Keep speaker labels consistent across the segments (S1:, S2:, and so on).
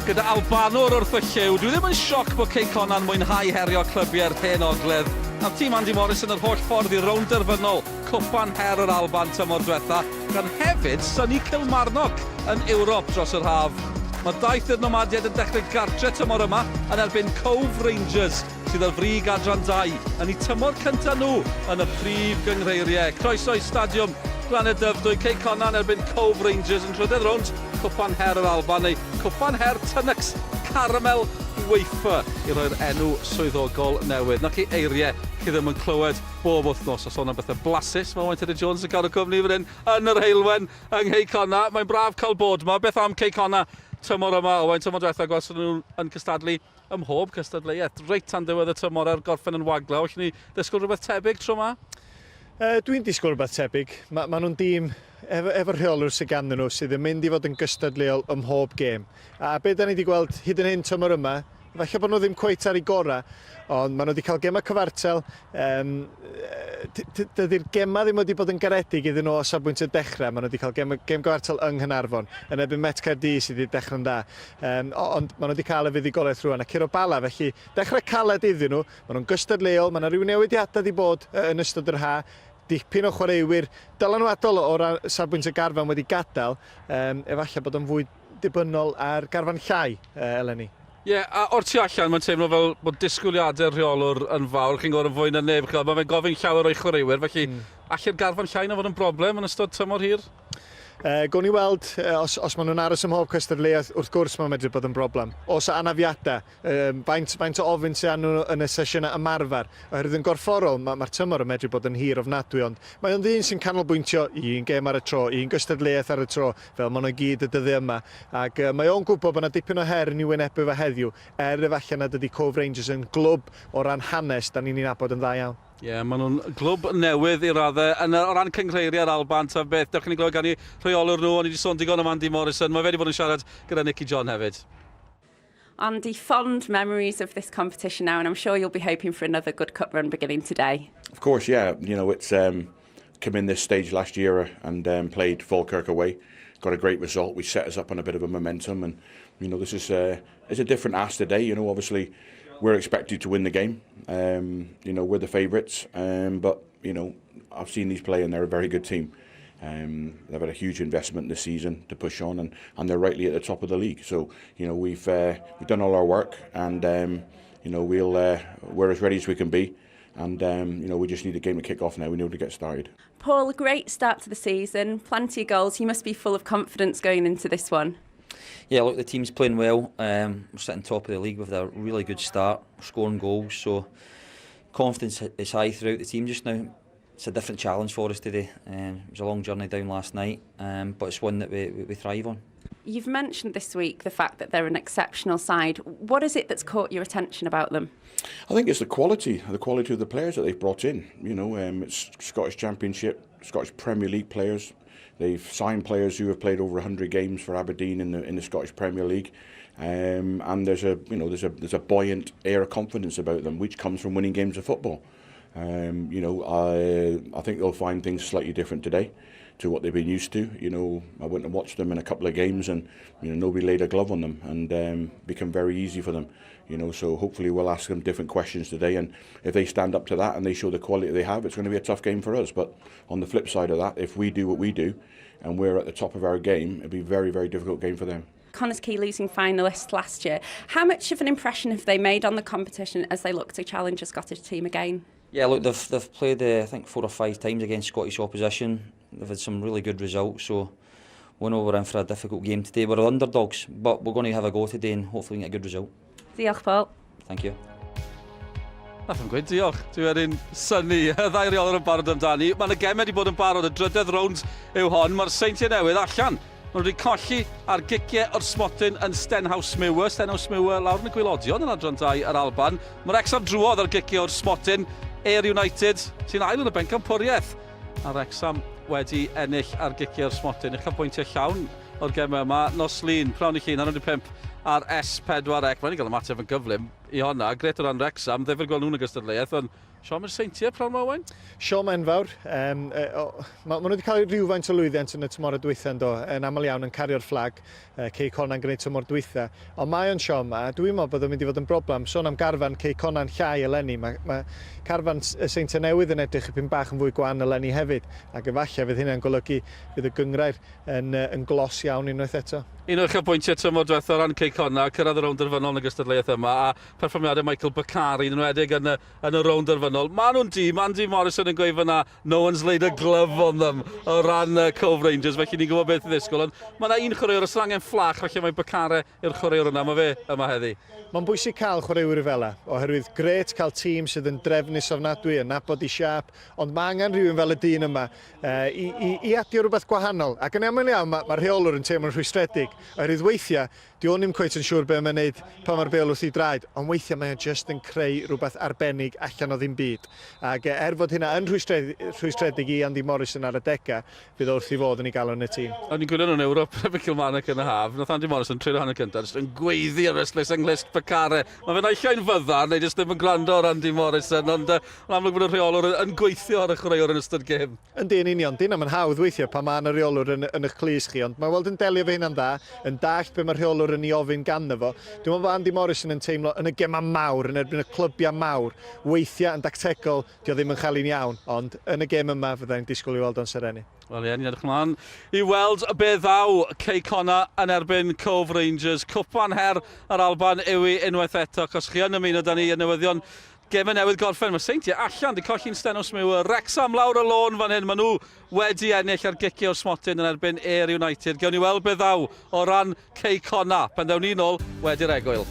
S1: gyda Albanwr wrth y llyw. Dwi ddim yn sioc bod Cei Connah'n mwynhau herio clybiau'r Hen Ogledd. Nath tîm Andy Morrison yr holl ffordd i rownd derfynol Cwpan Her yr Alban tymor dwetha, gan hefyd synnu Kilmarnock yn Ewrop dros yr haf. Mae daith i'r Nomadiaid yn dechrau gartre tymor yma yn erbyn Cove Rangers, sydd ar frig Adran 2 yn eu tymor cyntaf nhw yn y prif gynghreiriau. Croeso i Stadiwm Glannau Dyfrdwy, Cei Connah yn erbyn Cove Rangers yn trydedd rownd Cwpan Her yr Alban neu Cwpan Her Tunnock's Caramel Wafer i roi'r enw swyddogol newydd. 'Na chi eiriau chi ddim yn clywed bob wythnos. A sôn am bethau blasus, mae Owain Tudur Jones yn cadw cwmni fan hyn yn yr heulwen yng Nghei Connah. Mae'n braf cael bod 'ma. Beth am Cei Connah tymor yma, Owain? Tymor diwetha gwelson nhw yn cystadlu ym mhob cystadleuaeth, reit tan ddiwedd y tymor er gorffen yn waglaw. Allwn ni ddisgwyl rhywbeth tebyg tro 'ma?
S2: Dwi'n disgwyl rhywbeth tebyg. Ma, ma nhw'n dîm efo, efo rheolwr sydd ganddyn nhw sydd yn mynd i fod yn gystadleuol ym mhob gêm. A be da ni wedi gweld hyd yn hyn tymor yma, falle bod nhw ddim cweit ar eu gorau, ond maen nhw wedi cael gemau cyfartal. Um, dydy'r gemau ddim wedi bod yn garedig iddyn nhw o safbwynt y dechrau. Maen nhw wedi cael gem, gem gyfartal yng Nghaernarfon, yn erbyn Met Caerdydd sydd wedi dechrau'n dda. Um, ond maen nhw wedi cael y fuddugoliaeth rwan a curo Bala, felly dechrau caled iddyn nhw. Maen nhw'n gystadleuol, mae yna rhyw newidiadau wedi bod yn ystod yr ha, dipyn o chwaraewyr dylanwadol o ran safbwynt y garfan wedi gadael, um, efallai bod o'n fwy dibynnol ar garfan llai eleni.
S1: Ie, a o'r tu allan mae'n teimlo fel bod disgwyliadau'r rheolwr yn fawr, chi'n gwybod yn fwy na neb, chi'n gwybod, mae fe'n gofyn llawer o'i chwaraewyr, felly mm. allai'r garfan llai na fod yn broblem yn ystod tymor hir?
S2: Gawn ni weld, os, os maen nhw'n aros ym mhob cystadleuaeth, wrth gwrs mae'n medru bod yn broblem. Os anafiadau, um, faint, faint o ofyn sydd arnyn nhw yn y sesiynau ymarfer. Oherwydd yn gorfforol, mae'r ma tymor yn medru bod yn hir ofnadwy, ond mae o'n ddyn sy'n canolbwyntio un gêm ar y tro, un gystadleuaeth ar y tro, fel maen nhw i gyd y dyddiau yma. Ac uh, mae o'n gwybod bod yna dipyn o her yn ei wynebu fe heddiw, er efallai nad ydy Cove Rangers yn glwb o ran hanes, da ni'n ei nabod yn dda iawn.
S1: Ie, yeah, maen nhw'n glwb newydd i raddau. Yn, o ran cynghreiriau'r Alban, ta beth, dewch i ni glywed gan i rheolwr nhw, o'n i wedi sôn digon am Andy Morrison, mae fe wedi bod yn siarad gyda Nicky John hefyd.
S3: Andy, fond memories of this competition now, and I'm sure you'll be hoping for another good cup run beginning today.
S4: Of course, yeah. You know, it's come in this stage last year and played Falkirk away, got a great result, which set us up on a bit of a momentum. And, you know, this is a, it's a different ask today. You know, obviously, we're expected to win the game. You know, we're the favourites. But, you know, I've seen these play and they're a very good team. They've had a huge investment this season to push on and, and they're rightly at the top of the league. So, you know, we've, we've done all our work and, you know, we'll, we're as ready as we can be. And, you know, we just need the game to kick off now. We need to get started.
S3: Paul, a great start to the season, plenty of goals. You must be full of confidence going into this one.
S5: Yeah, look, the team's playing well. We're sitting top of the league with a really good start, scoring goals, so confidence is high throughout the team just now. It's a different challenge for us today. It was a long journey down last night, but it's one that we, we, we thrive on.
S3: You've mentioned this week the fact that they're an exceptional side. What is it that's caught your attention about them?
S4: I think it's the quality, the quality of the players that they've brought in. You know, it's Scottish Championship, Scottish Premier League players. They've signed players who have played over 100 games for Aberdeen in the in the Scottish Premier League. And there's a you know there's a there's a buoyant air of confidence about them, which comes from winning games of football. You know, I I think they'll find things slightly different today to what they've been used to. You know, I went and watched them in a couple of games, and you know nobody laid a glove on them, and become very easy for them. You know, so hopefully we'll ask them different questions today, and if they stand up to that and they show the quality they have, it's going to be a tough game for us. But on the flip side of that, if we do what we do, and we're at the top of our game, it'll be a very, very difficult game for them.
S3: Connah's Quay losing finalists last year. How much of an impression have they made on the competition as they look to challenge a Scottish team again?
S5: Yeah, look, they've, they've played, I think, four or five times against Scottish opposition. They've had some really good results, so we know we're in for a difficult game today. We're underdogs, but we're going to have a go today and hopefully get a good result.
S3: Diolch, Paul.
S5: Thank you.
S1: Nath yn gweud diolch. Dwi wedi'n synnu. Y ddau reolwr yn barod amdani. Mae yna gemau wedi bod yn barod. Y drydedd rownd yw hon. Mae'r Seintiau Newydd allan. Maen nhw wedi colli ar giciau o'r smotyn yn Stenhousemuir. Stenhousemuir lawr yn y gwaelodion yn adran 2 yr Alban. Mae Wrexham drwodd ar giciau o'r smotyn. Ayr United sy'n ail yn y bencampwriaeth. A Wrexham wedi ennill ar giciau o'r smotyn. Uchafbwyntiau llawn o'r gemau yma. Nos Lun, pnawn i Llun, hanner 5 ar S4C. Mae'n i gael ymateb yn gyflym i honna. Gret o ran Wrexham, ddifyr gweld nhw'n y gystadleuaeth, ond Siom i'r Seintiau, prawn ma, Owain?
S2: Siom enfawr. Um, e, o, ma, ma nhw wedi cael rhywfaint o lwyddiant yn y tymor y dwytha yn do, yn aml iawn yn cario'r fflag, e, Cei Connah'n gwneud tymor dwytha. Ond mae o'n siom, a dwi'n meddwl bod o'n mynd i fod yn broblem. Sôn am garfan Cei Connah'n llai eleni, mae, mae carfan y Seintiau Newydd yn edrych ipyn bach yn fwy gwan eleni hefyd, ac efallai fydd hynna'n golygu fydd y gynghrair yn, yn glos iawn unwaith eto.
S1: Un o'r uchafbwyntiau tymor diwetha o ran Cei Connah, cyrraedd y rownd derfynol yn y gystadleuaeth yma, a perfformiadau Michael Bakari, yn enwedig yn y, yn y rownd derfynol. Maen nhw'n dîm, Andy Morrison yn gweud fyna, no one's laid a glove on them o ran Cove Rangers, felly ni'n gwybod beth i ddisgwyl. Ond mae yna un chwaraewr, os angen fflach, felly mae Bakare yw'r chwaraewr yna, mae fe yma heddi.
S2: Mae'n bwysig cael chwaraewyr fel 'a, oherwydd grêt cael tîm sydd yn drefnus ofnadwy, yn nabod ei siâp, ond mae angen rhywun fel y dyn yma i, i, i adio rhywbeth gwahanol. Ac yn aml iawn, mae, mae rheolwr yn teimlo'n rhwystredig, oherwydd weithiau, di o'n ddim cweit yn siŵr be mae'n neud pan mae'r bêl wrth ei draed, ond weithiau mae o'n just yn creu rhywbeth arbennig allan o ddim byd. Ac er fod hynna yn rhwystredig, rhwystredig i Andy Morrison ar adegau, fydd o wrth ei fodd yn ei gael yn y tîm.
S1: O'n i'n gwylio nhw'n Ewrop efo Kilmarnock yn y haf. Nath Andy Morrison treulio hanner cyntaf jyst yn gweiddi ar ystlys yng nghlust Bakare. Mae fe naill ai'n fyddar neu jyst ddim yn gwrando ar Andy Morrison, ond yn amlwg bod y rheolwr yn gweithio ar y chwaraewr yn ystod gêm.
S2: Yndi, yn union. Di hyna'm yn hawdd weithiau pan mae 'na reolwr yn, yn eich clust chi, ond mae weld yn delio efo hynna'n dda, yn dallt be mae'r rheolwr yn ei ofyn ganddo fo. Dwi'n meddwl bod Andy Morrison yn teimlo yn y gemau mawr, yn erbyn y clybiau mawr, weithiau yn dactegol, Dio ddim yn chael un iawn, ond yn y gêm yma fydda i'n disgwyl i weld o'n serennu.
S1: Wel ie, ni'n edrych ymlaen i weld be ddaw Cei Connah yn erbyn Cove Rangers. Cwpan her yr Alban yw i unwaith eto, ac os chi yn ymuno da ni y newyddion gemau newydd gorffen. Mae Seintiau allan, di colli'n Stenhousemuir. Wrexham lawr y lôn fan hyn, maen nhw wedi ennill ar gicio o'r smotyn yn erbyn Ayr United. Gewn ni weld be ddaw o ran Cei Connah pan ddewn ni nôl wedi'r egwyl.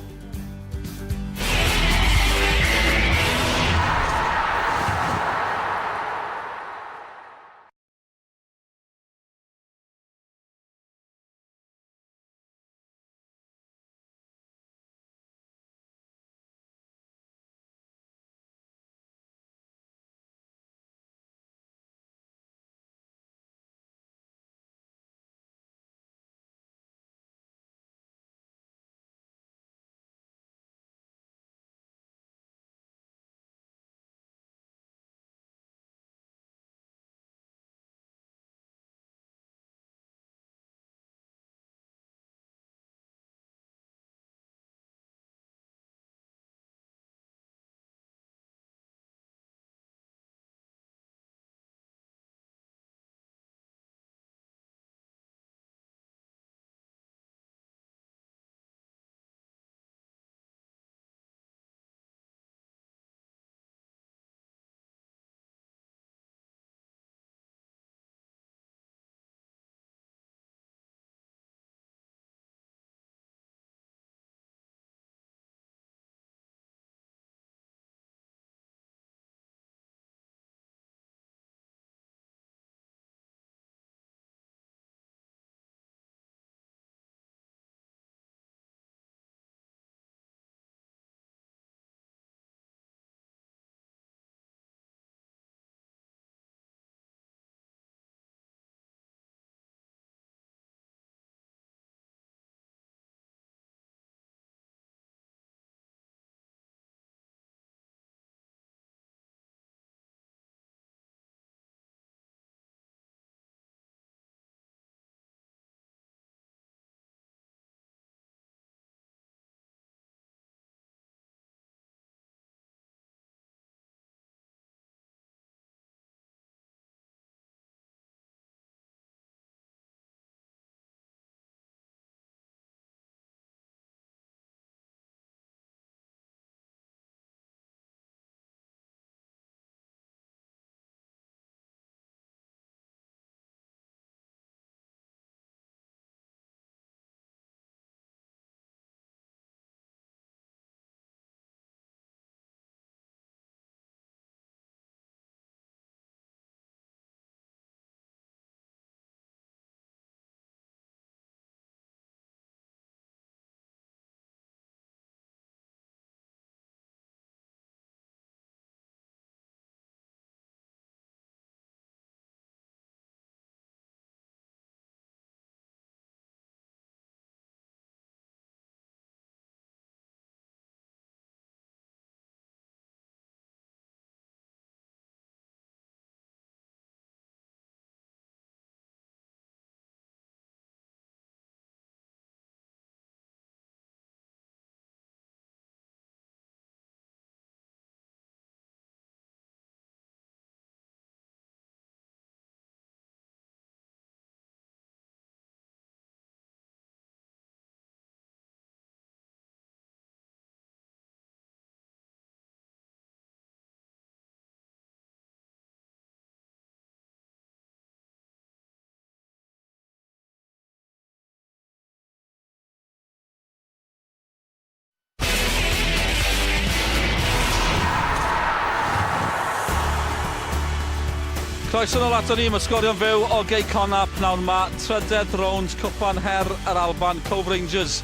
S1: Croeso nôl ato ni, mae sgorio'n fyw o Gei Connah pnawn ma, trydedd rownd Cwpan Her yr Alban, Cove Rangers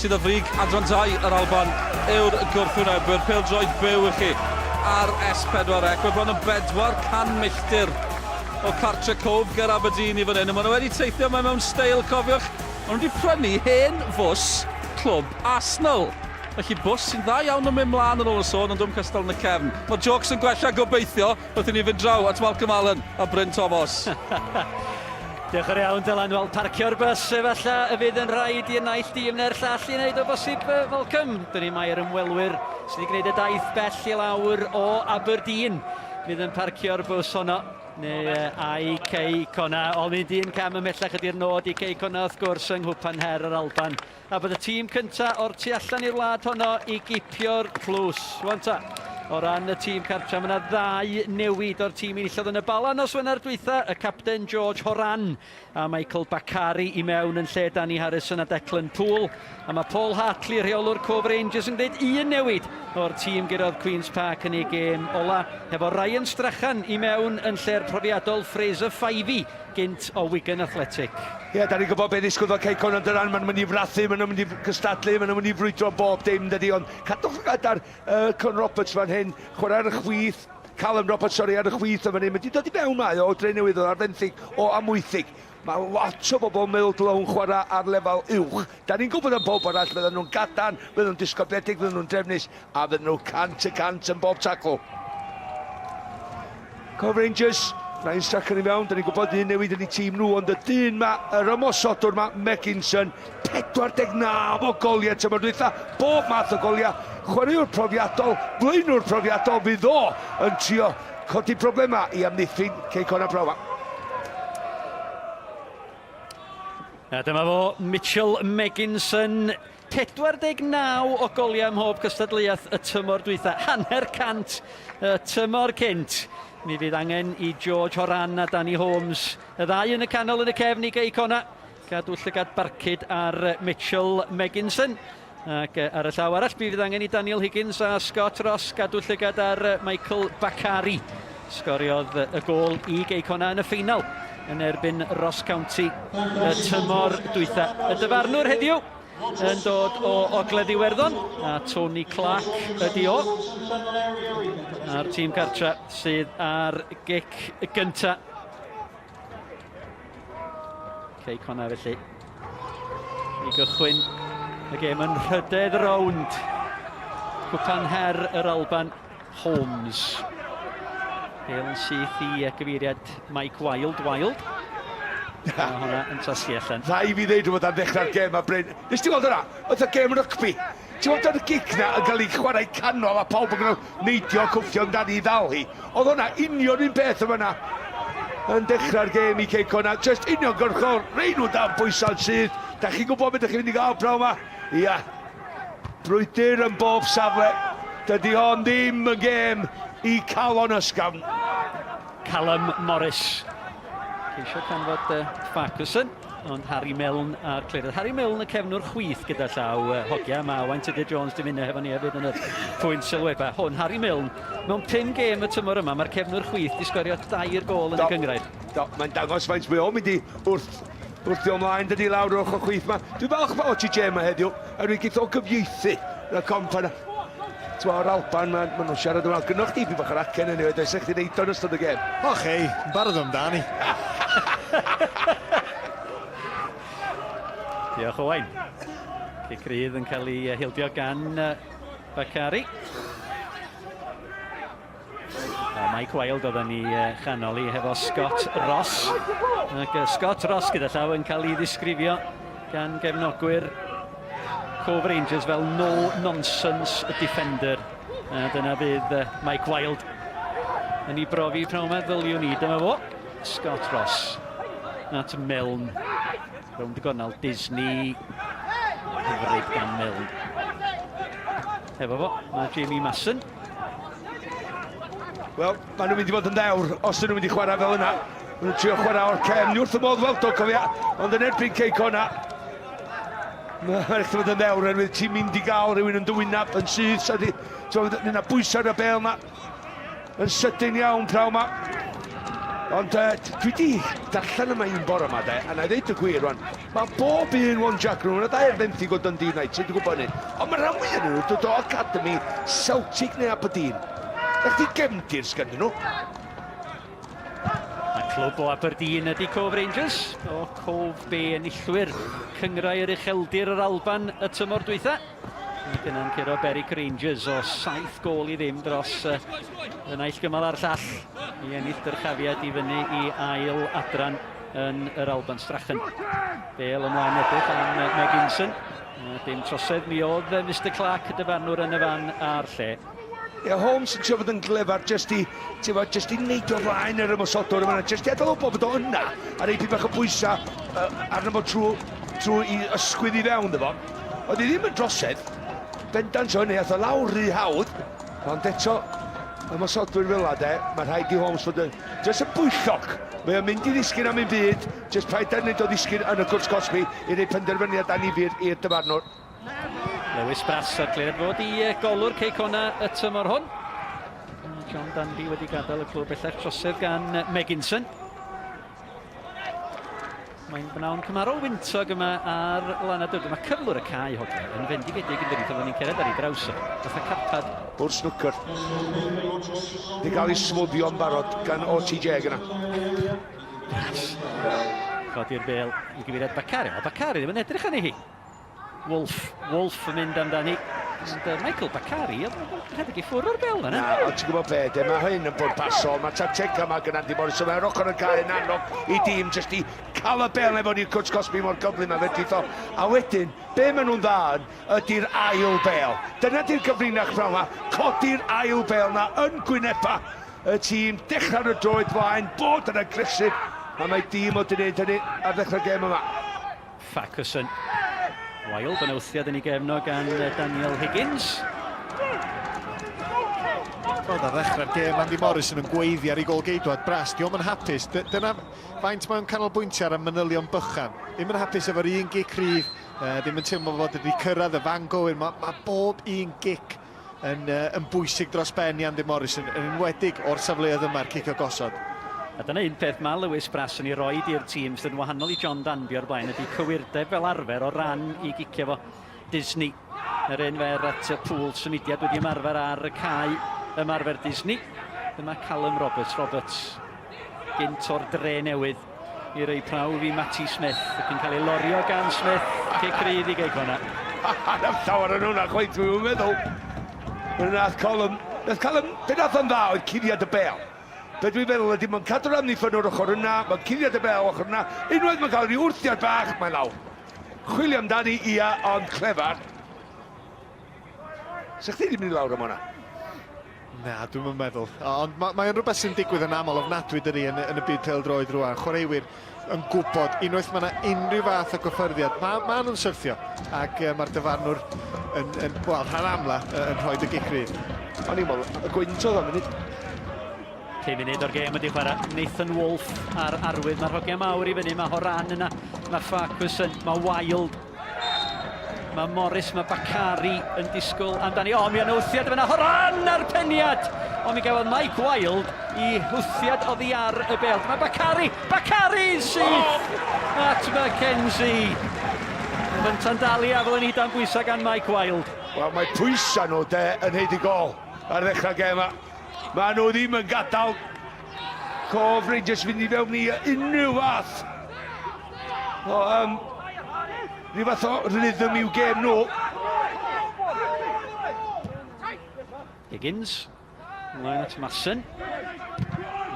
S1: sydd ar frig adran 2 yr Alban yw'r gwrthwynebwyr. Pêl-droed byw i chi ar S4C. Mae bron yn 400 milltir o cartre Cove ger Aberdeen i fan hyn. Maen nhw wedi teithio yma mewn steil, cofiwch. Maen nhw wedi prynu hen fws clwb Arsenal. Felly bws sy'n dda iawn yn mynd mlaen yn ôl y sôn, ond dwi'm cystal yn y cefn. Mae'r jôcs yn gwella gobeithio wrth i ni fynd draw at Malcolm Allen a Bryn Tomos.
S6: Diolch yn iawn Dylan. Wel, parcio'r bws efallai y fydd yn rhaid i'r naill dîm neu'r llall i wneud o bosib, Malcolm. Dyn ni mae'r ymwelwyr sydd wedi gwneud y daith bell i lawr o Aberdeen fydd yn parcio'r bws honno neu ai Cei Connah. Ond mynd un cam ymhellach ydy'r nod i Cei Connah wrth gwrs yng Nghwpan Her yr Alban. A bod y tîm cyntaf o'r tu allan i'r wlad honno i gipio'r tlws. Rwan ta, o ran y tîm cartra, mae yna ddau newid o'r tîm enillodd yn y Bala nos Wener dwytha, y capten George Horan a Michael Bakari i mewn yn lle Danny Harrison a Declan Poole. A mae Paul Hartley, rheolwr Cove Rangers, yn gwneud un newid o'r tîm gurodd Queen's Park yn ei gêm ola, hefo Ryan Strachan i mewn yn lle'r profiadol Fraser Fyvie gynt o Wigan Athletic.
S7: Ie, da ni'n gwybod beth ddisgwyl fel Cei Connah Dyran, maen nhw'n mynd i frathu, maen nhw'n mynd i gystadlu, maen nhw'n mynd i frwydro bob dim, dydy, ond cadwch llygad ar uh, Con Roberts fan hyn, chwarae ar y chwith, Callum Roberts, sori, ar y chwith yn fan hyn, mynd i dod i mewn mae o Dre Newydd oedd ar fenthyg o Amwythig. Mae lot o bobl yn meddwl dylai hwn chwarae ar lefel uwch. Da ni'n gwybod am pob arall, fydden nhw'n gadarn, fydden nhw'n disgybledig, fydden nhw'n drefnus, a fydden nhw 100% yn bob tacl. Cove Rangers, Ryan Strachan i mewn, da ni'n gwybod un newid yn eu tîm nhw, ond y dyn ma, yr ymosodwr ma, Megginson, 49 o goliau tymor dwytha, bob math o goliau, chwaraewr profiadol, blaenwr profiadol, fydd o yn trio codi problemau i amddiffyn Cei Connah Prawa.
S6: A dyma fo, Mitchell Megginson, 49 o goliau ym mhob cystadleuaeth y tymor dwytha, hanner cant y tymor cynt. Mi fydd angen i George Horan a Danny Holmes, y ddau yn y canol yn y cefn i Gei Connah, gadw llygad barcud ar Mitchell Megginson. Ac ar y llaw arall, mi fydd angen i Daniel Higgins a Scott Ross gadw llygad ar Michael Bakari. Sgoriodd y gôl i Gei Connah yn y ffeinal yn erbyn Ross County y tymor dwytha. Y dyfarnwr heddiw yn dod o Ogledd Iwerddon, a Tony Clark ydi o. A'r tîm cartra sydd ar gic gynta. Cei Connah felly i gychwyn y gêm yn rhydedd rownd. Cwpan Her yr Alban, Holmes. Bale yn syth i gyfeiriad Mike Wild. Wild. Mae hwnna yn tasgu allan.
S7: Rhaid i fi ddeud rhywbeth am ddechrau'r gêm a Bryn. Nes ti weld hwnna? Oedd y gêm rygbi. Ti'n gweld yr gic na yn cael ei chwarae canol a pawb yn gwneud neidio cwffio amdani i ddal hi. Oedd hwnna union un peth yn fanna yn dechrau'r gêm i Cei Connah. Just uniongyrchol, rei nhw dan bwysau'n syth. Da chi'n gwybod beth ydych chi'n mynd i gael pnawn yma? Ia. Brwydr yn bob safle. Dydy hon ddim yn gêm i calon ysgafn.
S6: Callum Morris. Ceisio canfod uh, Farquharson, ond Harry Milne a'r cliriad. Harry Milne y cefnwr chwith gyda llaw uh, hogia. Mae Owain Tudur Jones dim yna hefo ni hefyd yn y pwynt sylwebau. Hwn, Harry Milne, mewn pum gêm y tymor yma, mae'r cefnwr chwith di sgorio dair gôl yn do, y gynghrair.
S7: Do, mae'n dangos faint mae o'n mynd i wrth wrthio ymlaen dydy lawr o'r ochr chwith ma. Dwi'n falch o TJ yma heddiw, er mi geith o gyfieithu y comp yna. Ti'n o'r Alban, maen ma nhw'n siarad yma. Gynnwch chdi bach o'r acen anyway, does eich chdi'n neud o'n ystod y gêm.
S2: Och ei, yn barod amdani.
S6: Diolch Owain. Cic rydd yn cael ei hildio gan Bakari. Mike Wild oedd yn ei chanol i hefo Scott Ross. Ac Scott Ross gyda llaw yn cael ei ddisgrifio gan gefnogwyr Cove Rangers fel no-nonsense defender. A dyna fydd Mike Wild yn ei brofi pnawn yma, ddyliwn i. Dyma fo, Scott Ross at Milne. Rownd y gornel, Disney. Hyfryd gan Milne. Efo fo, mae Jamie Masson.
S7: Wel, maen nhw'n mynd i fod yn ddewr os ydyn nhw'n mynd i chwarae fel yna. Maen nhw'n trio chwarae o'r cefn. Ni wrth y modd weld o, cofia. Ond yn erbyn Cei Connah, mae'n rhaid fod yn ddewr oherwydd ti'n mynd i gael rhywun yn dy wyneb yn syth. So di, ti'n yna bwysau ar y bel yma. Yn sydyn iawn praw yma. Ond uh, dwi di darllen yma un bore yma, de, a na i ddeud y gwir rwan, mae bob un one Jack nhw'n dau ar fenthyg o Dundee United, dwi'n gwybod hynny. Ond mae rhan fwyaf nhw'n dod o Academy Celtic neu Aberdeen. Na chdi gefndir sgynnyn nhw.
S6: A clwb o Aberdeen ydy Cove Rangers, o Cove Bay enillwyr Cynghrair Ucheldir yr Alban y tymor dwytha. Ac yna'n curo Berwick Rangers o 7 gôl i ddim dros y naill gymal a'r llall i ennill dyrchafiad i fyny i ail adran yn yr Alban. Strachan. Bale ymlaen edrych am Megginson. Dim trosedd mi oedd Mr Clark y dyfarnwr yn y fan a'r lle.
S7: Ie, Holmes yn trio fod yn glyfar jyst i, ti'n gwbod, jyst i neidio flaen yr ymosodwr yma, jyst i adael o bod o yna, a rei bach o bwysau uh, arno fo trwy, trwy i ysgwydd i fewn iddo fo. Oedd hi ddim yn drosedd, bendant o hynny, ath o lawr rhy hawdd, ond eto, ymosodwyr fel yna, de, mae rhaid i Holmes fod yn jyst yn bwyllog. Mae o'n mynd i ddisgyn am un byd, jyst paid â wneud o ddisgyn yn y cwrt cosbi i roi penderfyniad annifyr i'r dyfarnwr.
S6: Lewis Brass ar gliriad fod i golwr Cei Connah y tymor hwn. John Danby wedi gadael y clwb bellach trosedd gan Megginson. Mae'n bnawn cymharol wyntog yma ar lan a dwrdd. Mae cyflwr y cae hogia yn fendigedig yn dydi, pan ni'n cerdded ar ei draws o, fatha carpad.
S7: Bwrdd snwcer. Di gael ei smwddio'n barod gan OTJ gyna.
S6: Brass. Codi'r bel i gyfeiriad Bakary. O, Bakary ddim yn edrych arni hi. Wolf, Wolf yn mynd amdani. Ond uh, Michael Bakary, oedd yn rhedeg i ffwrdd o'r bel yna.
S7: Na, ond ti'n gwybod be, de, mae hyn yn bwrpasol. Mae tactega yma gan Andy Morrison, mae'r ochr yn cael yn annog i dîm jyst i cael y bel efo ni'r cwtsh cosbi mor gyflym a fedrith o. A wedyn, be maen nhw'n dda yn, ydy'r ail bel. Dyna di'r gyfrinach prawn ma, codi'r ail bel na yn gwyneba y tîm, dechrau ar y droed flaen, bod yn agresif, a mae dîm o di wneud hynny ar ddechrau'r gêm yma.
S6: Farquharson. Wild yn wthiad yn ei gefno gan Daniel Higgins.
S2: Wel, ar ddechrau'r gêm, Andy Morrison yn gweiddi ar ei gôl-geidwad Brass. Dio'm yn hapus. Dyna faint mae'n canolbwyntio ar y manylion bychan. Ddim yn hapus efo'r un gic rhydd, ddim yn teimlo fod wedi cyrraedd y fan gywir. Mae, mae bob un gic yn, uh, yn bwysig dros ben i Andy Morrison, yn enwedig o'r safleoedd yma'r cicio gosod.
S6: A dyna un peth mae Lewis Brass yn ei roed i'r tîm sydd yn wahanol i John Danby o'r blaen ydy cywirdeb fel arfer o ran i gicio fo. Disney, yr un fer at y pŵl symudiad wedi ymarfer ar y cae ymarfer Disney. Dyma Callum Roberts, Roberts gynt o'r dre newydd i roi prawf i Matty Smith ac yn cael ei lorio gan Smith. Cic rydd i Gei Connah.
S7: Nath llawer yn hwnna chwaith, dwi'n meddwl. Fe nath Colum, nath Colum, be nath o'n dda oedd cuddiad y bel. Be dwi'n meddwl ydy, mae'n cadw'r amddiffyn o'r ochr yna, mae'n cuddiad y bel ochr yna, unwaith mae'n cael rhyw wrthiad bach, mae'n lawr. Chwilio amdani, ia, ond clefar. Sa chdi ddim mynd i lawr am hwnna?
S2: Na, dwi'm yn meddwl. Ond mae, mae'n rhywbeth sy'n digwydd yn aml ofnadwy dydy yn, yn y byd pêl-droed rwan. Chwaraewyr yn gwybod unwaith mae yna unrhyw fath o gyffyrddiad, mae, ma nhw'n syrthio. Ac uh, mae'r dyfarnwr yn, yn, wel, rhan amla yn rhoi y gic rydd.
S7: O'n i'n meddwl, y gwynt oedd o'n munud.
S6: 5 munud o'r gêm wedi chwarae. Nathan Wolf ar arwydd. Mae'r hogiau mawr i fyny. Mae Horan yna. Mae Farquharson. Mae Wild. Mae Morris, mae Bakary yn disgwyl amdani. O, mi o'n wthiad fyna. Horan ar peniad! O, mi gafodd Mike Wild i wthiad oddi ar y bel. Mae Bakary! Bakary syth! At McKenzie! Fynta'n dal i afel yn ei dan bwysau gan Mike Wild.
S7: Wel, mae pwysau nhw, de, yn haeddu gol ar ddechrau gêm yma. Mae nhw ddim yn gadael Cove Rangers fynd i fewn i unrhyw fath o um, rhyw fath o rhythm i'w gêm nhw.
S6: Higgins, ymlaen at Masson.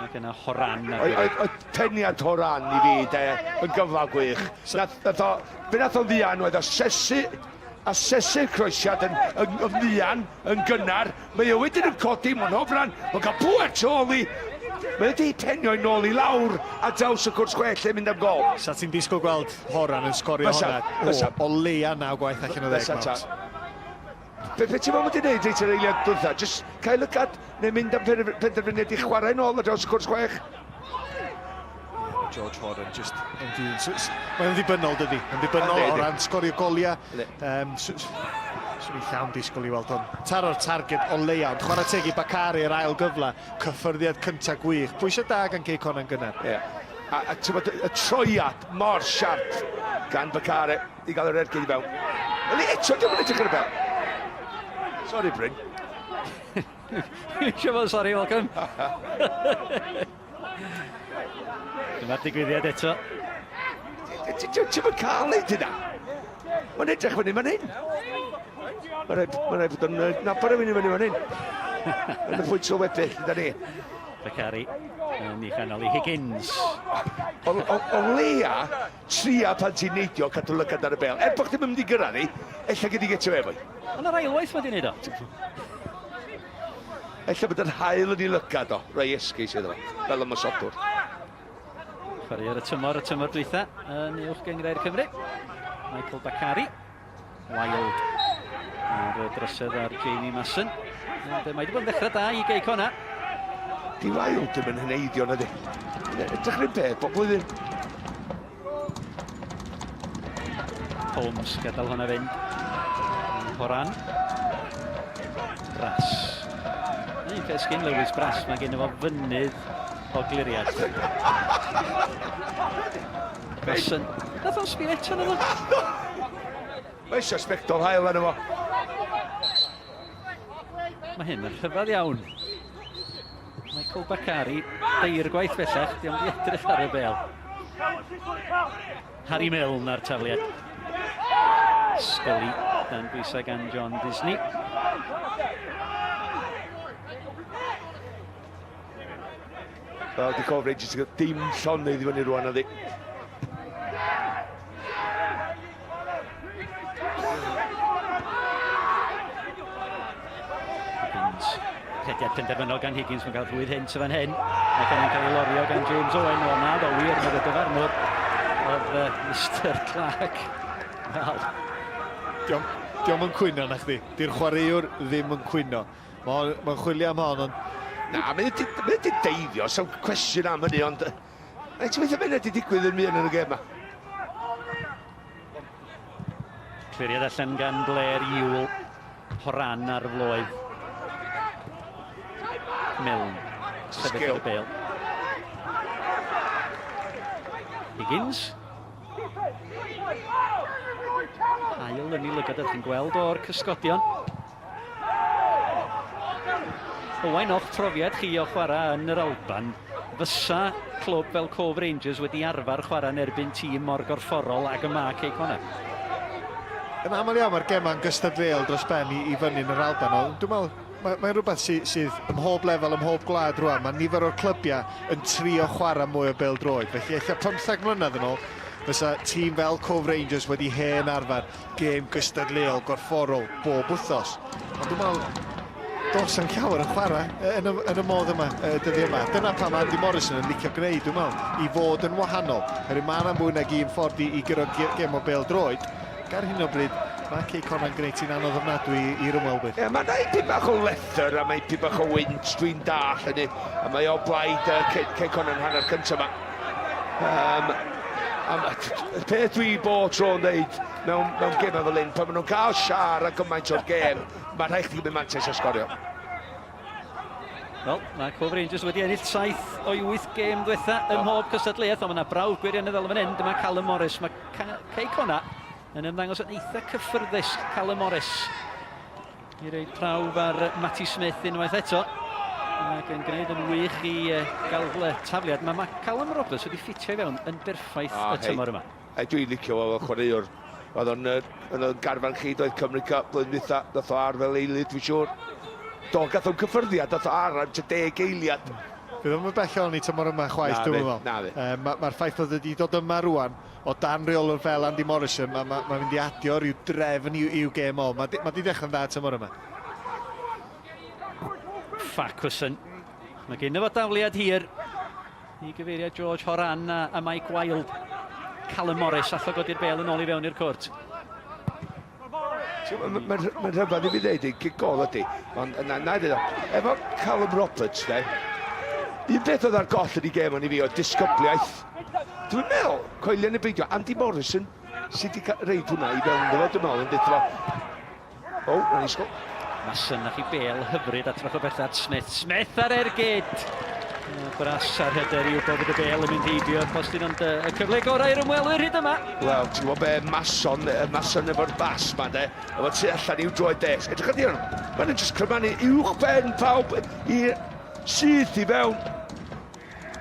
S6: Ac yna Horan.
S7: Oedd peniad Horan i fi, de, yn gyflaw gwych. Nath, nath o, be nath o'n fuan oedd asesu, asesu'r croesiad yn, yn, yn fuan, yn gynnar. Mae o wedyn yn codi, mae'n hofran, mae'n cael pŵer tu ôl i. Mae wedi penio i nôl i lawr a draws y cwrs chwe lle mynd am gol.
S2: Sa ti'n disgwyl gweld Horan yn sgorio hwnna o, o leia naw gwaith allan o ddeg, Mark.
S7: Be, be ti'n meddwl wedi gwneud reit yr eiliad dwytha? Just cael lygad neu mynd am penderfyniad i chwarae nôl ar draws y cwrs chwech?
S2: George Horan just yn ddyn. So, mae'n ddibynnol, dydy? Yn ddibynnol o ran sgorio goliau. Um, so, Swn i llawn disgwyl i weld hwn. Taro'r targed o leia, ond chwarae teg i Bakary yr ail gyfle. Cyffyrddiad cyntaf gwych. Pwysau da gan Cei Connah yn gynnar.
S7: Ie. A, a ti'n bod, y troiad mor siarp gan Bakary i gael yr ergyd i fewn. Wel, eto, diolch yn edrych ar y bel. Sorry, Bryn.
S6: Eisiau fod sori, welcome. Dyma'r digwyddiad eto.
S7: Ti'n mynd cael neud hynna? Mae'n edrych fyny fan hyn. Mae'n rhaid, ma rhaid bod yn nabod rhywun i fyny fan hyn. Yn y pwynt sylwebu, da ni.
S6: Bakary yn ei chanol i Higgins.
S7: O, o, o leia, tria pan ti'n neidio cadw lygad ar y bel. Er bod chdi'n mynd i gyrraedd hi, ella gei di getio efo hi.
S6: Ond yr ailwaith mae di wneud o.
S7: Ella bod yr haul yn ei lygad o, rhoi esgus iddo fo, fel ymosodwr.
S6: Chwarae ar y tymor, y tymor dwytha yn Uwch Gynghrair Cymru. Michael Bakary, Wild ar y drysedd ar Jamie Masson. Ond mae wedi bod yn ddechrau da i Gei Connah.
S7: Di Wild ddim yn heneiddio na di. Edrych yr un peth bob blwyddyn.
S6: Holmes gadael hwnna fynd. Horan. Brass. Un peth sgyn Lewis Brass, mae gen fo fynydd o gliriad. Mason. Nath o'n sbio eto na ddo?
S7: Mae eisiau sbectol hael arno fo.
S6: Mae hyn yn rhyfedd iawn. Michael Bakary, deirgwaith bellach, di ond i edrych ar y bel. Harry Milne ar tafliad. Scully dan bwysau gan John Disney.
S7: Wel, di Cove Rangers yn cael dim llonydd i fyny rwan, ydi.
S6: Higgins. Rhediad penderfynol gan Higgins, mae'n cael rhwydd hyn fan hyn. Ac yna'n cael ei lorio gan James Owen. O na, ddo wir, mae y dyfarnwr oedd uh, Mr Clark. Wel.
S2: Diolch, diolch yn cwyno na chdi. Di'r chwaraewr ddim yn cwyno. Mae'n ma chwilio am hon, ond...
S7: Na, mae'n wedi deifio, sa'n cwestiwn am hynny, ond... Mae'n ti'n meddwl wedi digwydd yn mynd yn y gêm yma.
S6: Cliriad allan gan Blair Yule. Horan ar floedd. Milne. Sefyll ar y bel. Higgins. Ail yn ei lygad ydych chi'n gweld o'r cysgodion. Owain, o'ch profiad chi o chwarae yn yr Alban, fysa clwb fel Cove Rangers wedi arfer chwarae yn erbyn tîm mor gorfforol ag y mae Cei Connah?
S2: Yn aml iawn mae'r gemau'n gystadleuol dros ben i, i fyny yn yr Alban, ond dwi'n meddwl mae'n mae rhywbeth sydd, sydd ym mhob lefel, ym mhob gwlad rwan. Mae nifer o'r clybiau yn trio chwarae mwy o bêl-droed. Felly ella 15 mlynedd yn ôl, fysa tîm fel Cove Rangers wedi hen arfer gêm gystadleuol gorfforol bob wythnos. Ond dwi'n meddwl, does yn llawer yn chwarae yn y, yn y modd yma, y dyddiau yma. Dyna pam Andy Morrison yn licio gwneud, dwi'n meddwl, i fod yn wahanol. Herwydd mae yna mwy nag un ffordd i, i gyrro gêm o bêl droed. Ac ar hyn o bryd, mae Cei Connah'n gwneud ti'n anodd ofnadwy i'r ymwelwyr.
S7: Ie, yeah, mae yna ipyn bach o lethr a mae ipyn bach o wynt, dwi'n dall hynny. A mae o blaid uh, Cei Connah'n hanner cyntaf yma. Um, am, y peth dwi bob tro'n dweud mewn, mewn gemau fel hyn, pan maen nhw'n cael siar a gymaint o'r gêm, mae rhaid chdi gymryd mantais a sgorio.
S6: Wel, mae Cove Rangers wedi ennill 7 o'i 8 gêm ddiwetha ym mhob cystadleuaeth, ond mae yna brawf gwirioneddol yn fan hyn. Dyma Callum Morris. Mae Cei Connah yn ymddangos yn eitha cyffyrddus, Callum Morris. I roi prawf ar Matty Smith unwaith eto. Ac yn gwneud yn wych i gael tafliad. Mae, mae Callum Roberts wedi ffitio i fewn yn berffaith oh, y tymor yma.
S7: Hey, dwi'n licio fo fel chwaraewr. Oedd o'n yn o'n garfan chi, doedd Cymru Cup blwyddyn dwytha, ddoth o ar fel eilydd, dwi'n siŵr. Do, gath o'n cyffyrddiad, ddoth o ar am tua deg eiliad.
S2: Fydd o'm yn bell o'n i tymor yma chwaith, dwi'n meddwl.
S7: Na fi.
S2: Mae'r ma ffaith bod wedi dod yma rwan, o dan reolwr fel Andy Morrison, mae ma, ma mynd i adio rhyw drefn i'w, i'w gêm o. Mae ma di dechrau'n dda tymor yma.
S6: Farquharson. Mae gen fo dafliad hir i gyfeiriad George Horan a, a Mike Wild. Callum Morris allo godi'r bel yn ôl i fewn i'r cwrt.
S7: Mae'n ma, ma rhyfedd i fi ddeud, gic gol ydy, ond na, na i ddeud o. Efo Callum Roberts, de, un peth oedd ar goll yn ei gêm o'n i fi oedd disgybliaeth. Dwi'n meddwl, coelio neu beidio, Andy Morrison sydd wedi reid hwnna i fewn iddo fo, dwi'n meddwl, yn deutha fo. O, oh, na sgol.
S6: Mason, na chi bel hyfryd at fath o beth at Smith. Smith ar ergyd! Bras ar hyder i wybod bod y bel yn mynd heibio'r postyn, ond y cyfle gorau i'r ymwelwyr hyd yma.
S7: Wel, ti'n gwybod be, Mason, Mason efo'r bas ma, de, efo tu allan i'w droed de. Edrych ar hwn, maen nhw'n just crymannu uwch ben pawb i syth i fewn.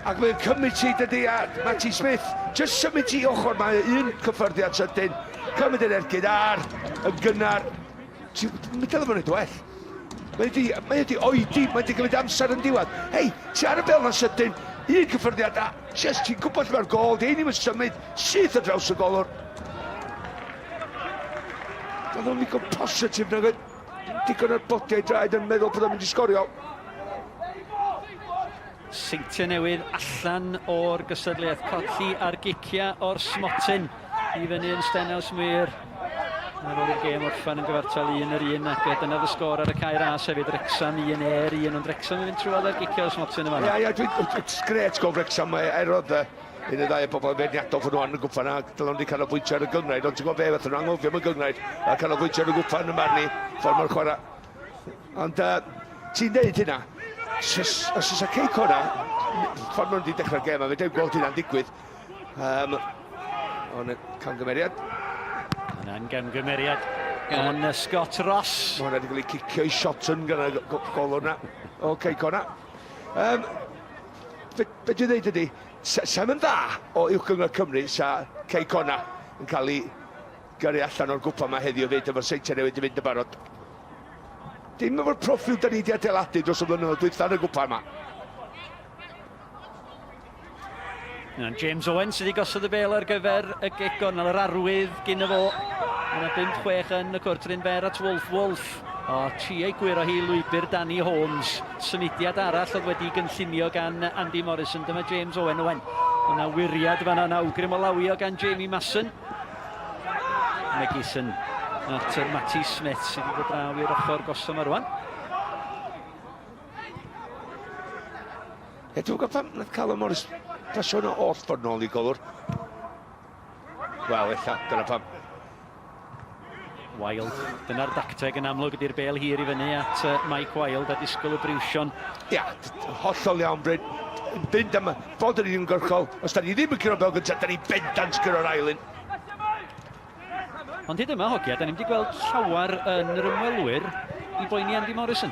S7: Ac mae'n cymryd ti, dydy, a Matty Smith, just symud ti ochr, mae un cyffyrddiad sydyn, cymryd yr ergyd ar, yn gynnar. Ti'n meddwl bod nhw'n well? Mae wedi, mae wedi oedi, mae wedi cymryd amser yn diwedd. Hei, ti ar y bel na sydyn, un cyffyrddiad a just ti'n gwybod lle mae'r gol, di ein symud, syth ar draws y golwr. Doedd o'n ddigon positif nag oedd digon ar bodiau draed yn meddwl bod o'n mynd i sgorio.
S6: Seintiau Newydd allan o'r gystadleuaeth, colli ar giciau o'r smotyn i fyny yn Stenhousemuir. Ar ôl i'r gêm orffan yn gyfartal un yr un ac dyna fy sgôr ar y cae ras hefyd, Wrecsam un er un, ond Wrecsam yn mynd trwodd ar giciau o'r smotyn yma.
S7: Ia, ia, dwi'n, it's great go Wrecsam, er oedd un neu ddau o bobl yn feirniadol fod nhw ar y gwpan a dylen nhw wedi canolbwyntio ar y gynghrair, ond ti'n gwybod be, fath nhw'n anghofio am y gynghrair a canolbwyntio ar y gwpan yn marn i, ffordd mae'r chwarae. Ond uh, ti'n deud hynna, os oes y ceic hwnna, ffordd maen nhw wedi dechrau'r gêm, a fe ddim gweld hynna'n digwydd. Um, ond camgymeriad.
S6: Yna'n gamgymeriad gan Scott Ross.
S7: Mae hwnna wedi cael ei cicio i shot yn gan y gol hwnna. O, ceic hwnna. Um, be, be dwi'n dweud ydy, sa yn dda o Uwch Gyngor Cymru, sa Cei Connah yn cael ei gyrru allan o'r gwpan yma heddiw fyd efo'r Seintiau Newydd 'di fynd yn barod. Dim efo'r proffil da ni 'di adeiladu dros y blynyddoedd dwytha yn y gwpan yma.
S6: Yna James Owen sydd wedi gosod y bel ar gyfer y gic gornel, yr arwydd gyn y fo. Mae yna 5-6 yn y cwrt, rhywun fer at Wolf. Wolf, o, tri ei gwyro hi lwybr Danny Holmes. Symudiad arall oedd wedi gynllunio gan Andy Morrison. Dyma James Owen. Owen, yna wyriad fanna, yna awgrym o lawio gan Jamie Masson. Megis yn at Matty Smith sydd wedi dod draw i'r ochr gosom ar rwan.
S7: Ie, dwi'n gwybod pam nath Callum Morris pasio hwnna oll ffordd nôl i golwr. Wel, ella, dyna pam.
S6: Wild. Dyna'r dacteg yn amlwg ydy'r bel hir i fyny at Mike Wild a disgwyl y briwsion.
S7: Ia, hollol iawn, Bryn. Fynd am fod yn uniongyrchol. Os da ni ddim yn curo'r bel gyntaf, da ni bendant curo'r ail un.
S6: Ond hyd yma, hogia, da ni'n wedi gweld llawer yn yr ymwelwyr i boeni Andy Morrison.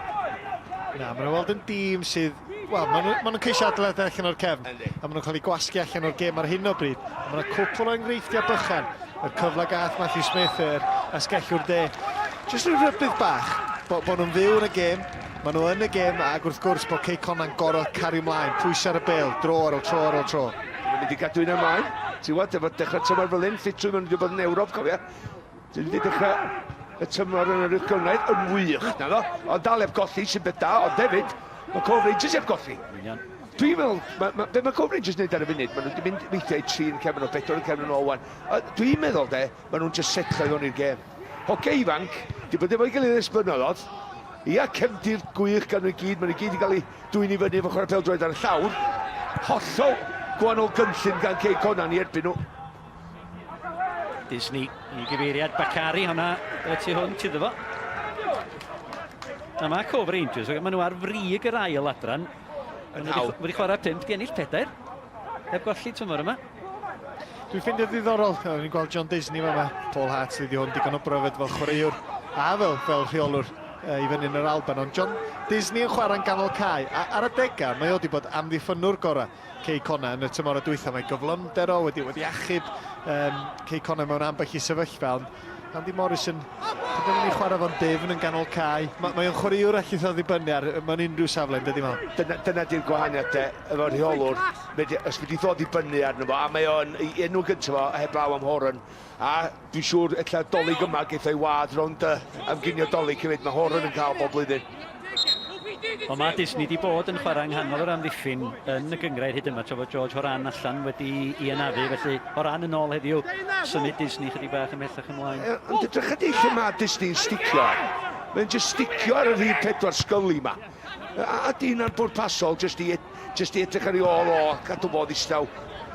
S2: Na, maen nhw'n weld yn dîm sydd... Wel, maen nhw'n ma nhw ceisio adeiladu allan o'r cefn. A maen nhw'n cael eu gwasgu allan o'r gêm ar hyn o bryd. Mae yna cwpl o enghreifftiau bychan. Y cyfle gath Matthew Smith, yr asgellwr de. Jyst rhyw rhybudd bach, bo, bo nhw'n fyw yn y gêm, maen nhw yn y gêm ac wrth gwrs bod Cei Connah'n gorfod cario mlaen, pwysau ar y bêl, dro ar ôl tro ar ôl tro.
S7: Maen nhw'n mynd i gadw un ymlaen. Ti'n gwybod, efo dechrau tymor fel hyn, ffitrwydd maen nhw wedi bod yn Ewrop, cofia. Dyn nhw wedi dechrau y tymor yn yr uwch gynghrair yn wych, na ddo. Ond dal heb golli, sy'n beth da, ond hefyd, mae Cove Rangers heb golli.
S6: Union.
S7: Dwi'n meddwl, ma, ma, be mae Cove Rangers yn neud ar y funud, maen nhw wedi mynd weithiau i trin cefn o bedwar yn cefn yn ôl wan. Dwi'n meddwl de, maen nhw'n just setlo i fewn i'r gêm. Hogia ifanc, di bod efo'i gilydd ers blynyddoedd. Ia, cefndir gwych gan nhw i gyd, maen nhw i gyd i gael eu dwyn i fyny efo chwarae pêl-droed ar y llawr. Hollol gwahanol gynllun gan Cei Connah i erbyn nhw.
S6: Disney i gyfeiriad Bakari, hwnna y tu hwnt iddo fo. A mae Cove Rangers, maen nhw ar frig yr ail adran.
S7: Yn hawdd.
S6: Wedi chwarae 5, di ennill 4. Heb golli tymor yma.
S2: Dwi'n ffeindio ddiddorol, o'n i'n gweld John Disney fa yma, Paul Hart sydd wedi hwn digon o brofiad fel chwaraewr a fel, fel rheolwr i fyny yn yr Alban, ond John Disney yn chwarae'n ganol cae, a ar adegau mae o wedi bod amddiffynnwr gorau Cei Connah yn y tymor dwytha, mae gyflymder o wedi, wedi achub um, Cei Connah mewn ambell i sefyllfa, ond Andy Morrison, penderfynu chwarae fo'n dyfn yn ganol cae. Mae, mae o'n chwaraewr allith o ddibynnu ar, mewn unrhyw safle, yn dydy Mal?
S7: Dyna, dyna di'r gwahaniaeth de, efo'r rheolwr. Mae os wedi ddod i fyny arno fo, a mae o'n ei enw gyntaf fo, heblaw am Horan. A dwi'n siŵr, ella Dolig yma, geith o'i wadd rownd y am ginio Dolig hefyd, mae Horan yn cael bob blwyddyn.
S6: Ond mae Disney wedi bod yn chwarae yng nghanol yr amddiffyn yn y gynghrair hyd yma, tra fod George Horan allan wedi i anafu, felly Horan yn ôl heddiw, symud Disney chydig bach ymhellach ymlaen.
S7: Ond edrych ydy lle mae Disney'n sticio ar. Mae'n just sticio ar y rhif pedwar sgylli ma. A, a di hynna'n bwrpasol, just i, just i edrych ar ei ôl o, cadw fo ddistaw.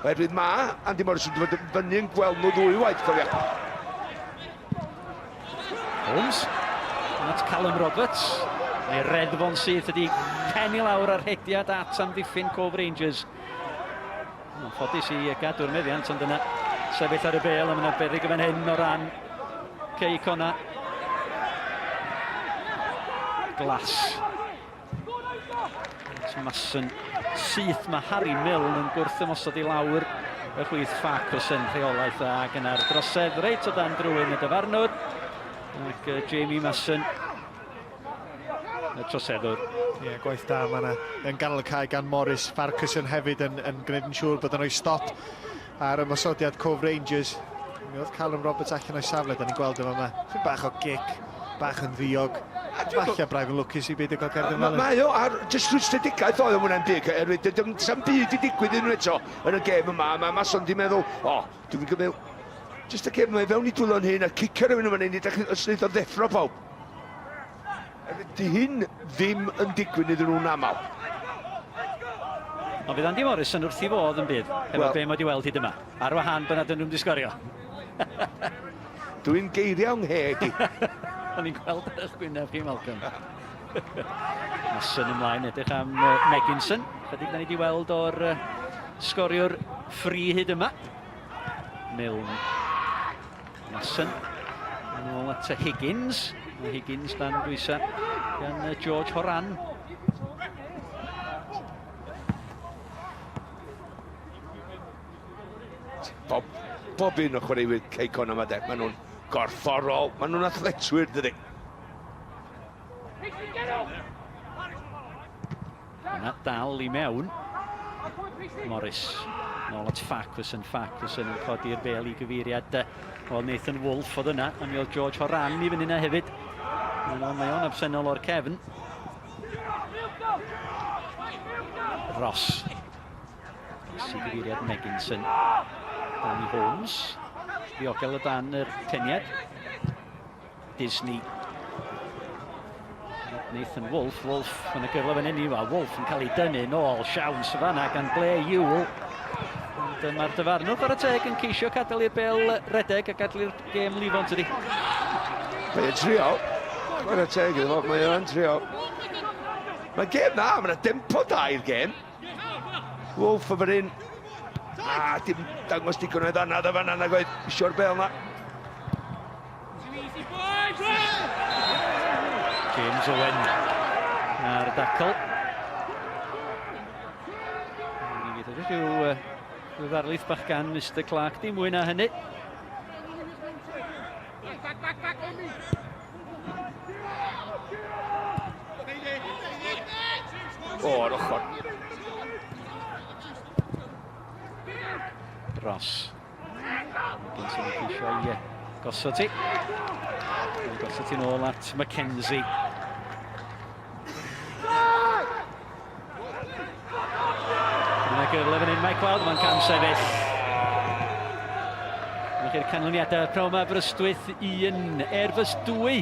S7: Oherwydd mae Andy Morrison wedi bod fyny yn gweld nhw ddwy waith, cofia.
S6: Holmes. At Callum Roberts. Mae reddfo'n syth ydi pen i lawr ar rhediad at amddiffyn Cove Rangers. Mae'n ffodus i gadw'r meddiant, ond yna sefyll ar y bel, a mae yna beryg yn fan hyn o ran Cei Conna. Glas. Mason syth, mae Harry Milne yn gwrth ymosod i lawr y chwith. Farquharson rheolaeth ac yna'r drosedd reit o dan drwyn y dyfarnwr. Ac Jamie Mason y troseddwr.
S2: Ie, yeah, gwaith da mae yna yn ganol y cae gan Morris. Farquharson hefyd yn, yn gwneud yn siŵr bod yn rhoi stop ar ymosodiad Cove Rangers. Mi oedd Callum Roberts allan o'i safle, da ni'n gweld yma. Mae bach o gic, bach yn ddiog. Falle braidd yn lwcus i beidio cael cerdyn
S7: felyn. Mae o, ar jyst rhwystredigaeth oedd o'n hwnna'n byd, oherwydd dim sa'm byd i digwydd unwaith eto yn y gêm yma. Mae Mason di meddwl, o, oh, dwi'n gymryd jyst y gêm yma i fewn i dwylo'n hyn a cicio rhywun yma neu os wneud o ddeffro pawb. Di hyn ddim yn digwydd iddyn nhw'n aml.
S6: Ond fydd Andy Morrison wrth i fodd yn bydd, efo well, be mae wedi weld hyd yma. Ar wahân bod nad ydyn nhw'n disgorio.
S7: Dwi'n geiriau ngheg i.
S6: O'n i'n gweld ar eich gwyneb chi, Malcolm. Mason ymlaen, edrych am uh, Megginson. Chydig da ni wedi weld o'r uh, sgoriwr ffri hyd yma. Milne. Mason. Yn ôl at Higgins. Mae Higgins dan bwysau gan George Horan.
S7: Bob, bob un o chwaraewyr Cei Connah yma de, maen nhw'n gorfforol, maen nhw'n athletwyr dydy.
S6: Yna dal i mewn. Morris. Nôl at Farquharson. Farquharson yn codi'r bel i gyfeiriad o Nathan Wolfe oedd yna. A mi oedd George Horan i fyny yna hefyd. Mae o'n absennol o'r cefn. Ross. Ross i gyfeiriad Megginson. Danny Holmes. Ddiogel o dan yr peniad. Disney. Nathan Wolf, Wolf yn y gyfle fan hyn i Wolf yn cael ei dynnu nôl, siawns y fanna gan Blair Ewell. Ond mae'r dyfarnwr ar y teg yn ceisio gadael i'r bel redeg a gadael i'r gêm lifo'n tydi.
S7: Mae'n trio. Chwarae teg iddo fo, mae o'n trio. Mae'n gêm dda, mae'n tempo da i'r gêm. Wolf o fan hyn. A, dim dangos digon o ddanad o fanna nag oedd isio'r bel na.
S6: James Owen ar y dacl. Rhyw, rhyw ddarlith bach gan Mr Clark, dim mwy na hynny.
S7: O, ar ochr.
S6: Ross. Gynton yn ceisio i gosod ti. Mae'n gosod ti'n ôl at Mackenzie. Dyna gyfle fan hyn, Mike Wild, mae'n cam sefyll. Dyma chi'r canlyniadau pnawn yma, Aberystwyth 1, Airbus 2.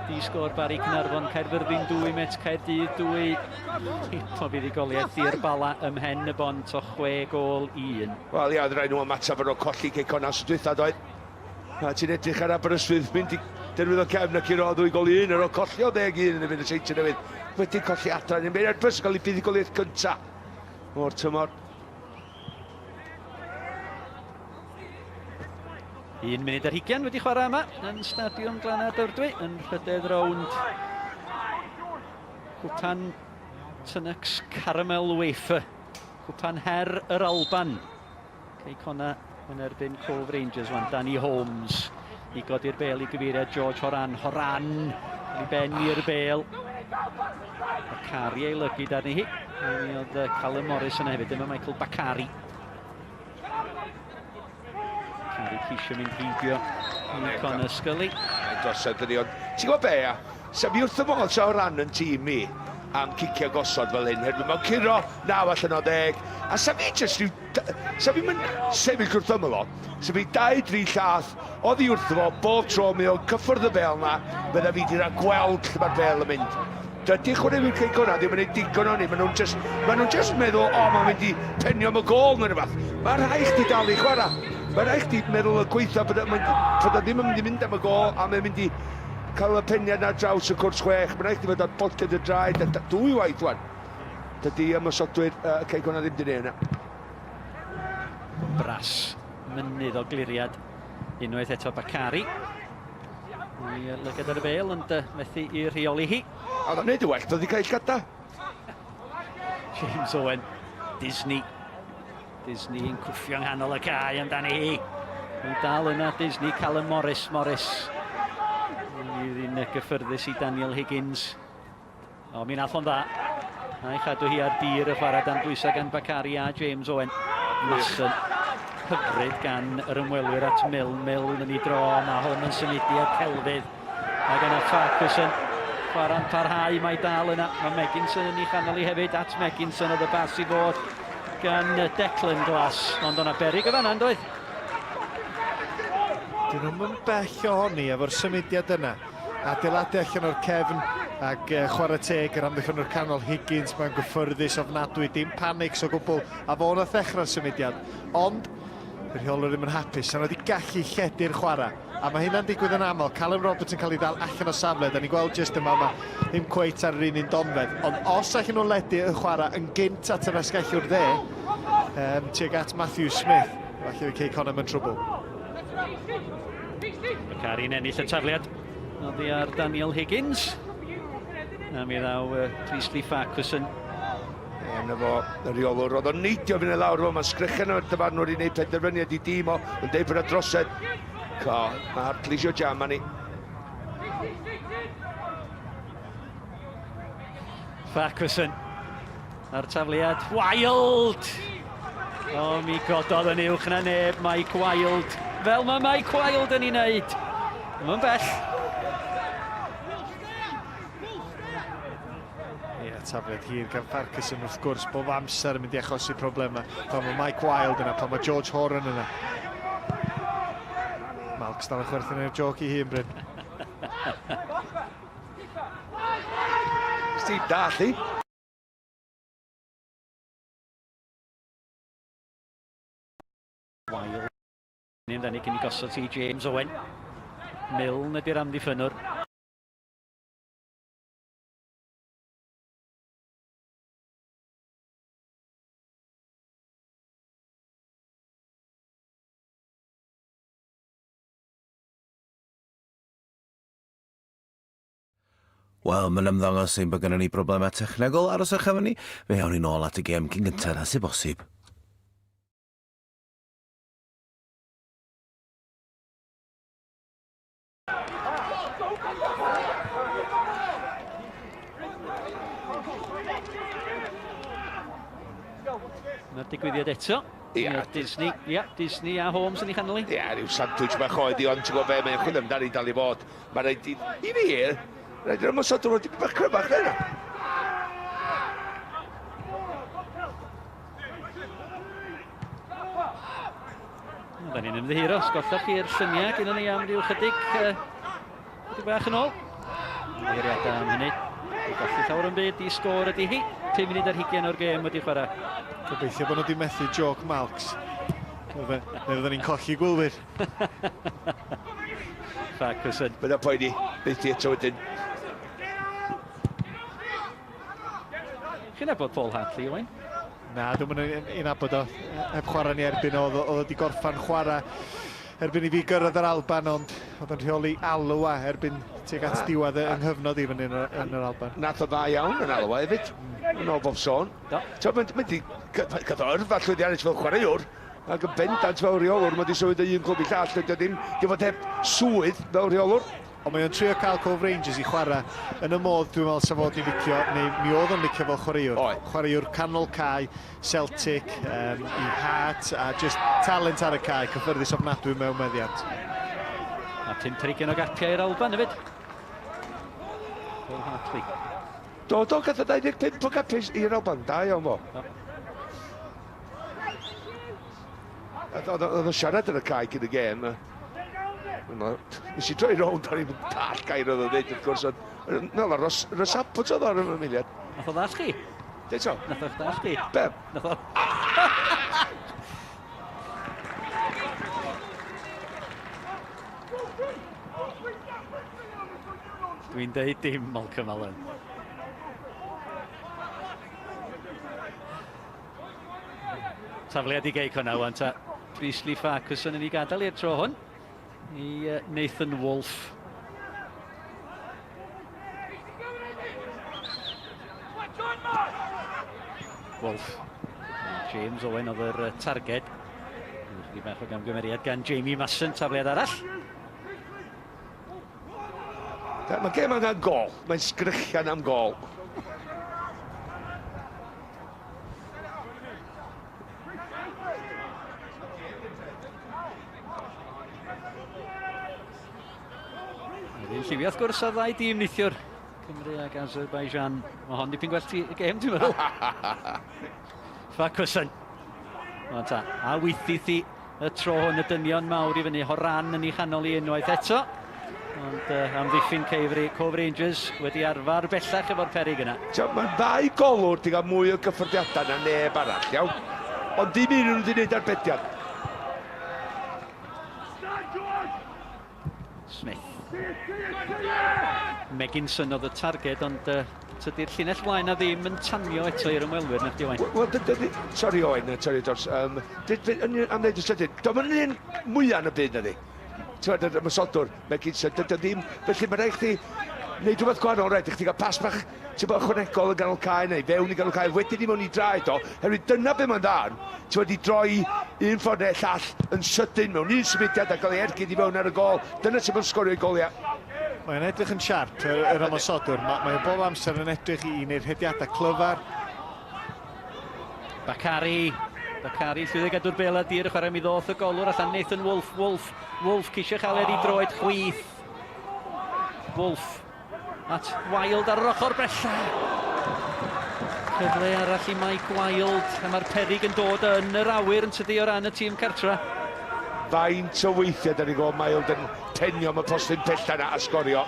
S6: Di sgôr Barry Caernarfon, Caerfyrddin 2, Met Caerdydd 2. Hip o fuddugoliaeth i'r Bala ym Mhen y Bont o 6 gôl i 1.
S7: Wel ia, oedd rhaid nhw ymateb ar ôl colli Cei Connah wsos dwytha doedd? A ti'n edrych ar Aberystwyth mynd i derwydd o cefn ac i ro ddwy gol i un ar ôl colli o 10-1 yn erbyn y Seintiau Newydd. Wedi colli adra yn erbyn Airbus yn cael ei buddugoliaeth gynta o'r tymor.
S6: Un munud ar hugain wedi chwarae yma yn Stadiwm Glannau Dyfrdwy yn rhydedd rownd Cwpan Tunnock's Caramel Wafer. Cwpan Her yr Alban. Cei Connah yn erbyn Cove Rangers wan. Danny Holmes i godi'r bel i gyfeiriad George Horan. Horan i ben i'r bel. Bakari ei lygid arni hi. Mi oedd Callum Morris yna hefyd. Dyma Michael Bakari. Cari ceisio mynd heibio i Connor Scully.
S7: Mae'n gosod dydi, ond ti'n gwybod be, ia? Sa fi wrth y modd sa o ran yn tîm i am cicio gosod fel hyn, herwydd mae'n curo 9 allan o 10, a sa fi jyst rhyw... Sa fi'n mynd sefyll wrth ymyl o, sa fi 2-3 llath oddi wrtho fo bob tro mae o'n cyffwrdd y bêl 'na, fydda fi 'di ragweld lle mae'r bêl yn mynd. Dydy chwaraewyr Cei Connah ddim yn gwneud digon o hynny. Maen nhw'n just, maen nhw'n just meddwl, o, oh, mae'n mynd i penio am y gôl neu rhywbeth. Mae rhaid chdi dal i chwarae. Mae rhaid chdi meddwl y gweitha bod, bod o ddim yn mynd i mynd am y gôl a mae'n mynd i cael y peniad na draws y cwrs chwech. Mae'n rhaid i fod ar boced y draed, a dwy waith wan. Dydy ymosodwyr uh, Cei Connah ddim di neud yna.
S6: Bras mynydd o gliriad unwaith eto Bakari. Mae lygad ar y bel ond methu i rheoli hi.
S7: A oedd o'n neud y well, doedd i cael llgada.
S6: James Owen, Disney. Disney yn cwffio yng nghanol y cae amdani hi. Mae'n dal yna Disney, Callum Morris, Morris. Fydd hi'n gyffyrddus i Daniel Higgins. O, mi nath o'n dda. A'i chadw hi ar dir y chwarae dan bwysau gan Bakari a James Owen. Mason hyfryd gan yr ymwelwyr at Milne. Milne yn ei dro, mae hwn yn symudiad celfydd. Ac yna Farquharson chwarae'n parhau, mae dal yna. Mae Megginson yn ei chanol i hefyd, at Megginson oedd y bas i fod gan Declan Glass. Ond o'na berig o fanna, yn doedd?
S2: Dyn nhw'n bell ohoni efo'r symudiad yna. Adeiladu allan o'r cefn ac uh, chwarae teg yr amddiffynwr canol Higgins, mae'n gyffyrddus ofnadwy, dim panics o gwbl, a fo nath ddechrau'r symudiad. Ond, y rheolwr ddim yn hapus, a wedi gallu lledu'r chwarae. A mae hynna'n digwydd yn aml, Callum Roberts yn cael ei ddal allan o safle, da ni'n gweld jyst yma, mae ddim cweit ar yr un un donfedd. Ond os allan nhw ledu y chwarae yn gynt at yr asgellwr dde, um, tuag at Matthew Smith, falle fydd Cei Connah mewn trwbl.
S6: Bakari'n ennill y tafliad oddi ar Daniel Higgins. A mi ddaw uh, Priestley Farquharson.
S7: Ie, na fo, y rheolwr, oedd o'n neidio fynd i lawr fo, mae'n sgrechen o'r dyfarnwr i wneud penderfyniad i dîm o, yn deud bod yna drosedd. Co, mae Hartley isio jam arni.
S6: Farquharson. A'r tafliad, Wild! O, mi gododd yn uwch na neb Mike Wild. Fel mae Mike Wild yn ei wneud. Mae'n bell.
S2: Ie, tafliad hir gan Farquharson wrth gwrs bob amser yn mynd i achosi problemau. Pan mae Mike Wild yna, pan mae George Horan yna. Malks dal yn chwerthin ar joc i hun, Bryn.
S7: Steve Darley.
S6: Wild. Ni'n amdani cyn i gosod ti James Owen. Milne ydy'r amddiffynnwr.
S8: Wel, mae'n ymddangos ein bod gennym ni broblemau technegol, aroswch efo ni, fe awn ni nôl at y gêm cyn gynted â sy'n bosib.
S6: Mae'r digwyddiad eto. Ia. Disney, ia, Disney a Holmes yn ei chanol hi.
S7: Ia, rhyw sandwich bach oedd i, ond ti'n gwybod be, mae'n chwilio amdani dal i fod. Mae rhaid i, i fi, rhaid i'r ymosodwr fod dipyn bach cryfach na hynna.
S6: Da ni'n ymddiheuro, os golloch chi'r lluniau gyda ni am ryw chydig, chydig bach yn ôl. Ymddiheuriadau am hynny. Dwi'n golli llawer yn byd i sgôr ydy hi. 5 munud ar hugain o'r gêm wedi chwarae.
S2: Gobeithio bod nhw wedi methu joke Malks. Neu fydden ni'n colli gwylwyr.
S6: Farquharson.
S7: Bydd o'n poeni, bydd ti eto wedyn.
S6: Chi'n nabod Paul Hartley, Owain?
S2: Na, dwi'm yn ei nabod o. Heb chwarae ni erbyn o, oedd o wedi gorffan chwarae erbyn i fi gyrraedd yr Alban, ond oedd yn rheoli Alloa erbyn tuag at diwedd yng nghyfnod i fyny yn, yn yr Alban.
S7: Nath o dda iawn yn Alloa hefyd, yn ôl bob sôn. Do. Mae'n mynd i gael o yrfa llwyddiannus fel chwaraewr, ac yn bendant fel rheolwr, mae wedi symud o un clwb i llall, dydy o ddim, di fod heb swydd fel rheolwr.
S2: Ond mae o'n trio cael Cove Rangers i chwarae yn y modd dwi'n meddwl sa fod i'n licio, neu mi oedd o'n licio fel chwaraewr.
S7: Oedd.
S2: Chwaraewr canol cae, Celtic, um, i Heart, a just talent ar y cae, cyffyrddus ofnadwy mewn meddiant.
S6: A 50 o gapiau i'r Alban hefyd. Paul Hartley.
S7: Do, do, gath o 25 o gapiau i'r Alban, da iawn fo. Oedd o'n siarad yn y cae cyn y gêm. Nes i droi rownd ar i'n dall gair oedd o'n dweud, wrth gwrs, ond nôl ar Rosapot oedd o'r ymwneud.
S6: Nath o ddall chi?
S7: Deud so?
S6: Nath o'ch dall chi?
S7: Be?
S6: Nath o... Dwi'n deud dim, Malcolm Allen. Tafliad i Gei Connah wan ta. Priestley Farquharson yn ei gadael i'r tro hwn i Nathan Wolfe. Wolfe. James Owen oedd yr targed. Chydig bach o gamgymeriad gan Jamie Masson, tafliad arall.
S7: Mae gêm angen gol. Mae'n sgrechian am gol.
S6: Yr un lliwiau wrth gwrs ar ddau dîm neithiwr. Cymru ac Azerbaijan. Mae hon dipyn gwell y gêm, dwi'n meddwl. Farquharson. Wel ta, a weithith i y tro hwn y dynion mawr i fyny. Horan yn ei chanol i unwaith eto. Ond amddiffyn Ceifri, Cove Rangers wedi arfer bellach efo'r perig yna.
S7: Mae'r ddau golwr wedi cael mwy o gyffyrddiadau na neb arall, iawn? Ond dim un nhw wedi gwneud arbediad.
S6: Smith. Megginson oedd y targed, ond tydi'r llinell flaen na ddim yn tanio eto i'r ymwelwyr, na chdi, Owain?
S7: Wel, sorry Owain, sorry Dors, am ddeud y sydyn, do'm yn un mwyaf yn y byd na di. Ti'n yr ymosodwr, Megginson, dydy o ddim, felly mae'n rhaid chdi wneud rhywbeth gwahanol, rhaid i chdi gael pas bach ti'n bod ychwanegol yn ganol cae neu fewn i ganol cae, wedyn i mewn i draed o, herwydd dyna be mae'n dda, ti'n wedi droi un ffordd neu llall yn sydyn mewn un symudiad a gael ei ergyd i fewn ar y gol, dyna sut mae'n sgorio ei goliau.
S2: Mae'n edrych yn siarp, yr, yr ymosodwr. Mae, mae bob amser yn edrych i wneud rhediadau clyfar.
S6: Bakari. Bakari llwyddo gadw'r bel ar dir y chwarae mi ddoth y golwr allan Nathan Wolf. Wolf. Wolf ceisio chael ei droed chwith. Wolf at Wild ar yr ochr bella. Cyfle arall i Mike Wild, a mae'r peryg yn dod yn yr awyr yn tydi o ran y tîm cartra.
S7: Faint o weithiau da ni'n gweld Wild yn penio am y postyn pella na a sgorio.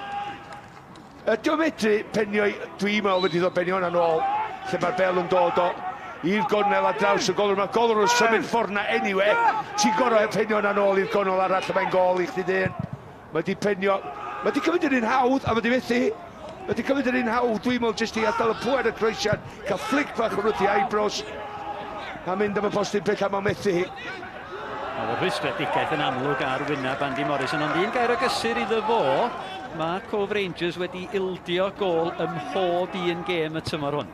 S7: Ydy o'n medru penio, dwi'n meddwl wedi ddod benio hwnna nôl, lle mae'r bel yn dod o i'r gornel a draws y golwr. Mae'r golwr yn symud ffordd na anyway. Ti'n gorfod penio hwnna nôl i'r gornel arall, a mae'n gol i chdi dyn. Mae di penio, mae di cymryd yr un hawdd, a mae di methu. Mae di cymryd yr un hawdd, dwi'n meddwl, jyst i adael y pwer y croesiad, cael flick bach o wrth i eyebrows, a mynd am y postyn pella, mae'n methu hi.
S6: Oedd y rhwystredigaeth yn amlwg ar wyneb Andy Morrison, ond un gair o gysur iddo fo, mae Cove Rangers wedi ildio gôl ym mhob un gêm y tymor hwn.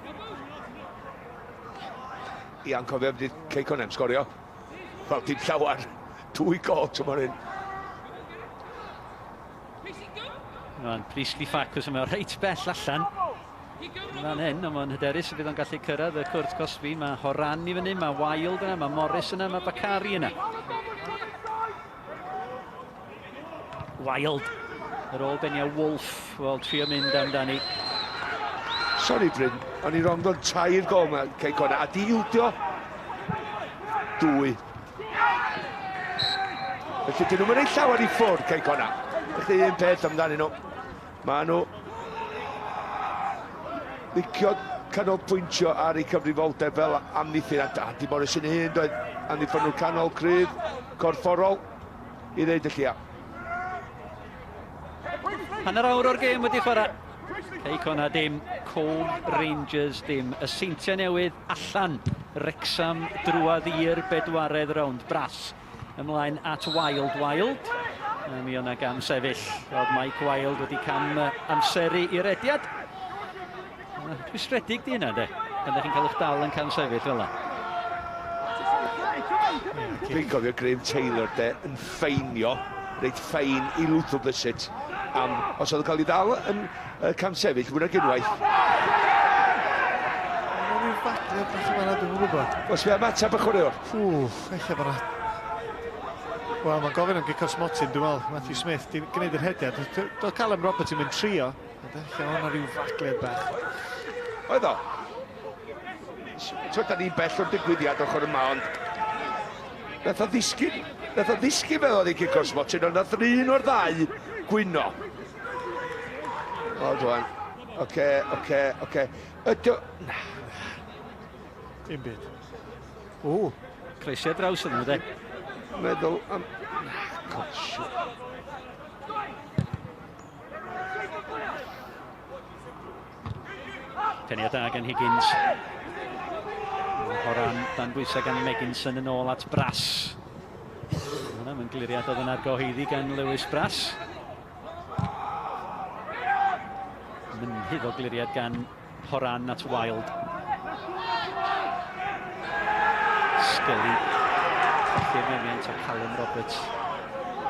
S7: Ia'n cofio, wedi Cei Connah sgorio. Wel, dim llawer. Dwy gol tymor hyn.
S6: Mae'n Priestley Farquharson, mae reit bell allan. Fan hyn, ond mae'n hyderus y bydd o'n gallu cyrraedd y cwrt cosbi. Mae Horan i fyny, mae Wild yna, mae Morris yna, mae Bakari yna. Wild. Ar ôl benia Wolf, wel, trio mynd amdani.
S7: Sorry Bryn, o'n i wrong do'n tair gol mae Cei Connah, a di ildio dwy. Felly dyn nhw'n mynd llawer i ffwrdd Cei Connah. Felly un peth amdanyn nhw. Maen nhw licio canolbwyntio ar eu cyfrifoldeb fel amddiffyn a Andy Morrison ei hun doedd amddiffyn nhw canol cryf corfforol i ddeud y llia.
S6: Hanner awr o'r gêm wedi chwarae. Cei Connah dim, Cove Rangers dim. Y Seintiau Newydd allan. Wrecsam drwadd i'r bedwaredd rownd. Brass ymlaen at Wild. Wild. Mi o'na gam sefyll. Oedd Mike Wild wedi cam amseru i rediad. Rhwystredig di hynna, de? Pan ydych chi'n cael eich dal yn cam sefyll fel yna.
S7: Dwi'n cofio Graham Taylor de yn ffeinio, reit ffein i Luther Blissett am os oedd yn cael ei ddal yn cam sefyll fwy nag unwaith.
S2: Mae'n rhyw faglu bach yma, dwi'n gwybod.
S7: Os fe ymateb y chwaraewr.
S2: Ww, eich bod yna... Wel, mae'n gofyn am gic o'r smotyn, dwi'n meddwl. Matthew Smith, di gwneud yr hediad. Doedd Callum Roberts yn mynd trio. Ond ella o'na rhyw fagled bach.
S7: Oedd o. Twyd, da ni'n bell o'r digwyddiad ochr yma, ond... Nath o ddisgyn, nath o ddisgyn fel oedd ei gic o'r smotyn, ond nath yr un o'r ddau gwyno. O, dwi'n. Oce, oce, oce. Ydy o... Na.
S2: Dim byd.
S6: O, croesiad draws ydyn nhw, de.
S7: Meddwl am... Na, gosh.
S6: Peniad da gan Higgins. Horan dan bwysau gan Megginson yn ôl at Brass. Hwna, mae'n gliriad oedd yn argyhoeddi gan Lewis Brass. Mynhydd o gliriad gan Horan at Wild. Scully. Colli'r meddiant o Callum Roberts.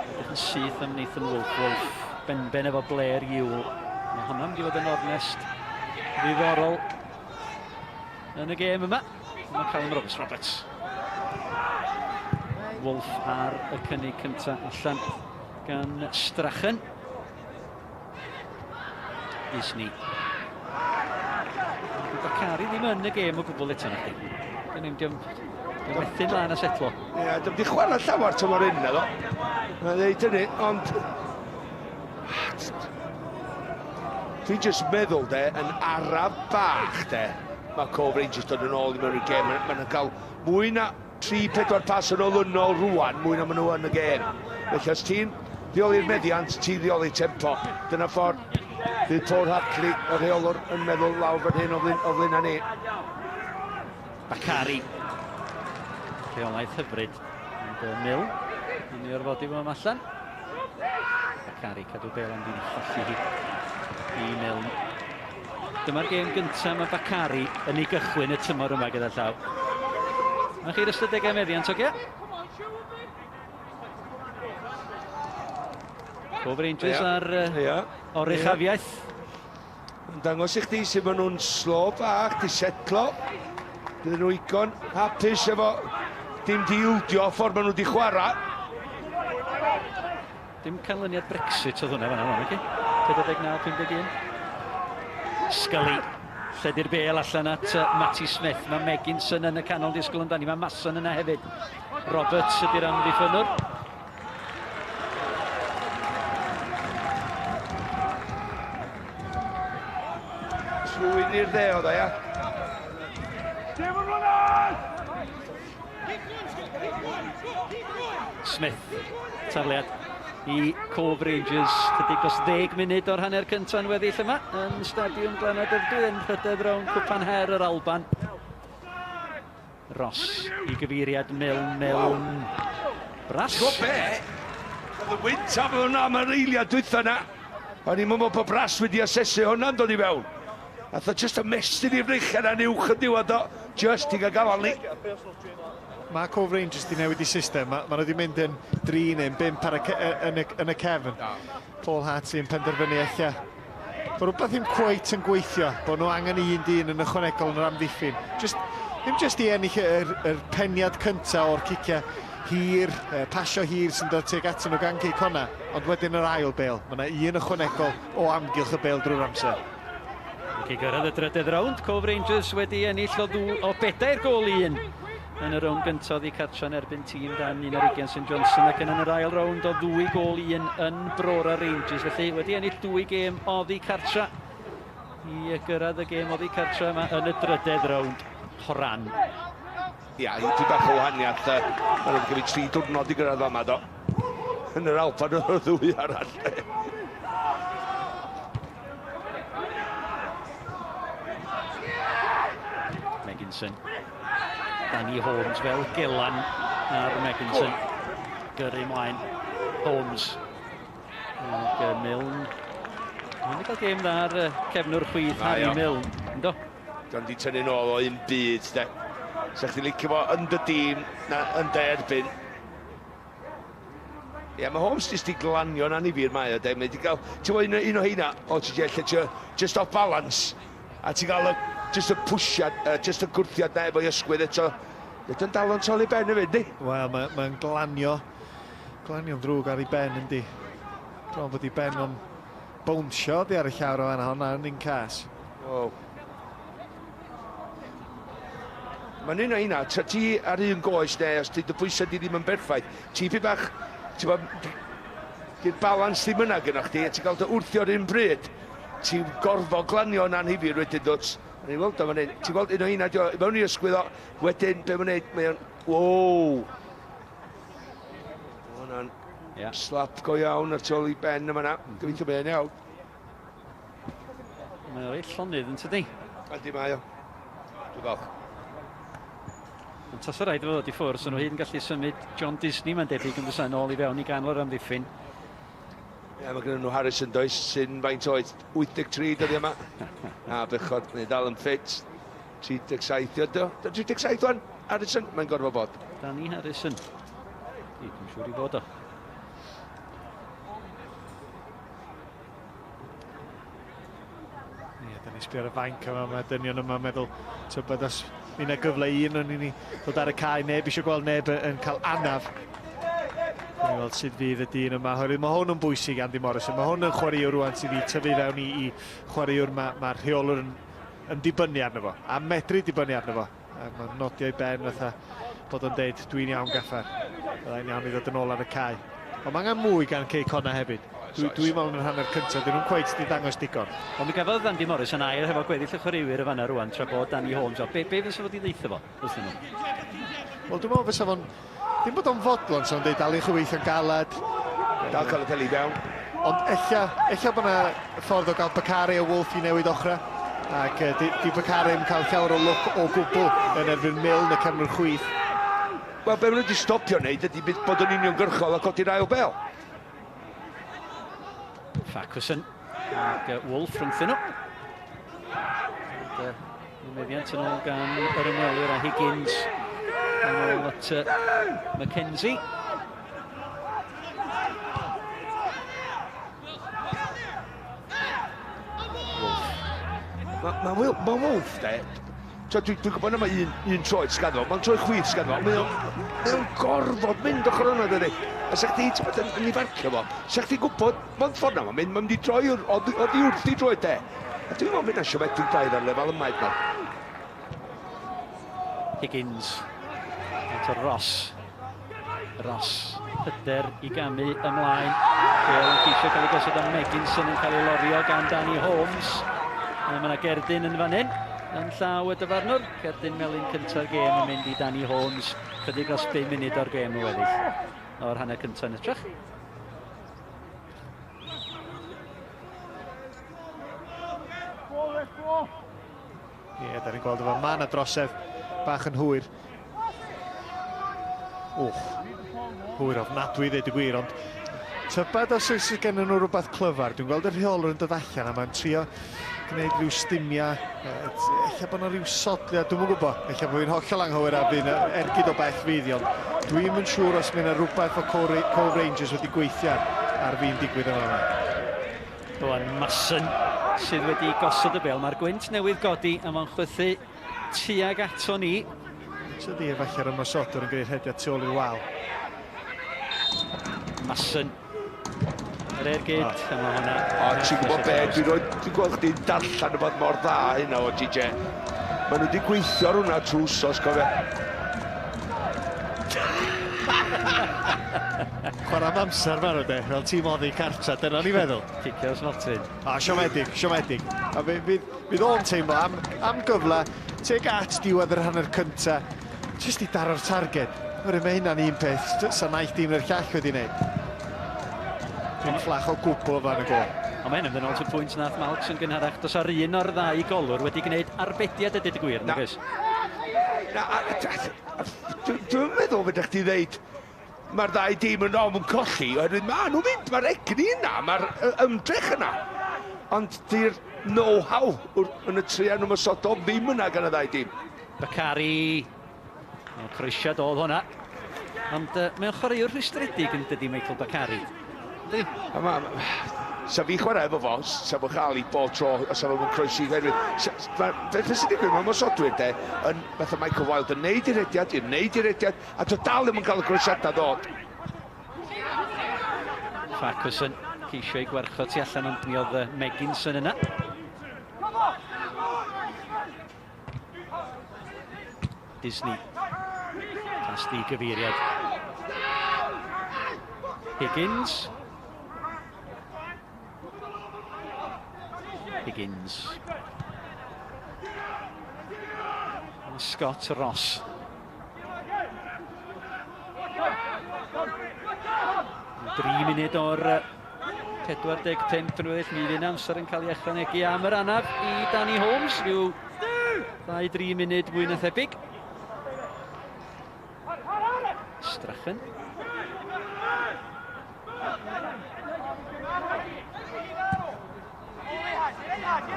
S6: Edrych yn syth am Nathan Wolf. Wolf benben efo Blair Yule. Mae hwnna'n mynd i fod yn ornest ddiddorol yn y gêm yma. Mae Callum Roberts. Roberts. Wolf ar y cynnig cyntaf allan gan Strachan. Disney. Dydy Bakari ddim yn y gêm o gwbl eto, na chdi. Dyn ni'n diom methu'n lan a setlo.
S7: Ie, yeah, dim di chwarae llawer tymor hyn, naddo. Mae'n dweud hynny, ond... Dwi'n just meddwl, de, yn araf bach, de, mae Cove Rangers dod yn ôl i mewn i'r gêm. Maen nhw'n cael mwy na 3-4 pas yn olynol rwan, mwy na maen nhw yn y gêm. Felly os ti'n rheoli'r meddiant, ti'n rheoli tempo. Dyna ffordd fydd Paul Hartley, y rheolwr, yn meddwl lawr fan hyn o flin, o flaen ni.
S6: Bakari. Rheolaeth hyfryd. Ond uh, Mil yn ei orfodi fo allan. Bakari cadw bel ond i'n cholli hi i Milne. Dyma'r gêm gyntaf mae Bakari yn ei gychwyn y tymor yma gyda llaw. Mae chi'r ystadegau meddiant, oce? Cove Rangers yeah. ar uh, yeah. oruchafiaeth.
S7: Yeah. Yn dangos i chdi sut maen nhw'n slo bach, di setlo. Bydden nhw igon hapus efo dim di ildio ffordd maen nhw di chwarae.
S6: Dim canlyniad Brexit oedd hwnna fan'na, naci? 49-51. Scully. Lledu'r bêl allan at uh, Matty Smith. Mae Megginson yn y canol disgwyl amdani. Mae Masson yna hefyd. Roberts ydy'r amddiffynnwr.
S7: Trwy'n i'r dde oedd o, ia?
S6: Smith, tafliad i Cove Rangers, chydig dros 10 munud o'r hanner cyntaf yn weddill yma yn Stadiwm Glannau Dyfrdwy yn rhydedd rownd Cwpan Her yr Alban. Ross i gyfeiriad Milne, Milne. Brass.
S7: Ti'n be? Oedd y wynt am hwnna am yr eiliad dwytha na. O'n i'n meddwl bod Brass wedi asesu hwnna'n dod i fewn. Nath o just ymestyn i freichiau na'n uwch yn diwedd o. Just i gael gafal ni.
S2: Mae Cove Rangers wedi newid i system. Mae ma nhw wedi mynd yn 3 neu'n 5 ar y, yn, y, yn y cefn. Paul Hartley yn penderfynu ella bod rhywbeth ddim cweit yn gweithio, bod nhw angen un dyn yn ychwanegol yn yr amddiffyn. Just, ddim just i ennill yr, yr peniad cyntaf o'r ciciau hir, eh, pasio hir sy'n dod tuag atyn nhw gan Cei Connah, ond wedyn yr ail bêl. Mae yna un ychwanegol o amgylch y bêl drwy'r amser.
S6: Wedi gyrraedd y drydedd rownd, Cove Rangers wedi ennill o, ddw, o bedair gol i un yn y rownd gyntaf oddi cartra yn erbyn tîm dan 21 St Johnson ac yn yr ail rownd o ddwy gol i un yn Brora Rangers. Felly wedi ennill dwy gêm oddi cartra i gyrraedd y gêm oddi cartra yma yn y drydedd rownd. Horan.
S7: Ia, i bach o wahaniaeth. Mae'n wedi cymryd tri diwrnod i gyrraedd fama, do. Yn yr Alban oedd y ddwy arall.
S6: Megginson. Danny Holmes fel gelan ar Megginson. Gyrru ymlaen. Holmes. Ac uh, Milne. Mae'n wedi cael gêm dda ar uh, cefnwr chwith Harry Milne. Ynddo?
S7: Dwi'n di tynnu nôl o un byd, de. Sa chdi licio fo yn dy dîm, na yn dy erbyn. Ie, yeah, mae Holmes jyst di glanio yn anifir mae o, de. Mae di gael, ti'n gwybod, un, un o heina, o ti lle ti just off balance, a ti'n gael y, just y pwsiad, uh, just y gwrthiad na efo'i ysgwydd eto. Ydy'n dal o'n toli ben hefyd, di?
S2: Wel, mae'n mae glanio, glanio'n ddrwg ar ei ben, yndi. Bron fod ei ben o'n bownsio oddi ar y llawr o fanna, hwnna yn un cas.
S7: Oh. Mae'n un o heina, tra ti ar un goes neu os ti dy bwysau di ddim yn berffaith, ti pyn bach, ti'n bod, di'r balans ddim yna gyda chdi, a ti'n cael dy wrthio ar un bryd, ti'n gorfod glanio yn anhifir wedyn dwt. O'n i'n weld o fan hyn, ti'n gweld un o heina, di o, mewn i ysgwydd o, wedyn be mae'n neud, mae'n, wow! Hwnna'n yeah. slap go iawn ar tu ôl i ben yma na, gobeithio mae'n iawn.
S6: Mae'n reit llonydd yn tydi?
S7: Yndi mae o. Dwi'n falch.
S6: Ond tasa rhaid iddo fo ddod i ffwrdd, so nhw hyd yn gallu symud John Disney, mae'n debyg, yn fysa nôl i fewn i ganol yr amddiffyn.
S7: Ie, mae gen nhw Harrison does, sy'n faint oed, 83 dyddi yma. A bechod, mae'n dal yn ffit. 37, ydy o? 37 wan, Harrison, mae'n gorfod bod.
S6: Danny Harrison. Dwi'n siŵr i fod o.
S2: Ie, da ni'n sbio ar y fainc yma, mae dynion yma'n meddwl, tybed os mi yna gyfle i un o'n ni ddod ar y cae, neb eisiau gweld neb yn cael anaf. Dwi'n ni weld sut fydd y dyn yma, oherwydd mae hwn yn bwysig Andy Morrison, mae hwn yn chwaraewr rwan sydd wedi tyfu fewn i, i chwaraewr, mae, mae rheolwr yn, yn dibynnu arno fo, a medru dibynnu arno fo. A mae'n nodio i ben fatha bod o'n deud, dwi'n iawn gaffer, byddai'n iawn i ddod yn ôl ar y cae. Ond mae angen mwy gan Cei Connah hefyd. Dwi, dwi'n meddwl yn yr hanner cyntaf, dyn nhw'n cweit di ddangos digon.
S6: Ond mi gafodd Andy Morris yn air hefo gweddill y chwaraewyr y fanna rwan, tra bod Danny Holmes. O, be, be fysa fod i ddeutha fo, wrthyn nhw?
S2: Wel, dwi'n meddwl fysa fo'n... Dim bod o'n fodlon, so'n deud daliwch i weithio'n galed.
S7: Dal cael y peli fewn.
S2: Ond ella, ella bod yna ffordd o gael Bakare a Wolf i newid ochrau. Ac uh, di, di Bakare yn cael llawer o lwc o gwbl yn erbyn Milne y cefnwr chwith.
S7: Wel, be maen nhw wedi stopio wneud ydy bod yn uniongyrchol a codi'r ail bel.
S6: Farquharson ac Wolf rhwngthyn nhw. And, meddiant yn ôl gan yr ymwelwyr a Higgins yn ôl at Mackenzie.
S7: Wolf. Mae ma, ma, ma Wolf, de, Dwi'n dwi gwybod na mae un, un troed sgaddo, mae'n troed chwith sgaddo, mae o'n mae o'n gorfod mynd ochr yna, dydy. A sa chdi, ti'n bod yn, yn ei farcio fo, sa chdi gwybod, mae'n ffordd na, mae'n mynd, mae'n mynd i droi oddi wrth i droed de. A dwi'n meddwl fydd siomedig braidd ar lefel yma hyd
S6: Higgins. Eto Ross. Ross. Hyder i gamu ymlaen. Bale yn ceisio cael ei gosod am Megginson yn cael ei lorio gan Danny Holmes. A mae yna gerdyn yn fan hyn. Yn llaw y dyfarnwr. Cerdyn melyn cyntaf gêm yn mynd i Danny Holmes. Chydig dros 5 munud o'r gêm yn weddill. O'r hanner cyntaf yn ytrach.
S2: Ie, yeah, da ni'n gweld efo ma' 'na drosedd bach yn hwyr. Wch, hwyr ofnadwy i ddeud y gwir, ond tybed os oes gen nhw rhywbeth clyfar. Dwi'n gweld y rheolwr yn dod allan a mae'n trio gwneud rhyw stumia, ella bod yna rhyw sodliad, dwi'm yn gwybod, ella bod fi'n hollol anghywir a fydd ergyd o bell fydd i, ond dwi'm yn siŵr os mae yna rhywbeth o Cove Rangers wedi gweithio ar, ar fi'n digwydd yma. yma.
S6: Rwan Mason sydd wedi gosod y bel. Mae'r gwynt newydd godi a mae'n chwythu tuag ato ni.
S2: Tydi efallai'r ymosodwr yn gwneud rhediad tu ôl i'r wal.
S6: Mason Yr ergyd, oh. a mae hwnna...
S7: O, ti'n gwybod be, dwi'n rhoi, dwi'n gweld chdi'n darllen rhywbeth mor dda hynna o TJ. Maen nhw wedi gweithio ar hwnna trwy wsos, cofio.
S2: Chwarae am amser maen nhw de, fel tîm oddi cartra, dyna ni feddwl.
S6: Cicio'r smotyn.
S2: A, siomedig, siomedig. A fydd, fydd o'n teimlo am, am gyfle tuag at diwedd yr hanner cynta, jyst i daro'r targed. Oherwydd mae hynna'n un peth sa naill dîm neu'r llall wedi wneud. Dim fflach o gwbl o flaen y gôl.
S6: Ond mae hyn yn mynd yn ôl at y pwynt nath Malcs yn gynharach. Does ar un o'r ddau golwr wedi gwneud arbediad a dweud y gwir, nag oes?
S7: Na, dwi'n meddwl fedrwch chdi ddeud mae'r ddau dîm yn ofn colli, oherwydd maen nhw'n mynd, mae'r egni yna, mae'r ymdrech yna. Ond di'r know-how yn y trian ymosodol ddim yna gan y ddau dîm.
S6: Bakary O, croesiad oedd hwnna. Ond uh, mae'n chwaraewr rhwystredig yn dydy Michael Bakary. Ydy?
S7: A ma, sa fi chwarae efo fo, sa fo chael i bob tro, a sa fo'n croesi oherwydd. Beth sy'n digwydd, mae ymosodwyr de, yn fatha Michael Wilde yn neud i rediad, yn neud i rediad, a to dal ddim yn cael y croesiadau ddod.
S6: Farquharson ceisio ei gwarchod tu allan, ond mi oedd Megginson yna. Disney. Pas di gyfeiriad. Higgins. Higgins. Scott Ross. Dri munud o'r 45 yn weddill, mi fydd amser yn cael ei ychwanegu am yr anaf i Danny Holmes, rhyw 2-3 munud fwy na thebyg. Strachan.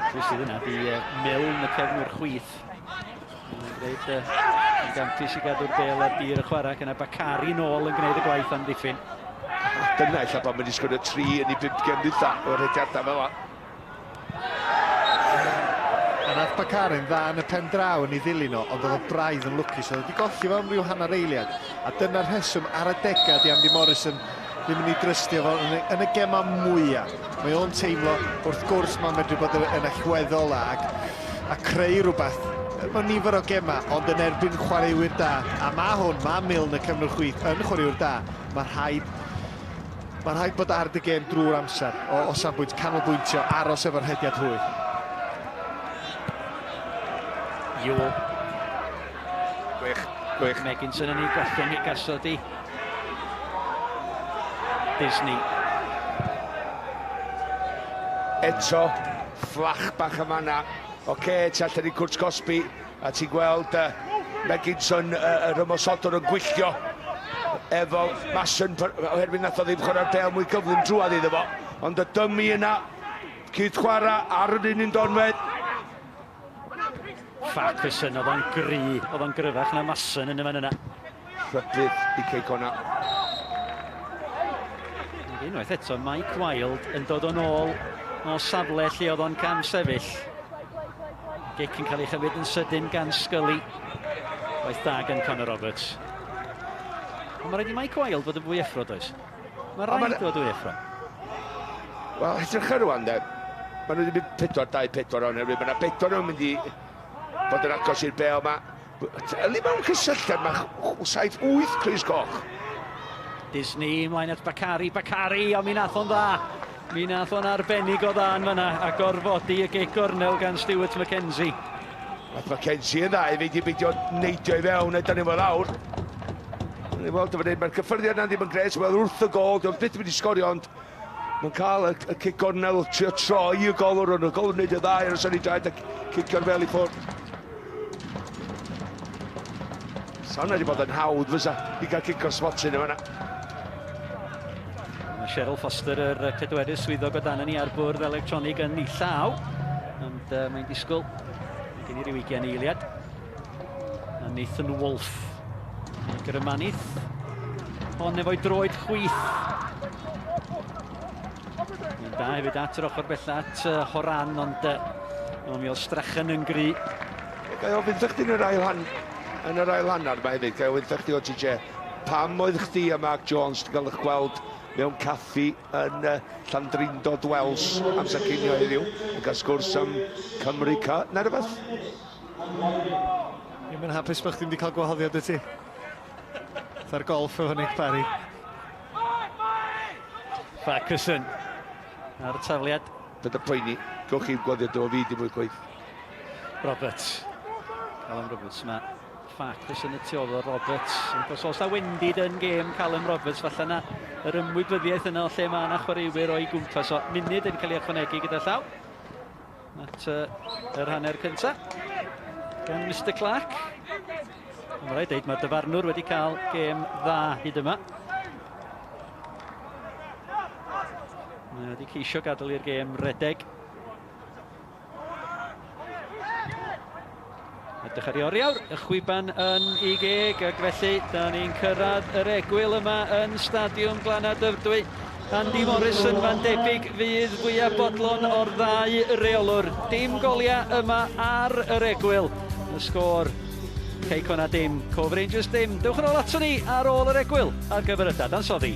S6: Pwy sydd yna? Di Milne y cefnwr chwith. Mae'n gwneud yn gampus i gadw'r bel ar dir y chwarae, ac yna Bakari nôl yn gwneud y gwaith amddiffyn.
S7: A dyna ella pan mae'n disgwyl y tri yn ei bump gem dwytha, o'r rhediadau fel yna.
S2: A nath Bakari'n dda yn y pen draw yn ei ddilyn o, ond oedd o braidd yn lwcus. Oedd wedi golli fo am ryw hanner eiliad. A dyna'r rheswm ar adegau di Andy Morrison ddim yn ei drystio fo yn y, yn y gema mwyaf. Mae o'n teimlo, wrth gwrs, mae'n medru bod yn allweddol ac, a creu rhywbeth mewn nifer o gema, ond yn erbyn chwaraewyr da. A mae hwn, mae Milne y cefnwr chwith yn chwaraewr da. Mae rhaid Mae rhaid bod ar dy gêm drwy'r amser o, o safbwynt canolbwyntio, aros efo'r rhediad hwy.
S6: Ewell.
S7: Gwych, gwych.
S6: Megginson yn ei gollwng i gasod i. Disney.
S7: Eto, fflach bach yma na. Oce, okay, ti allan i cwrt cosbi, a ti'n gweld Megginson, yr ymosodwr yn gwylltio efo Mason, oherwydd nath o ddim chwarae'r bel mwy gyflym drwadd iddo fo. Ond y dymi yna, cyd chwarae ar yr un un donwedd.
S6: Farquharson, oedd o'n gry, oedd o'n gryfach na Mason yn y fan yna.
S7: Rhybudd i Cei Connah.
S6: Unwaith eto, Mike Wild yn dod o'n ôl o safle lle oedd o'n cam sefyll. Gic yn cael ei chymryd yn sydyn gan Scully. Waith da gan Conor Roberts. Ond mae rhaid i Mike Wild fod yn fwy effro, does? Mae rhaid fod fwy effro.
S7: Wel, edrych ar rwan, de. Maen nhw wedi mynd 4-2-4 o'n herwydd. Mae yna bedwar nhw'n mynd i fod yn agos i'r bel yma. Yli mewn cysylltiad, mae 7-8 crys coch.
S6: Disney ymlaen at Bakari. Bakari, ond mi nath o'n dda. Mi nath o'n arbennig o dda yn fanna a gorfodi y gic gornel gan Stuart McKenzie.
S7: Nath McKenzie yn dda i fi di beidio neidio i fewn a dynnu fo lawr. Ni weld efo mae'r cyffyrddiad yna ddim yn gres, wel wrth y gol, diolch byth wedi sgorio, ond mae'n cael y, y cic gornel, trio troi y golwr, ond y golwr wneud y dda ar y sôn i draed a cicio'r fel i ffwrdd. Sa hwnna wedi bod yn hawdd fysa i gael cic o'r smotyn yma.
S6: Mae Cheryl Foster, yr pedwerydd swyddog o dan ni ar bwrdd electronig yn ei llaw. Ond mae'n disgwyl. Mae gen i ryw 20 eiliad. A Nathan Wolfe. Gyrmanith. Hon efo'i droed chwith. Mae'n da hefyd at yr ochr bella at Horan, ond mi oedd Strachan yn gry.
S7: Ga i ofyn chdi yn yr ail han, yn yr ail hanner yma hefyd, ga i ofyn chdi o TJ, pam oedd chdi a Mark Jones wedi cael eich gweld mewn caffi yn Llandrindod Wells amser cinio heddiw, yn cael sgwrs am Cymru Cy, na rhywbeth?
S2: Ddim yn hapus bod chdi wedi cael gwahoddiad y ti. Fatha'r golf efo Nick Parry.
S6: Farquharson ar y tafliad.
S7: Bydd y poeni, gewch chi'n gwaddio o fi dim mwy gwaith.
S6: Roberts. Callum Roberts, mae Farquharson y tu ôl o Roberts. Ond os oes na wendid yn gêm Callum Roberts, falle na yr ymwybyddiaeth yna o lle mae yna chwaraewyr o'i gwmpas. O munud yn cael ei ychwanegu gyda llaw at yr hanner cyntaf gan Mr Clark. Mae'n rhaid deud, mae'r dyfarnwr wedi cael gêm dda hyd yma. Mae wedi ceisio gadael i'r gêm redeg. Edrych ar ei oriawr, y chwiban yn ei geg, ac felly da ni'n cyrraedd yr egwyl yma yn Stadiwm Glannau Dyfrdwy. Andy Morrison fan debyg fydd fwyaf bodlon o'r ddau reolwr. Dim goliau yma ar yr egwyl. Y sgôr, Cei Connah dim, Cove Rangers dim. Dewch yn ôl ato ni ar ôl yr egwyl ar gyfer y dadansoddi.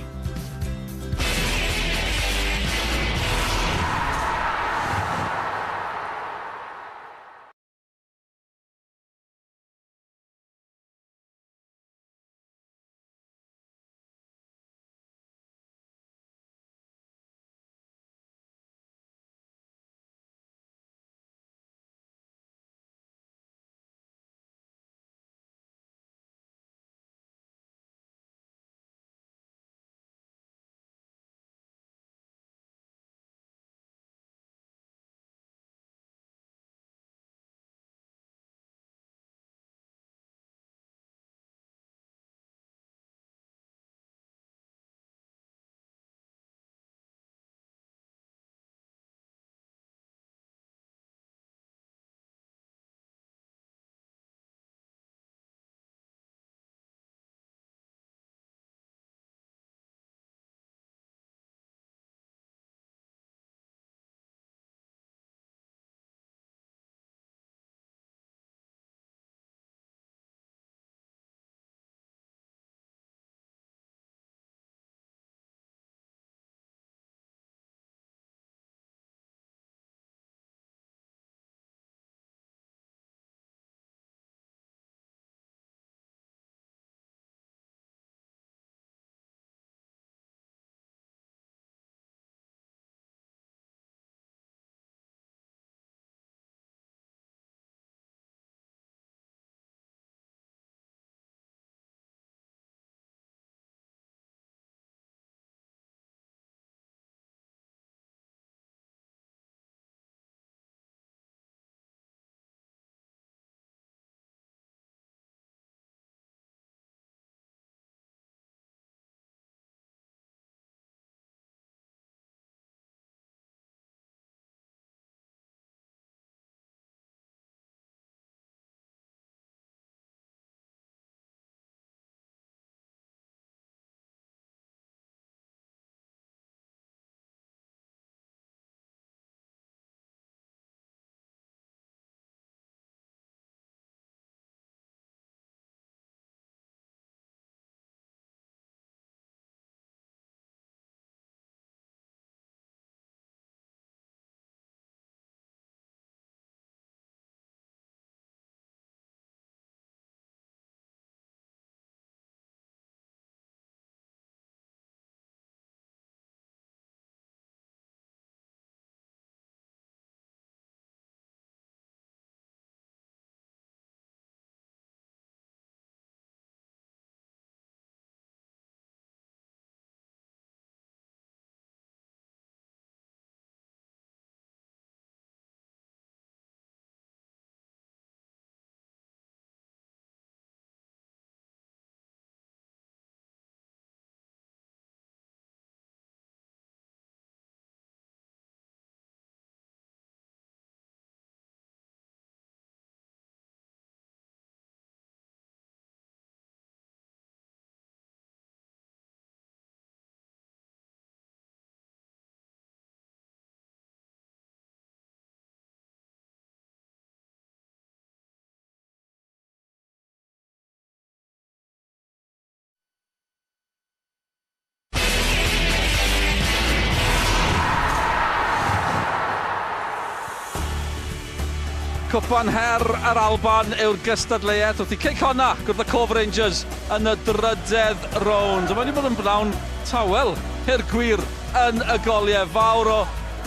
S1: Cwpan Her yr Alban yw'r gystadleuaeth wrth i Cei Connah gwrdd â Cove Rangers yn y drydedd rownd. Mae wedi bod yn bnawn tawel i'r gwir yn y goliau. Fawr o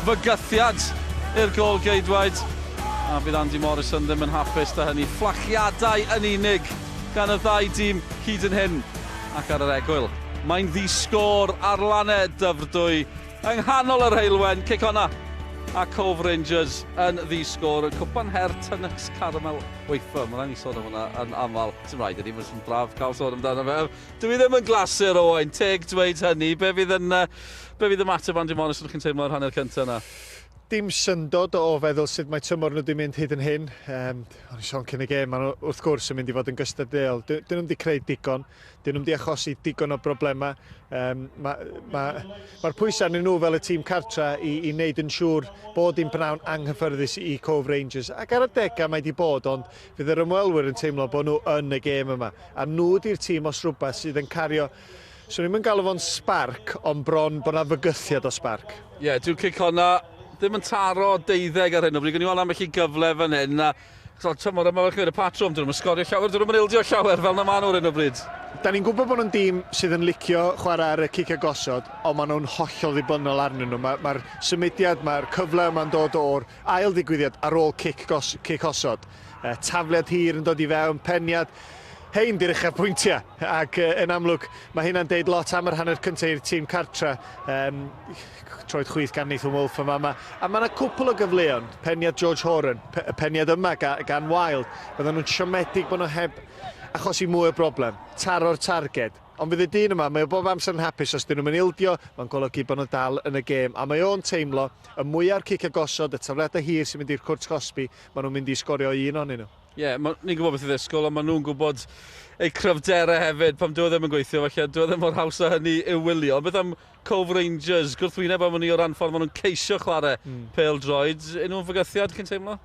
S1: fygythiad i'r gôl geidwaid. A fydd Andy Morrison ddim yn hapus da hynny. Fflachiadau yn unig gan y ddau dîm hyd yn hyn. Ac ar yr egwyl, mae'n ddi-sgôr ar lannau Dyfrdwy. Yng nghanol yr heulwen, Cei Connah a Cove Rangers yn ddi-sgôr. Cwpan Her Tunnock's Caramel Wafer. Mae'n rhaid ni sôn am hwnna yn aml. Dim rhaid i ni, mae'n braf cael sôn amdano fe. Dwi ddim yn glasur, Owain, teg dweud hynny. Be fydd yn, be fydd ymateb Andy Morris ydych chi'n teimlo ar hanner cyntaf yna?
S2: Dim syndod o feddwl sut mae tymor nhw wedi mynd hyd yn hyn. Um, o'n i sôn cyn y gêm, maen nhw wrth gwrs yn mynd i fod yn gystadleuol. Dyn nhw'n wedi creu digon. Dyn nhw'm 'di achosi digon o broblemau. Um, Mae'r ma, ma, ma pwysau arnyn nhw fel y tîm cartra i, i wneud yn siŵr bod dim pnawn anghyffyrddus i Cove Rangers. Ac ar adegau mae wedi bod, ond fydd yr ymwelwyr yn teimlo bod nhw yn y gêm yma. A nhw di'r tîm os rhywbeth sydd yn cario... Swn i'm yn galw fo'n sbarc, ond bron bod 'na fygythiad o sbarc.
S1: Ie, yeah, dyw Cei Connah ddim yn taro deuddeg ar hyn o bryd. Gwni weld ambell i gyfle fan hyn. A So, tymor yma, fel chi'n y patrwm, dyn nhw'n sgorio llawer, dyn nhw'n ildio llawer, fel na maen nhw ar hyn o bryd.
S2: Da ni'n gwybod bod nhw'n dîm sydd yn licio chwarae ar y cic a gosod, ond maen nhw'n hollol ddibynnol arnyn nhw. Mae'r ma symudiad, mae'r cyfle yma'n dod o'r ail ddigwyddiad ar ôl cic, gos, cic osod. E, tafliad hir yn dod i fewn, peniad. Hein di'r uchaf pwyntiau, ac yn amlwg mae hynna'n deud lot am yr hanner cyntaf i'r tîm cartra. Um, troed chwith gan Nathan Wolfe yma. Ma, a mae yna cwpl o gyfleon, peniad George Horan, pe, y peniad yma ga, gan Wild. Bydden nhw'n siomedig bod nhw heb achosi mwy o broblem, taro'r targed. Ond fydd y dyn yma, mae o bob amser yn hapus os dyn nhw'n mynd ildio, mae'n golygu bod nhw'n dal yn y gêm. A mae o'n teimlo, y mwyaf cic a gosod, y tafliadau hir sy'n mynd i'r cwrt cosbi, maen nhw'n mynd i sgorio un ohonyn nhw.
S1: Ie, yeah, ni'n gwybod beth i ddisgwyl, ond maen nhw'n gwybod eu cryfderau hefyd, pam dyw e ddim yn gweithio, felly dyw e ddim mor haws â hynny i'w wylio. Ond beth am Cove Rangers, gwrthwyneb am hynny o ran ffordd maen nhw'n ceisio chwarae mm. pêl-droed. Unrhyw fygythiad, chi'n teimlo?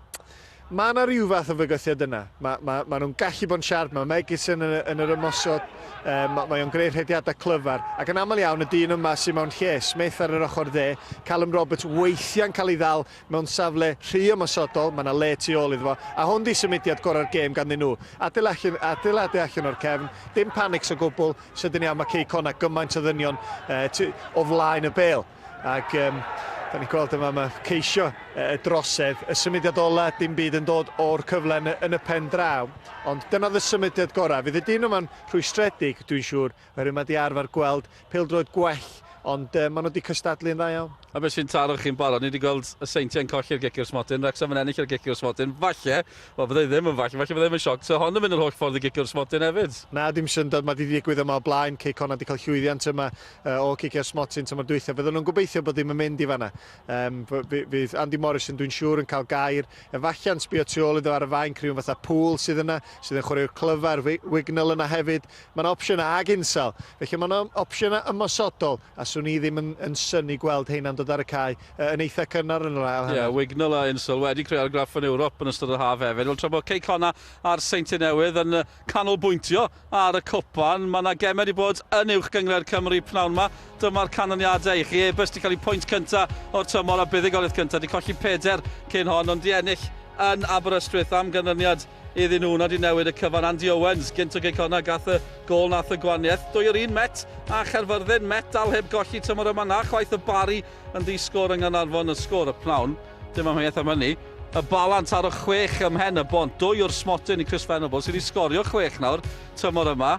S2: Mae yna rhyw fath o fygythiad yna. Mae, ma, ma nhw'n gallu bod yn siarp, mae Megison yn, yn yr ymosod, um, mae o'n gwneud rhediadau clyfar. Ac yn aml iawn, y dyn yma sy'n mewn lle, Smith ar yr ochr dde, Callum Roberts weithiau'n cael ei ddal mewn safle rhy ymosodol, mae yna le tu ôl iddo fo, a hwn di symudiad gorau'r gêm ganddyn nhw. Adeiladu, adeiladu allan o'r cefn, dim panics o gwbl, Sydyn iawn mae Cei Connah gymaint o ddynion uh, o flaen y bêl. Ac um, da ni'n gweld yma, mae ceisio y drosedd, y symudiad ola, dim byd yn dod o'r cyfle yn y, yn y pen draw. Ond dyna oedd y symudiad gorau. Fydd y dyn yma'n rhwystredig, dwi'n siŵr, oherwydd mae di arfer gweld pêl-droed gwell, ond uh, maen nhw wedi cystadlu yn dda iawn.
S1: A beth sy'n taro chi'n barod, ni wedi gweld y Seintiau'n colli'r gic i'r smotyn, Wrexham yn ennill yr gic i'r smotyn, falle, wel byddai ddim yn falle, falle byddai ddim yn sioc, so hon yn mynd yr holl ffordd i gic i'r smotyn hefyd.
S2: Na, dim syndod, mae wedi digwydd yma o blaen, Cei Connah wedi cael llwyddiant yma uh, o gic i'r smotyn tymor dwytha. Fydden nhw'n gobeithio bod ddim yn mynd i fanna. Um, fydd Andy Morrison, dwi'n siŵr, yn cael gair. Efallai'n sbio tu ôl iddo ar y fainc, rhywun fatha Poole sydd yna, sydd yn chwaraewr clyfar, Wignall yna hefyd. Mae yna opsiynau ag Insel. Felly mae yna opsiynau ymosodol. A swn i ddim yn yn synnu gweld heina'n dod ar y cae yn eitha cynnar yn yr ail hanner.
S1: Ie, Wignall a Insel wedi creu argraff yn Ewrop yn ystod yr haf hefyd. Wel, tra bod Cei Connah a'r Seintiau Newydd yn canolbwyntio ar y cwpan, mae yna gemau wedi bod yn Uwch Gynghrair Cymru pnawn yma. Dyma'r canlyniadau i chi. Airbus wedi cael eu pwynt cyntaf o'r tymor a buddugoliaeth cyntaf. Wedi colli peder cyn hon, ond di ennill yn Aberystwyth am ganlyniad iddyn nhw. Na di newid y cyfan. Andy Owens, gynt o Gei Connah, gath y gôl nath y gwaniaeth. Dwy o'r un, Met a Chaerfyrddin. Met dal heb golli tymor yma na chwaith y Barri yn ddi-sgôr yng Nghaernarfon y sgôr y pnawn. Dim amheuaeth am hynny. Y Bala'n taro chwech ym mhen y bont. Dwy o'r smotyn i Chris Venables sydd wedi sgorio chwech nawr tymor yma.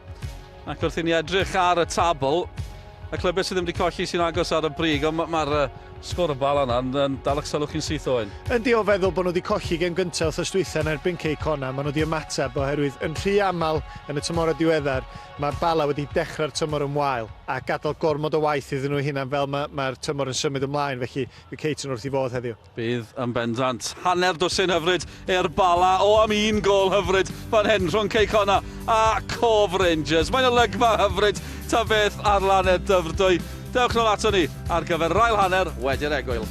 S1: Ac wrth i ni edrych ar y tabl, y clybiau sydd ddim wedi colli sy'n agos ar y brig, ond mae'r ma sgôr y Bala yna yn, yn dal eich sylw chi'n syth oen.
S2: Yndi, o feddwl bod nhw wedi colli gêm gyntaf wythnos dwytha yn erbyn Cei Connah, maen nhw wedi ymateb oherwydd yn rhy aml yn y tymhorau diweddar mae'r Bala wedi dechrau'r tymor yn wael a gadael gormod o waith iddyn nhw hunan fel mae'r ma tymor yn symud ymlaen, felly fydd Caton wrth ei fodd heddiw.
S1: Bydd yn bendant. Hanner dwsin hyfryd i'r Bala. O am un gôl hyfryd fan hyn rhwng Cei Connah a Cove Rangers. Mae'n olygfa hyfryd ta beth ar lannau Dyfrdwy. Dewch nôl ato ni ar gyfer yr ail hanner wedi'r egwyl.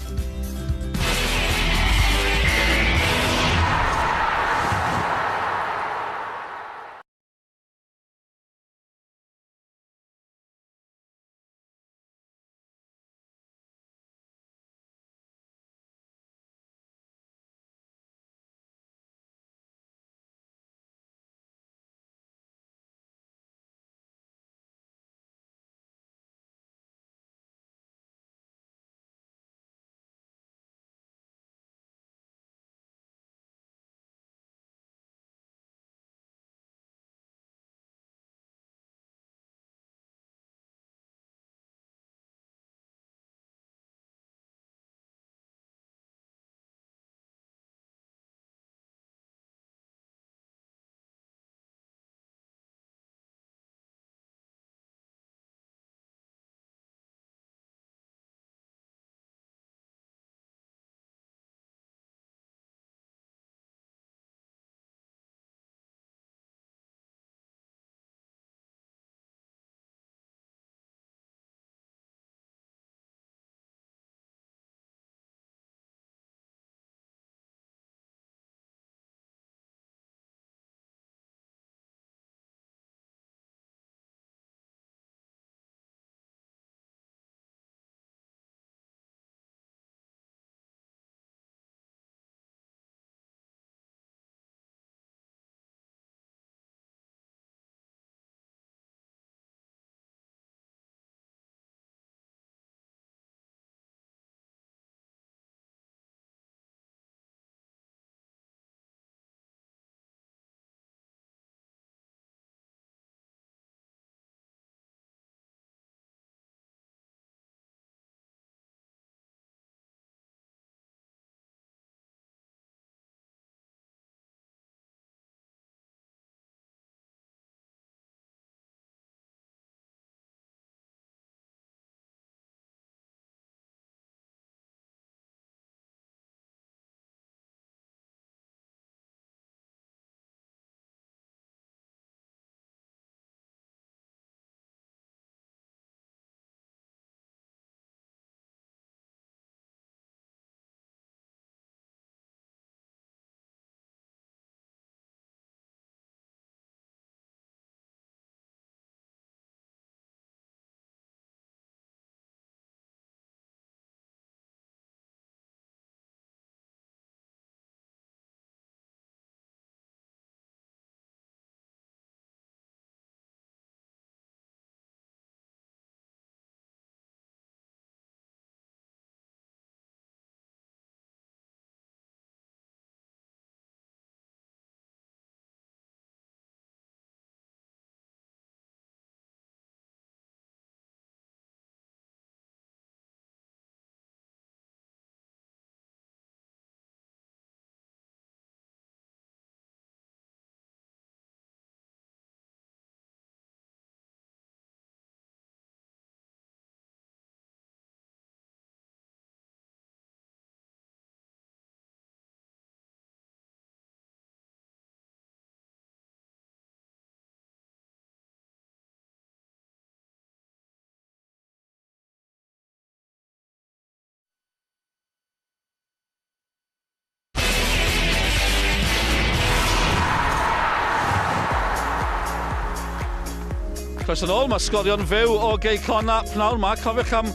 S1: Croeso nôl, mae sgorio'n fyw o Gei Connah pnawn ma. Cofiwch am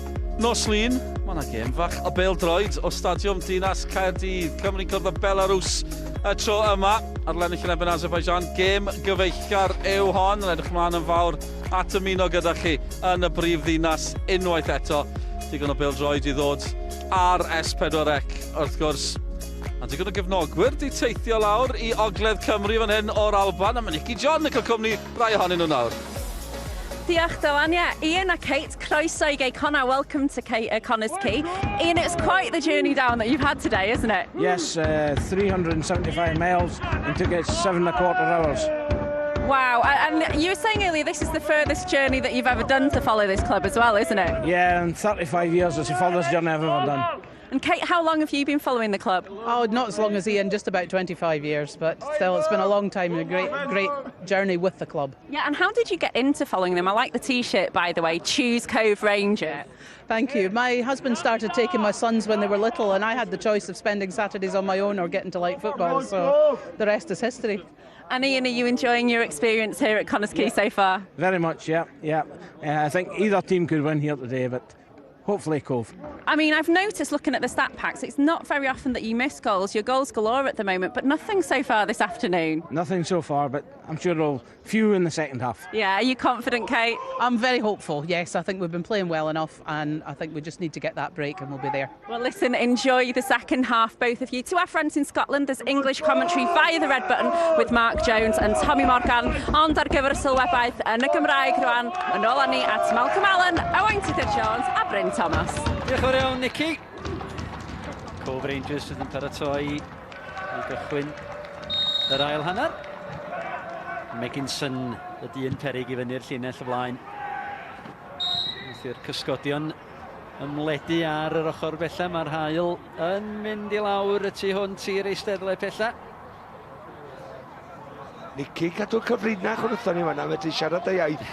S1: nos Lun, mae yna gêm fach o bêl-droed o Stadiwm Dinas Caerdydd. Cymru'n cwrdd â Belarws y tro yma ar lennill yn erbyn Azerbaijan. Gêm gyfeillgar yw hon, yn edrych mlaen yn fawr at ymuno gyda chi yn y brif ddinas unwaith eto. Digon o bêl-droed i ddod ar S4C wrth gwrs. A digon o gefnogwyr 'di teithio lawr i ogledd Cymru fan hyn o'r Alban, a mae Nicky John yn cael cwmni rai ohonyn nhw nawr.
S3: Diolch Dylan, yeah, Ian a Kate, croeso i Gei Connah, welcome to Kate, Connah's Quay. Ian, it's quite the journey down that you've had today, isn't it?
S9: Yes, 375 miles and took us 7.25 hours.
S3: Wow, and you were saying earlier this is the furthest journey that you've ever done to follow this club as well, isn't it?
S9: Yeah, in 35 years it's the furthest journey I've ever done.
S3: And Kate, how long have you been following the club?
S10: Oh, not as long as Ian, just about 25 years, but still, it's been a long time and a great, great journey with the club.
S3: Yeah, and how did you get into following them? I like the T-shirt, by the way, Choose Cove Ranger.
S10: Thank you. My husband started taking my sons when they were little, and I had the choice of spending Saturdays on my own or getting to like football, so the rest is history.
S3: And Ian, are you enjoying your experience here at Connah's Quay so far?
S9: Very much, yeah, yeah. I think either team could win here today, but hopefully Cove.
S3: I mean, I've noticed looking at the stat packs, it's not very often that you miss goals. Your goals galore at the moment, but nothing so far this afternoon.
S9: Nothing so far, but I'm sure there'll few in the second half.
S3: Yeah, are you confident, Kate?
S10: I'm very hopeful, yes. I think we've been playing well enough, and I think we just need to get that break and we'll be there.
S3: Well, listen, enjoy the second half, both of you. To our friends in Scotland, there's English commentary via the red button with Mark Jones and Tommy Morgan. Ond ar gyfer y sylwebaeth yn y Gymraeg rwan, yn ôl â ni at Malcolm Allen, Owain Tudur Jones a Bryn Thomas.
S6: Diolch yn fawr iawn, Nicky. Cove Rangers sydd yn paratoi i gychwyn yr ail hanner. Megginson y dyn perig i fyny'r llinell y flaen. Wrth i'r cysgodion ymledu ar yr ochr bella, mae'r haul yn mynd i lawr y tu hwnt i'r eisteddle pella.
S7: Nicky, cadw'r cyfrinach wrthon ni fan'na, medru siarad dy iaith.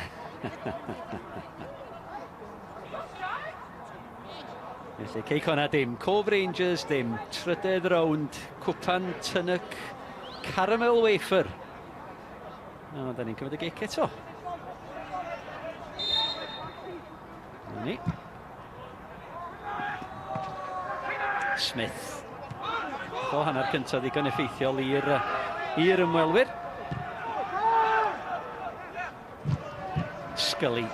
S6: Felly, Cei Connah dim, Cove Rangers dim, trydedd rownd, cwpan Tunnock Caramel Wafer. O, da ni'n cymryd y gic eto. Na ni. Smith. O hanner cyntaf ddigon effeithiol i'r i'r ymwelwyr. Scully.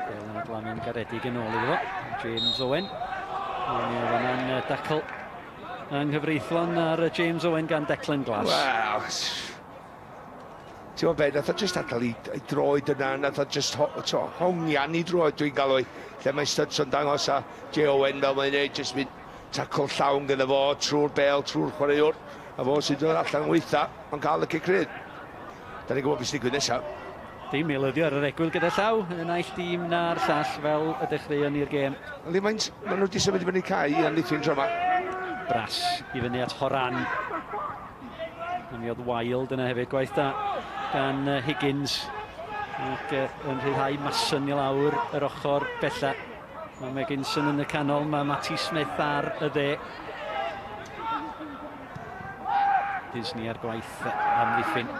S6: Bel yn adlamu'n garedig yn ôl iddo fo. James Owen. Mi oedd yna'n dacl anghyfreithlon ar James Owen gan Declan Glass.
S7: Wel, ti'n gwybod be, nath o just adael i, i droed yna, nath o just ho, to, hongian i droed dwi'n galw i, lle mae Studson dangos a Jay Owen fel mae'n neud, just mynd tacl llawn gyda fo, trwy'r bel, trwy'r chwaraewr, a fo sy'n dod allan weitha, ond cael y cic rydd. Da ni'n gwybod beth sy'n digwydd nesaf.
S6: Dim eilyddio ar yr egwyl gyda llaw, y naill dîm na'r llall fel y dechreuon ni'r gêm.
S7: Yli maint, maen nhw wedi symud i fyny cae i amddiffyn tro yma.
S6: Brass i fyny at Horan. A mi oedd Wild yna hefyd, gwaith da gan Higgins. Ac yn rhyddhau Mason i lawr yr ochr bella. Mae Megginson yn y canol, mae Matty Smith ar y dde. Disney ar gwaith amddiffyn.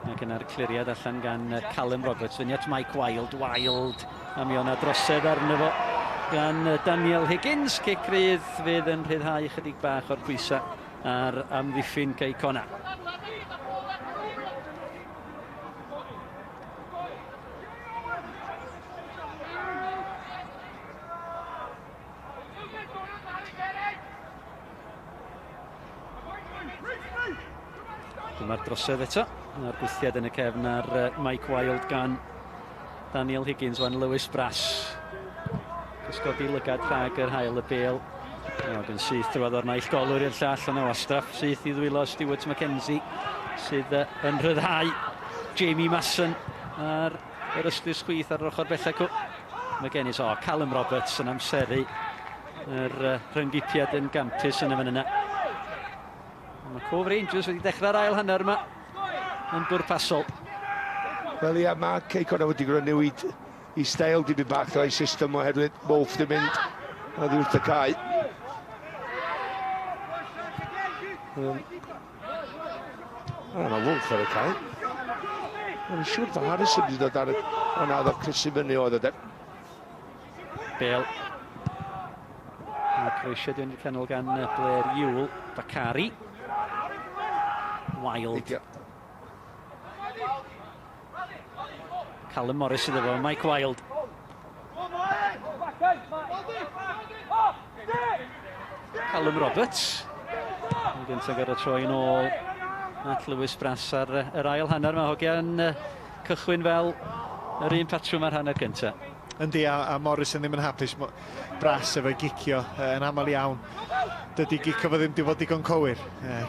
S6: Ac yna'r cliriad allan gan Callum Roberts. Fyny at Mike Wild. Wild. A mi o'na drosedd arno fo gan Daniel Higgins. Cic rydd fydd yn rhyddhau chydig bach o'r pwysau ar amddiffyn Cei Connah. Dyma'r drosedd eto. Mae'r gwthiad yn y cefn ar Mike Wild gan Daniel Higgins, wan Lewis Brass. Cysgodi lygad rhag yr hael y bel. Ac yn syth drwodd o'r naill golwr i'r llall, yna wastraff syth i ddwylo Stuart McKenzie sydd yn rhyddhau Jamie Masson ar yr ystlys chwith ar yr ochr bellach. McGuinness, o, Callum Roberts yn amseru yr rhynggipiad yn gampus yn y fan yna. Mae Cove Rangers wedi dechrau'r ail hanner yma yn bwrpasol.
S7: Wel ia, mae Cei Connah wedi gwneud newid i steil dipyn bach o'i system oherwydd Wolf di mynd oddi wrth y cae. Mae Wolf ar y cae. O'n i'n siŵr bod Harrison wedi dod ar y... O na, oedd o Chris i fyny oedd o de.
S6: Bale. Mae croesiad yn canol gan Blair Yule. Bakari. Wild. Eidio. Callum Morris iddo fo, Mike Wild. Callum Roberts. Yn gyntaf gyda troi yn ôl at Lewis Brass ar yr ail hanner. Mae hogiau'n cychwyn fel yr un patrwm ar hanner gyntaf.
S2: Yndi, a, a Morrison ddim yn hapus. Brass efo'i gicio yn aml iawn. Dydy gicio fo ddim wedi bod digon cywir.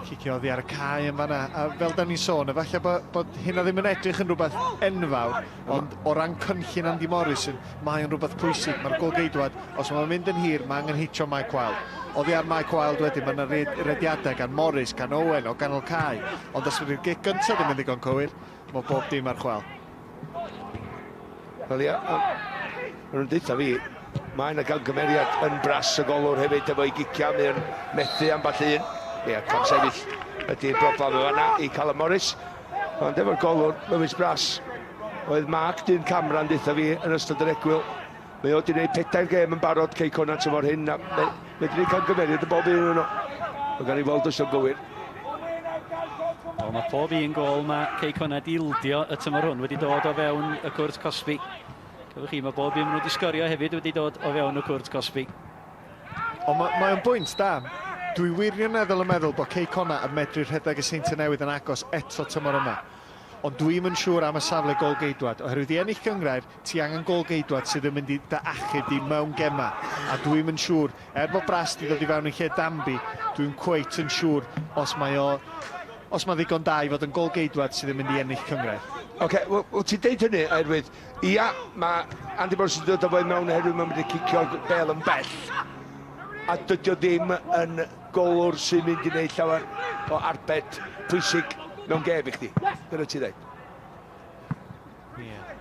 S2: Cicio oddi ar y cae yn fanna. A fel da ni'n sôn, efallai bod, bod hynna ddim yn edrych yn rhywbeth enfawr, ond o ran cynllun Andy Morrison, mae o'n rhywbeth pwysig. Mae'r golgeidwad, os mae'n mynd yn hir, mae angen hitio Mike Wild. Oddi ar Mike Wild wedyn, mae yna rediadau gan Morris, gan Owen o ganol cae. Ond os ydy'r gic gyntaf ddim yn ddigon cywir, mae bob dim ar chwal.
S7: Wel ia, maen nhw'n deutha fi, mae yna gamgymeriad yn bras y golwr hefyd efo'i giciau, mae o'n methu ambell un. Ia, camsefyll ydy'r broblem yma fanna i Callum Morris. Ond efo'r golwr, Lewis Brass, oedd Mark dyn camera'n deutha fi yn ystod yr egwyl. Mae o wedi gwneud pedair gêm yn barod Cei Connah tymor hyn, a mae wedi gwneud camgymeriad yn bob un o'n nhw. Mae gan i weld os o'n gywir.
S6: Wel, mae pob un gol mae Cei Connah di ildio y tymor hwn wedi dod o fewn y cwrt cosbi. Cofiwch chi, mae bob un maen nhw wedi sgorio hefyd wedi dod o fewn y cwrt cosbi.
S2: Ond mae, mae o'n bwynt da. Dwi wirioneddol yn meddwl bod Cei Connah yn medru rhedeg y Seintiau Newydd yn agos eto tymor yma. Ond dwi'm yn siŵr am y safle gôl-geidwad, oherwydd i ennill cynghrair, ti angen gôl-geidwad sydd yn mynd i dy achub di mewn gema, a dwi'm yn siŵr, er bod Brass 'di dod i fewn yn lle Danby, dwi'm cweit yn siŵr os mae o, os mae ddigon da i fod yn gôl-geidwad sydd yn mynd i ennill cynghrair.
S7: Ocê, wel, wel ti'n deud hynny oherwydd, ia, mae Andy Morris yn dod â fo i mewn oherwydd mae'n mynd i cicio'r bêl yn bell, a dydy o ddim yn golwr sy'n mynd i wneud llawer o arbed pwysig mewn gêm i chdi. Dyna ti ddeud.
S2: Yeah.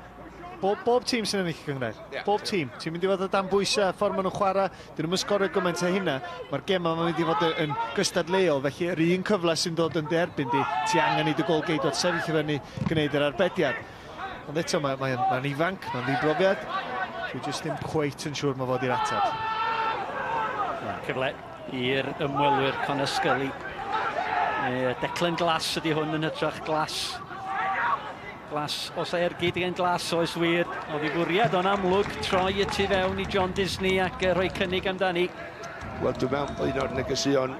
S2: Bob, bob tîm sy'n ennill y gynghrair. Yeah. Bob tîm. Ti'n mynd i fod o dan bwysau, ffordd maen nhw'n chwarae, dyn nhw'n sgorio gymaint o hynna. Mae'r gem yma'n mynd i fod yn gystadleuol, felly yr un cyfle sy'n dod yn derbyn di, ti angen i dy gol geidwad sefyll i fyny, gwneud yr arbediad. Ond eto, mae'n mae, mae ifanc, mae'n ddibrofiad. Dwi jyst ddim cweit yn siŵr mae fod i'r ateb.
S6: Cyfle i'r ymwelwyr Connor Scully. Declan Glass ydy hwn yn hytrach Glass. Glass, os a ergyd gen Glass oes wir. Oedd ei fwriad o'n amlwg troi y tu fewn i John Disney ac rhoi cynnig amdani.
S7: Wel, dwi'n meddwl un o'r negeseuon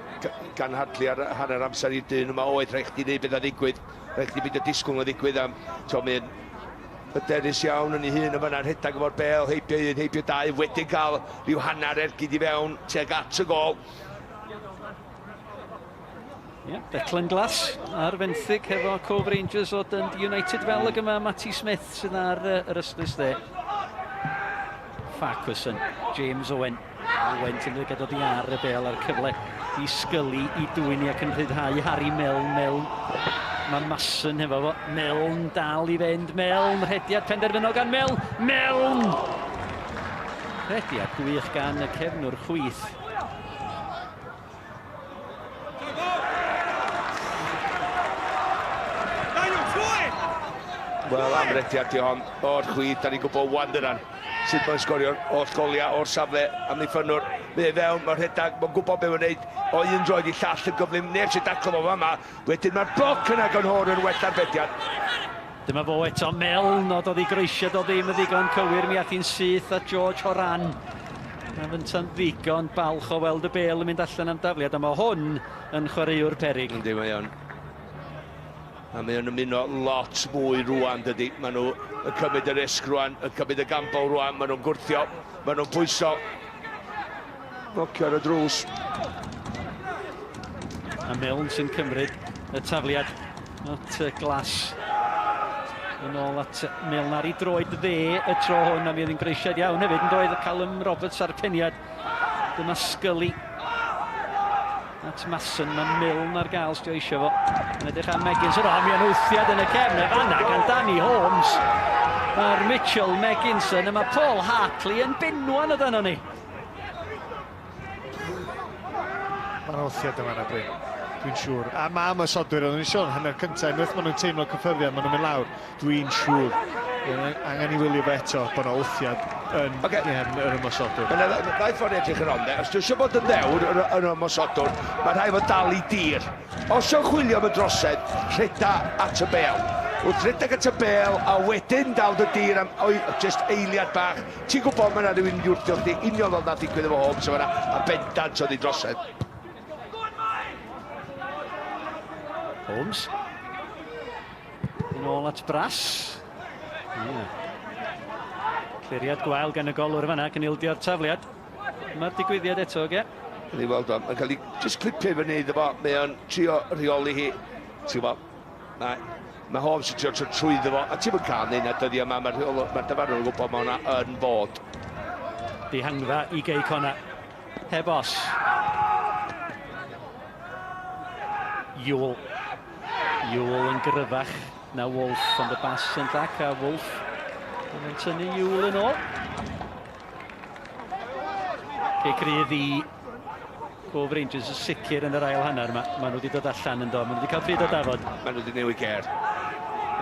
S7: gan Hartley ar hanner amser i'r dyn yma oedd rhaid chdi wneud beth a ddigwydd. Rhaid chdi beidio disgwyl na ddigwydd am, ti'n mynd hyderus iawn yn ei hun yn fanna, rhedeg efo'r bel, heibio un, heibio dau, wedyn cael rhyw hanner ergyd i fewn tuag at y gol.
S6: Yeah, Declan Glass ar fenthyg hefo Cove Rangers o Dundee United fel ag yma Matty Smith sydd ar yr ystlys dde. Farquharson, James Owen. Owen sy'n dod oddi ar y bel a'r cyfle i Scully i dwyn i ac yn rhyddhau Harry Milne. Milne. Mae Masson hefo fo. Milne dal i fynd. Milne, rhediad penderfynol gan Milne. Milne! Rhediad gwych gan y cefnwr chwith.
S7: Wel, am rediad di hon o'r chwith, da ni'n gwybod wan dynan sut mae'n sgorio'r holl goliau o'r safle amddiffynnwr. Mae e fewn, mae'n rhedeg, mae'n gwybod beth mae'n gwneud o un droed i llall yn gyflym, neb sy'n daclo fo fama. Wedyn mae'r bloc yna gan Hoare yn well arbediad.
S6: Dyma fo eto, Milne, ond oedd ei groesiad o ddim yn ddigon cywir, mi ath hi'n syth at George Horan. Mae fynta'n ddigon balch o weld y bêl yn mynd allan am dafliad, a mae hwn yn chwaraewr peryg.
S7: Yndi, mae o'n. A mae o'n ymuno lot mwy rwan, dydy. Maen nhw yn cymryd y risg rwan, yn cymryd y gamble rwan, maen nhw'n gwrthio, maen nhw'n pwyso. Nocio ar y drws.
S6: A Milne sy'n cymryd y tafliad at Glass. Yn ôl at Milne ar ei droed dde y tro hwn, a mi oedd yn greisiad iawn hefyd yn doedd Callum Roberts ar peniad. Dyma Scully at Masson, mae Milne ar gael os eisiau fo. Yn edrych am Megginson, o, mi yn wthiad yn y cefn, y fanna gan Danny Holmes. Mae'r Mitchell Megginson, a mae Paul Hartley yn benwan o dan ni.
S2: Mae'n wthiad yma na Bryn. Dwi'n siŵr. A mae ymosodwyr, oedden ni'n sôn hanner cyntaf, unwaith maen nhw'n teimlo cyffyrddiad, maen nhw'n mynd lawr. Dwi'n siŵr. Angen i wylio fe eto bod yna wthiad yn okay. gefn yr ymosodwr.
S7: Mae yna ddau ffordd i edrych ar hon, de. Os dwi eisiau bod yn ddewr yn, yn ymosodwr, mae rhaid fod dal i dir. Os yw'n chwilio am y drosedd, rheda at y bel. Wrth redeg at y bel a wedyn dal dy dir am oi, just eiliad bach, ti'n gwybod mae yna rhywun yn wrthio chdi, union fel nath ddigwydd efo Holmes yma, a bendant oedd ei drosedd.
S6: Holmes. Yn ôl at Brass. Yeah. Cliriad gwael gan y golwr fanna ac yn ildio'r tafliad. Mae'r digwyddiad eto, oge?
S7: Ni weld o, mae'n cael ei just clipio fyny iddo fo, mae o'n trio rheoli hi. Ti'n gwybod, mae, mae Holmes yn trio trio trwyddo fo, a ti'n mynd cael neud na dyddiau yma, mae'r rheolwr, mae'r dyfarnwr yn gwybod mae hwnna yn fod.
S6: Dihangfa i Gei Connah. Heb os. Yule. Yule yn gryfach na Wolf, ond y bas yn llac a Wolf yn tynnu Yule yn ôl. Cic rydd i Cove Rangers yn sicr yn yr ail hanner yma. Maen nhw wedi dod allan yn do, maen nhw wedi cael pryd o dafod.
S7: Maen nhw wedi newid ger.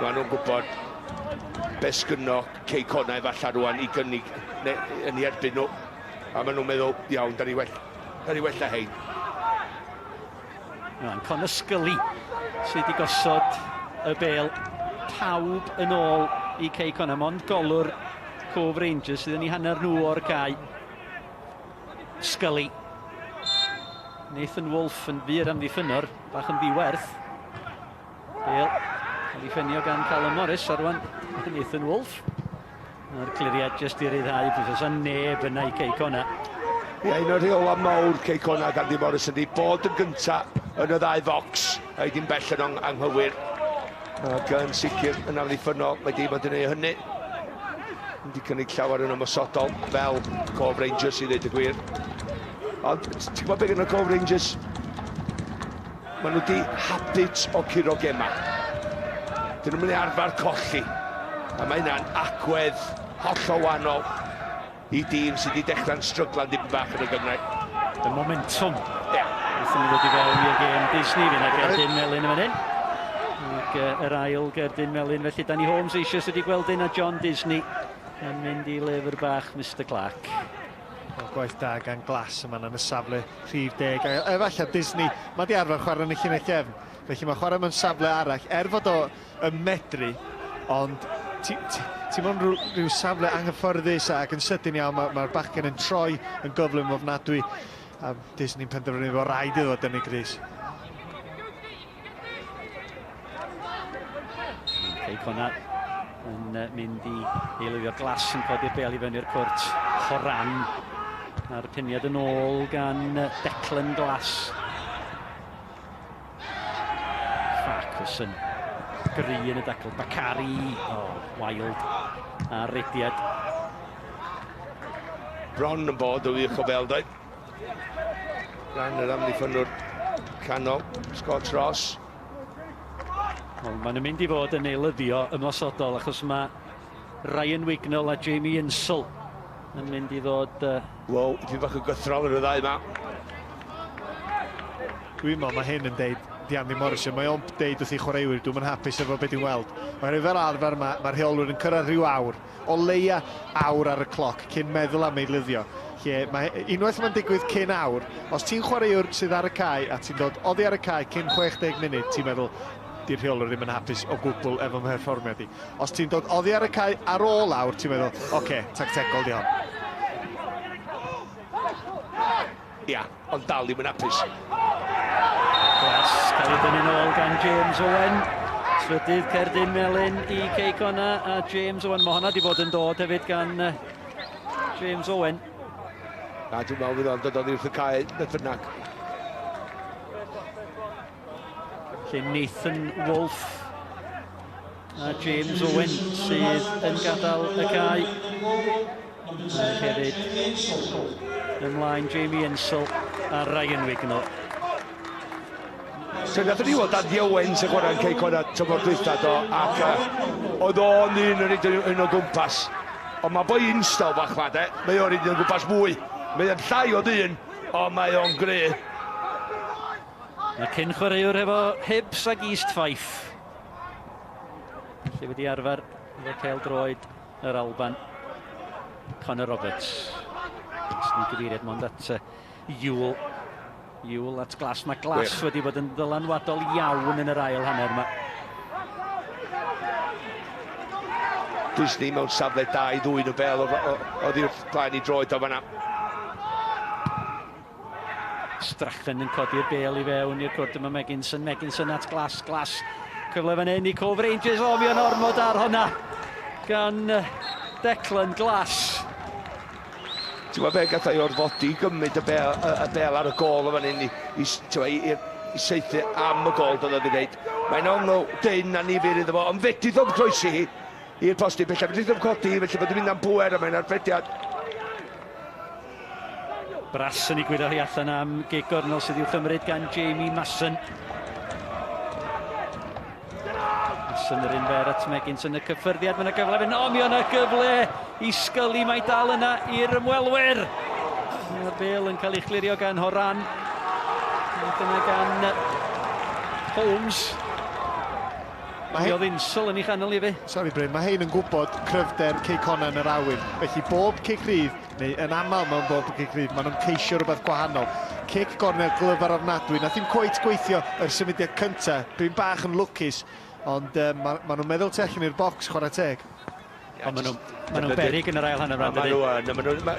S7: Maen nhw'n gwybod be sgynno Cei Connah efallai rwan i gynnig neu, yn ei erbyn nhw. A maen nhw'n meddwl, iawn, da ni well, da ni well na hein.
S6: Mae'n Connor Scully sydd wedi gosod y bel. Pawb yn ôl i Cei Connah, mond golwr Cove Rangers sydd yn ei hanner nhw o'r cae. Scully. Nathan Wolfe yn fyr amddiffynnwr, bach yn ddiwerth. Bale, cael ei ffenio gan Callum Morris, a rwan Nathan Wolfe. Mae'r cliriad jyst i ryddhau, bys oes neb yna i Cei Connah.
S7: Ie, un o'r rheola mawr Cei Connah gan Andy Morris ydy bod yn gynta yn y ddau focs, a i ddim bell yn anghywir. Ac yn sicr yn amddiffynnol, mae di bod yn ei hynny. Wedi cynnig llawer yn ymosodol, fel Cove Rangers i ddweud y gwir. Ond ti'n gwybod beth gyda Cove Rangers? Maen nhw wedi habit o curo gemau. Dyn nhw'n mynd i arfer colli. A mae hynna'n agwedd hollol wahanol i dîm sydd wedi dechrau'n stryglan dipyn bach yn y gynghrair.
S6: Y momentum.
S7: Ie. Yeah.
S6: Wrth i ni ddod i fewn i'r gêm Disney, fydd yna gerdyn melyn yn fan hyn. Ac uh, yr ail gerdyn melyn, felly Danny Holmes eisoes wedi gweld un a John Disney yn mynd i lyfr bach Mr Clark.
S2: Wel, gwaith da gan Glass yma yn y safle rhif deg. A efallai Disney, mae di arfer chwarae yn y llinell gefn. Felly mae chwarae mewn safle arall, er fod o yn medru, ond ti, ti, ti mewn rhyw, rhyw safle anghyfforddus ac yn sydyn iawn, mae'r mae bachgen yn troi yn gyflym ofnadwy. A Disney'n penderfynu fod rhaid iddo fo dynnu grys.
S6: Cei Connah yn mynd i eilio Glass yn codi'r bel i fyny'r i'r cwrt. Horan a'r peniad yn ôl gan Declan Glass. Farquharson gry yn y dacl. Bakari, oh, wild a'r rediad.
S7: Bron yn bod o wych o bel doedd. Gan yr amddiffynnwr canol, Scott Ross.
S6: Wel, maen nhw'n mynd i fod yn eilyddio ymosodol achos mae Ryan Wignall a Jamie Insall yn mynd i ddod...
S7: Wel, dipyn bach o gythrol yn y ddau yma.
S2: Dwi'n meddwl mae hyn yn deud di Andy Morrison, mae o'n deud wrth ei chwaraewyr, dwi'm yn hapus efo beth dwi'n weld. Oherwydd fel arfer mae, mae rheolwyr yn cyrraedd rhyw awr, o leia awr ar y cloc cyn meddwl am eilyddio. Lle mae, unwaith mae'n digwydd cyn awr, os ti'n chwaraewr sydd ar y cae a ti'n dod oddi ar y cae cyn 60 munud, ti'n meddwl, di'r rheolwr ddim yn hapus o gwbl efo mherfformiad i. Os ti'n dod oddi ar y cae ar ôl awr, ti'n meddwl, oce, okay, tactegol di hon.
S7: Ia, ond dal ddim yn hapus.
S6: Glass cael ei dynnu'n ôl gan James Owen. Trydydd cerdyn melyn i Cei Connah a James Owen. Mae honna wedi bod yn dod hefyd gan James Owen.
S7: Na, dwi'n meddwl fydd o'n dod oddi wrth y cae, beth bynnag.
S6: Lle Nathan Wolfe a James Owen sydd yn gadael y cae. A hefyd ymlaen Jamie Insall a Ryan Wignall.
S7: So nathon ni weld Andy Owens yn chwarae'n Cei Connah tymor dwytha do, ac uh, oedd o'n un yn rhaid un o gwmpas. Ond mae boi install bach ma de, mae o'n rhaid o gwmpas mwy. Mae o'n llai o ddyn, ond mae o'n gry.
S6: Mae cyn chwaraewr efo Hibs ag East Fife. Felly wedi arfer efo pêl droed yr Alban. Connor Roberts. Ni gyfeiriad mond at Yule. Yule at Glass. Mae Glass wedi bod yn ddylanwadol iawn yn yr ail hanner yma.
S7: Disney mewn safle da i ddwyn y bel oddi wrth blaen i droed o fanna.
S6: Strachan yn codi'r bel i fewn i'r cwrt yma Meginson, Meginson at Glass, Glass. Cyfle fan hyn i Cove Rangers, o mi o'n ormod ar honna gan Declan Glass.
S7: Ti'n gwybod be, gath o'i orfodi i gymryd y bel, y, y bel ar y gol o fan hyn i, i, i, i, i saethu am y gol doedd o wedi wneud. Mae'n ongl dyn a nifyr iddo fo, ond fedrith o'm croesi hi i'r postyn pellaf. Fedrith o'm codi hi, felly bod yn mynd am bwer a mae'n arbediad.
S6: Brass yn ei gwylio hi allan am gig gornel sydd i'w chymryd gan Jamie Masson. Masson yr un fer at Meggins yn y cyffyrddiad. Mae yna gyfle fynd. O, mi yna gyfle i Scully. Mae dal yna i'r ymwelwyr. Mae'r bel yn cael ei chlirio gan Horan. Dyna gan Holmes. Mae oedd insol yn ei chanol i fi.
S2: Sorry Bryn, mae hein yn gwybod cryfder Cei Connah yn yr awyr. Felly bob cic rydd, neu yn aml mewn bob cic rydd, maen nhw'n ceisio rhywbeth gwahanol. Cic gornel glyfar ofnadwy, nath ddim cweit gweithio yr symudiad cynta. Dwi'n bach yn lwcus, ond um, maen ma nhw'n meddwl tu allan i'r bocs, chwarae teg.
S6: Ond maen nhw'n ma nhw beryg yn yr ail hanner rhan,
S7: Maen nhw yn, maen nhw, ma,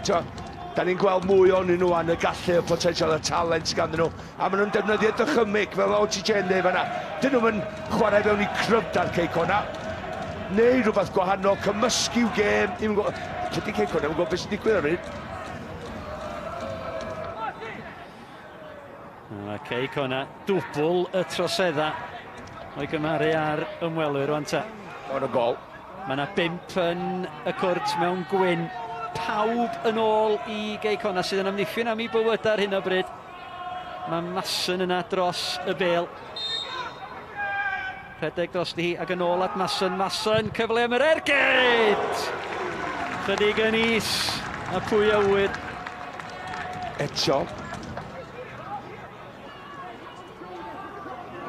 S7: da ni'n gweld mwy ohonyn nhw yn y gallu, y potensial, y talent ganddyn nhw. A maen nhw'n defnyddio dychymyg fel o ti Jane dweud fanna. Dyn nhw'n chwarae fewn i cryfder Cei Connah. Neu rhywbeth gwahanol, cymysgu i'w gêm. Tydi Cei Connah ddim yn gwybod beth sy'n digwydd ar y funud.
S6: Mae Cei Connah dwbl y trosedda o'i gymharu ar ymwelwyr rwan ta.
S7: O'n y gol.
S6: Mae yna bump yn y cwrt mewn gwyn. Pawb yn ôl i Gei Connah sydd yn amddiffyn am ei bywydau ar hyn o bryd. Mae Masson yna dros y bel. Rhedeg drosti hi ac yn ôl at Masson. Masson, cyfle am yr ergyd! Chydig yn is, a pwy a ŵyr.
S7: Eto.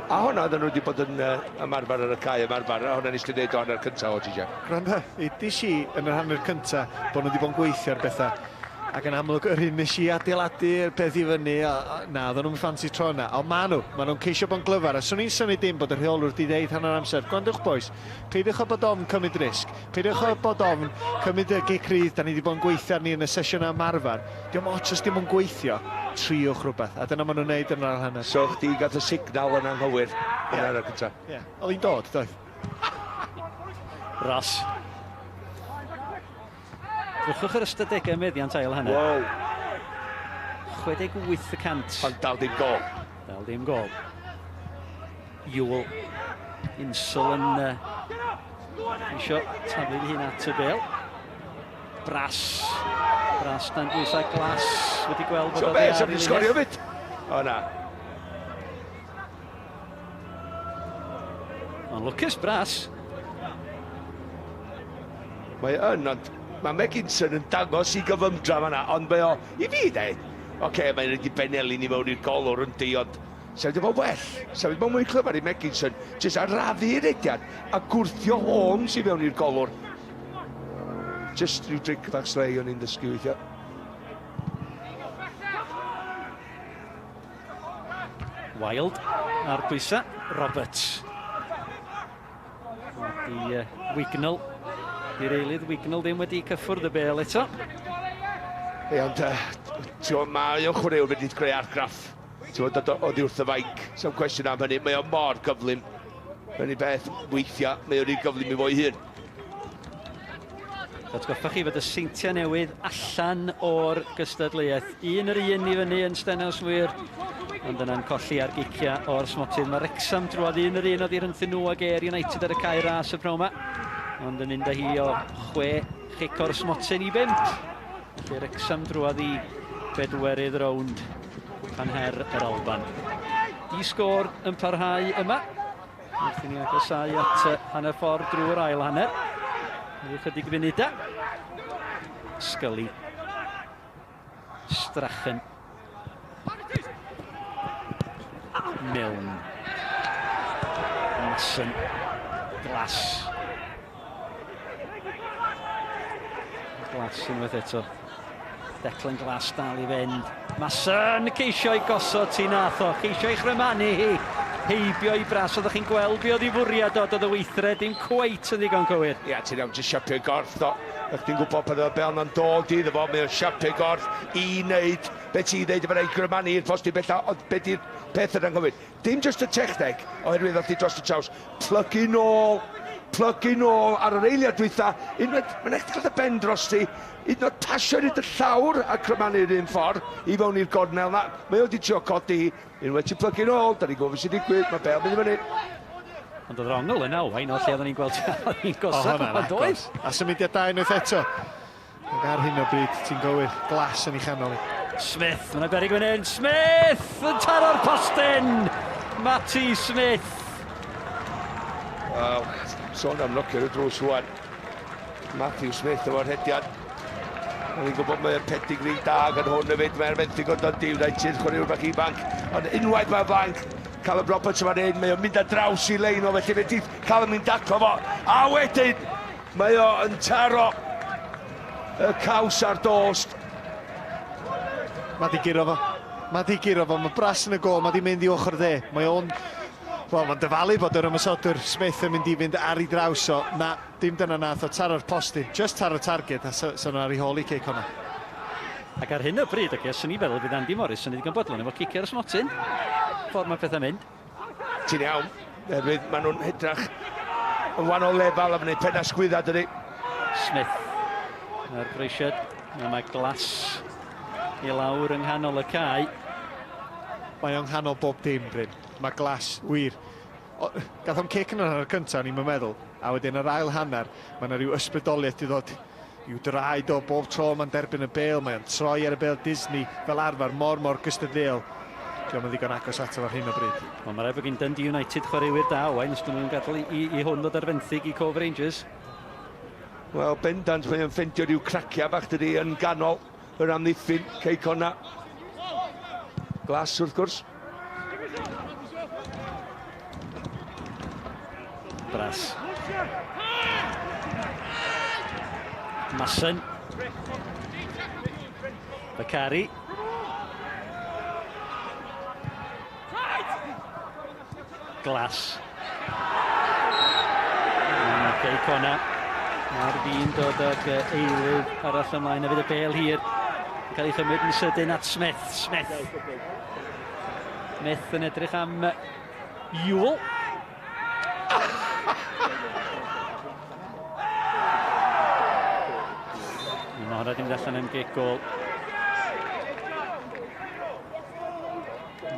S7: A hwnna oedden nhw wedi bod yn uh, ymarfer ar y cae ymarfer, a hwnna nes ti ddeud o hanner cyntaf o ti, Jeff.
S2: Gwranda, udish i yn yr hanner cyntaf bod nhw wedi bod yn gweithio ar bethau. Ac yn amlwg, yr hyn nes i adeiladu'r peth i fyny, a, a, na, oedden nhw'n ffansi tro yna. Ond maen nhw, maen nhw'n ceisio bod yn glyfar. A swn i'n synnu dim bod y rheolwr wedi dweud hanner amser, gwrandwch boys, peidiwch â bod ofn cymryd risg, peidiwch â bod ofn cymryd y gic rydd da ni wedi bod yn gweithio arni yn y sesiwn ymarfer. Diolch ots os dim yn gweithio, triwch rhywbeth. A dyna maen nhw'n neud yn yr ail hanner.
S7: So chdi gath y signal yn anghywir yn yr hanner cyntaf?
S2: Ie, yeah. oedd hi'n dod, doedd.
S6: Ross. Drychwch yr ystadegau meddiant ail hanner.
S7: Wow.
S6: 68 y cant.
S7: Ond dal dim gol.
S6: Dal dim gol. Yule. Insel yn uh, eisiau taflu hun at y bel. Brass. Brass dan bwysau glas. Wedi gweld bod
S7: so be, sef wedi sgorio fyd? O na.
S6: Ond lwcus Brass.
S7: Mae yn, ond mae Meginson yn dangos i gyfymdra fanna, ond mae o, i fi de, oce, okay, mae'n wedi benelin i mewn i'r golwr yn di, ond sef wedi bod well, sef wedi bod mwy clyfar i Meginson, jyst arafu'r rediad a gwrthio Holmes i mewn i'r golwr. Jyst rhyw dric bach slei o'n i'n dysgu weithiau.
S6: Wild ar bwysau, Roberts. Di uh, Wignall, di'r eilydd Wignall ddim wedi cyffwrdd y bel eto.
S7: Ie, ond uh, ti'n mae o'n chwaraewr wedi creu argraff. Ti'n dod oddi wrth y fainc, sa'm cwestiwn am hynny, mae o mor gyflym. Mae'n ei beth weithiau, mae o'n rhy gyflym i fo'i hun.
S6: Atgoffa chi fod y Seintiau Newydd allan o'r gystadleuaeth. Un yr un i fyny yn Stenhousemuir, ond yna'n colli ar giciau o'r smotyn. Mae Wrexham drwodd un yr un oddi rhyngthyn nhw ag Ayr United ar y cae ras y pnawn yma, ond yn mynd â hi o chwe chic o'r smotyn i bump. Felly Wrexham drwodd i bedwerydd rownd pan her yr Alban. Di sgôr yn parhau yma. Wrth i ni agosáu at hanner ffordd drwy'r ail hanner. Rhyw chydig funudau. Scully. Strachan. Milne. Mason. Glass. Glass unwaith eto. Declan Glass dal i fynd. Mason ceisio i gosod ti nath o. Ceisio i chrymanu hi. Heibio i Brass. Oeddech chi'n gweld be oedd i fwriad o. Doedd y weithred ddim cweit yn ddigon cywir.
S7: Ia, ti'n iawn, jyst siapio'i gorff do. O'ch chdi'n gwybod pan oedd y bel na'n dod iddo fo, mae o'n siapio'i gorff i wneud be ti'n dweud efo'r ei grymanu i'r postyn bella, ond be di'r peth yn anghywir? Dim jyst y techneg, oherwydd o'ch chi dros y traws, plygu nôl, plygu nôl ar yr eiliad dwytha, unwaith, mae'n eich cael y ben drosti, hyd yn oed pasio hyd y llawr a crymanu'r un ffordd i fewn i'r gornel na, mae o wedi trio codi hi, unwaith ti'n plygu nôl, da ni'n gwybod beth sy'n digwydd, mae bel mynd i fyny.
S6: Ond oedd yr ongl yna, Owain, o lle oedden ni'n gweld oedd hi'n gosod, ond oedd.
S2: A symudiad da unwaith eto. Ac ar hyn o bryd, ti'n gywir, Glass yn ei chanol hi.
S6: Smith, mae'n beryg fan hyn. Smith yn taro'r postyn! Matty Smith.
S7: Wel, sôn am nocio'r drws rwan. Matthew Smith efo'r rhediad. O'n i'n gwybod mae'r pedigree da gan hwn hefyd, mae'r fenthyg o Dundee United, chwaraewr bach ifanc, ond unwaith mae Fanc Callum Roberts yn fan hyn, mae o'n mynd ar draws i lein o, felly fe di Callum yn daclo fo, a wedyn mae o yn taro y caws ar dost.
S2: Mae di guro fo. Mae di guro fo. Mae Brass yn y gol. Mae di mynd i ochr dde. Mae o'n... Wel, mae'n dyfalu bod yr ymosodwr Smith yn mynd i fynd ar ei draws o. Na, dim dyna nath o. Taro'r postyn. Just taro'r targed a so, so ar ei hôl i cic hwnna.
S6: Ac ar hyn o bryd, oce, swn i'n feddwl bydd Andy Morris yn ddigon bodlon efo cic ar y smotyn. Ffordd mae pethau'n mynd.
S7: Ti'n iawn, oherwydd maen nhw'n hytrach yn wahanol lefel a maen nhw'n penna sgwydda, dydy.
S6: Smith a'r breisiad. Mae Glass i lawr yng nghanol y cae.
S2: Mae o'n nghanol bob dim, Bryn. Mae Glass, wir. O, gath o'm cic yn yr hanner cyntaf, o'n i'n meddwl. A wedyn yr ail hanner, mae yna rhyw ysbrydoliaeth i ddod i'w draed o bob tro mae'n derbyn y bêl, mae o'n troi ar y bêl Disney fel arfer, mor mor gystadleuol. Diolch yn ddigon agos ato ar hyn o bryd.
S6: Wel, mae rhaid bod gen Dundee United chwaraewyr da, Owain, os dyn nhw'n gadael i, i, i hwn ddod ar fenthyg i Cove Rangers.
S7: Wel, bendant, mae o'n ffeindio rhyw craciau bach dydi yn ganol yr amddiffyn, Cei Connah. Glass, wrth gwrs.
S6: Brass. Mason. Bakari. Glass. Cei Connah. Ar fin dod ag eilydd arall ymlaen a fydd y bel hir yn cael ei chymryd yn sydyn at Smith. Smith. Smith yn edrych am Ewell. Mae hwnna wedi mynd allan am gic gol.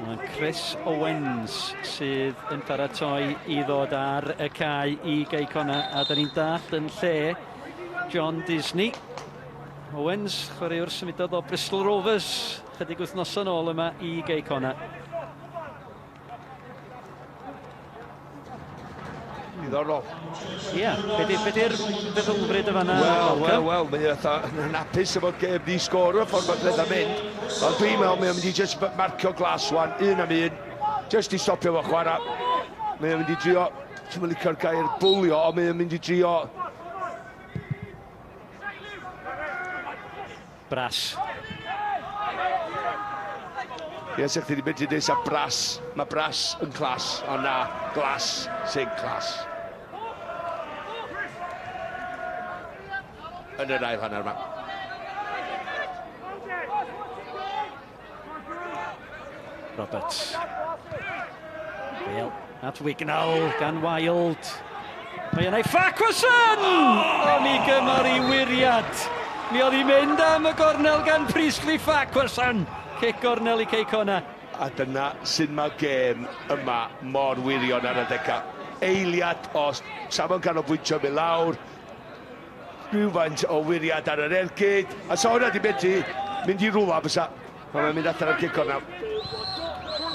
S6: Mae Chris Owens sydd yn paratoi i ddod ar y cae i Gei Connah a da ni'n dallt yn lle John Disney. Owens, chwaraewr symudodd o Bristol Rovers chydig wythnosau nôl yma i Gei Connah.
S7: Diddorol.
S6: Ie, yeah. be di'r feddylfryd y fanna?
S7: Wel, wel, wel, mae fatha yn hapus efo'r gêm di sgôr y ffordd mae pethau'n mynd. Ond dwi'n meddwl mae o'n mynd i just marcio Glass wan, un am un, just i stopio fo chwarae. Mae o'n mynd i drio, ti'n mynd licio'r gair bwlio, ond mae o'n mynd i drio
S6: Brass.
S7: Ie, sa'ch chdi wedi medru dweud sa brass. Mae brass yn clas, ond na, glas sy'n clas. Yn yr ail hanner yma.
S6: Roberts. Bale at Wignall gan Wild. Mae yna i Farquharson! Oh! O'n i gymar i wiriad. Mi oedd hi'n mynd am y gornel gan Priestley Farquharson. Cic gornel i Cei Connah.
S7: A dyna sut mae gêm yma mor wirion ar adegau. Eiliad o safon canolbwyntio mynd lawr, rhywfaint o wiriad ar yr ergyd, a sa hwnna di medru mynd i rwla bysa. Ond mae'n mynd allan ar gic gornel.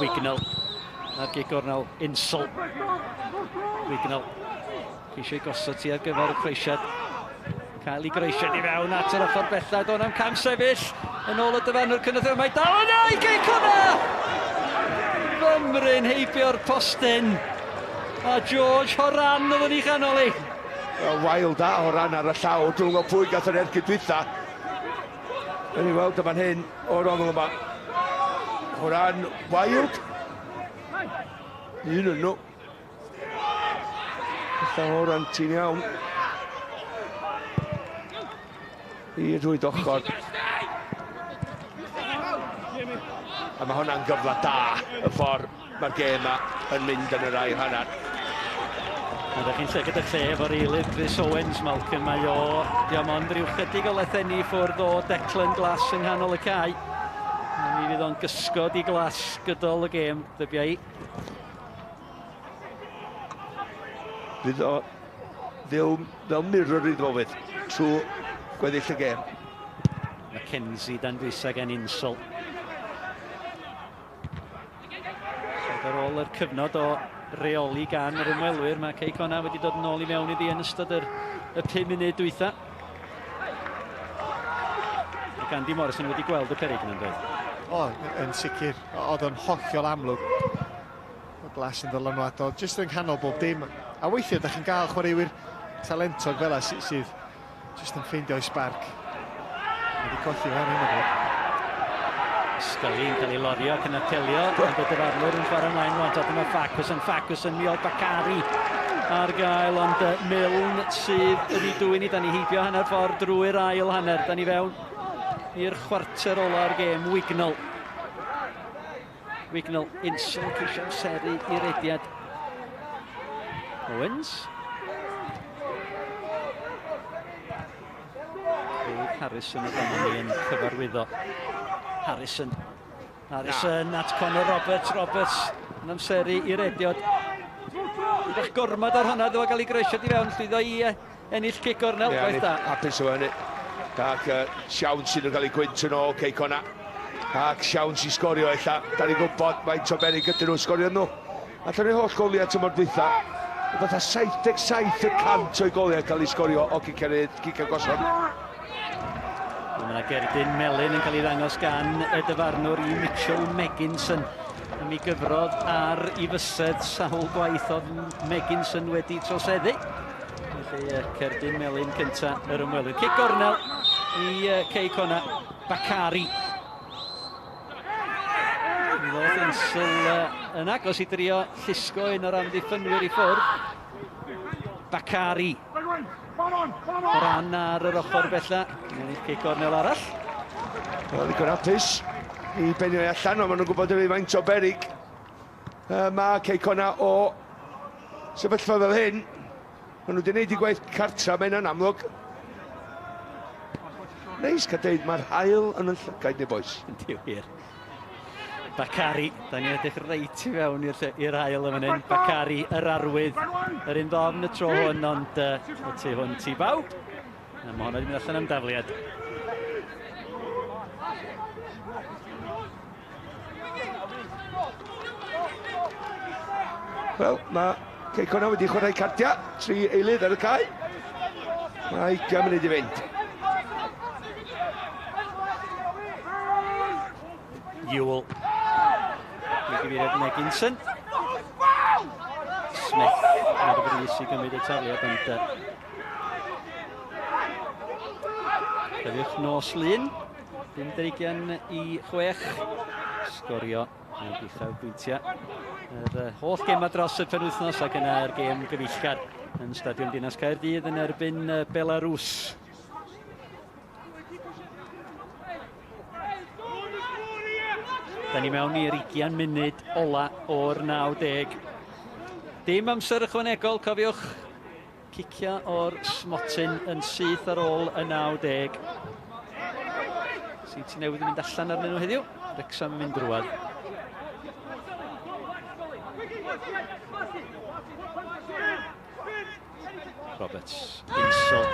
S6: Wignall ar gic gornel, Insel. Wignall ceisio ei gosod ti ar gyfer y croesiad. Cael ei groesiad i fewn at yr ochr bella, do'n am cam sefyll yn ôl y dyfarnwr cynyddol. Mae dal yna i Gei Connah! Fymryn heibio'r postyn. A George Horan oedd yn ei chanol hi.
S7: Wel, wael da Horan ar y llaw. Dwi'n gwybod pwy gath yr ergyd dwytha. Yn ei weld yma'n hyn o'r ongl yma. Horan Wild. Un yn nhw. Fatha Horan, ti'n iawn. I rwyd ochr. A mae hwnna'n gyfle da y ffordd mae'r gêm yma yn mynd yn yr ail hanner.
S6: A ydych chi'n lle gyda lle efo'r eilydd Chris Owens, Malcolm, mae o, diolch ond rhyw chydig o lethenni i ffwrdd o Declan Glass yng nghanol y cae. A mi fydd o'n gysgod i Glass gydol y gêm, dybia i.
S7: Fydd o fel, fel mirror iddo fo fydd, trwy gweddill y gêm.
S6: Mackenzie dan bwysau gan Insel. Ac ar ôl yr cyfnod o reoli gan yr ymwelwyr, mae Cei Connah wedi dod yn ôl i mewn iddi yn ystod yr, y 5 munud dwytha. Ac Andy Morrison wedi gweld y perig yna'n dweud.
S2: O, yn sicr. Oedd o'n hollol amlwg. Mae Glass yn ddylanwadol, jyst yng nghanol bob dim. A weithiau, da chi'n gael chwaraewyr talentog fel sydd, sydd jyst yn ffeindio'i sbarc. Mae wedi colli fe ar hyn o bryd.
S6: Scully yn cael ei lorio ac yn apelio, ond y dyfarnwr yn chwarae ymlaen rwan. Dyma Farquharson, Farquharson, mi oedd Bakari ar gael, ond Milne sydd yn ei dwyn i. Da ni heibio hanner ffordd drwy'r ail hanner. Da ni fewn i'r chwarter ola'r gêm, Wignall. Wignall, Insel, ceisio amseru i rediad. Owens. Craig Harrison o dan ni yn cyfarwyddo. Harrison. Harrison at Conor Roberts. Roberts yn amseru i rediad. Bach gormod ar hwnna, ddo gael ei groesio di fewn, llwyddo i ennill cic gornel, yeah, gwaith da.
S7: Hapus o hynny. Ac siawns sydd yn cael ei gwynt yn ôl, Cei Connah. Ac siawns i sgorio ella. Da ni'n gwybod faint o berig ydyn nhw'n sgorio nhw. Allan o'i holl goliau tymor dwytha, fatha 77 y cant o'i goliau cael ei sgorio o ciciau rhydd, ciciau gosod.
S6: Mae yna gerdyn melyn yn cael ei ddangos gan y dyfarnwr i Mitchell Megginson. A mi gyfrodd ar i fysedd sawl gwaith oedd Megginson wedi troseddu. Felly cerdyn melyn cynta yr ymwelydd. Cic gornel i Cei Connah. Bakari. Mi ddoth Insel yn agos i drio llusgo un o'r amddiffynwyr i ffwrdd. Bakari. Ran ar yr ochr bella. Ennill cic gornel arall.
S7: Wel, ddigon hapus i benio allan, ond maen nhw'n gwybod y faint o berig. Mae Cei Connah o sefyllfa fel hyn. Maen nhw wedi gwneud i gwaith cartra, mae hynna'n amlwg. Neis cael deud, mae'r haul yn yn llygaid ni, boys.
S6: Yndi wir. Bakari, da ni'n edrych reit i fewn i'r haul yn fan hyn. Bakari, yr arwydd, yr un ddofn y tro hwn, ond y tu hwnt i bawb. A mae hwnna wedi mynd allan am dafliad.
S7: Wel, mae Cei Connah wedi chwarae cardiau, tri eilydd ar y cae. Mae 20 munud i fynd.
S6: Ewell. Wedi gyfeiriad Megginson. Smith ar frys i gymryd y tafliad, ond Cofiwch nos Lun, 50 i 6, sgorio ag uchafbwyntiau. Yr holl gemau dros y penwythnos ac yna'r gêm gyfeillgar yn Stadiwm Dinas Caerdydd yn erbyn Belarus. Da ni mewn i'r 20 munud ola o'r 90. Dim amser ychwanegol, cofiwch. Cicio o'r smotyn yn syth ar ôl y 90. Sut newydd yn mynd allan arnyn nhw heddiw. Wrexham yn mynd drwad. Roberts, Insel.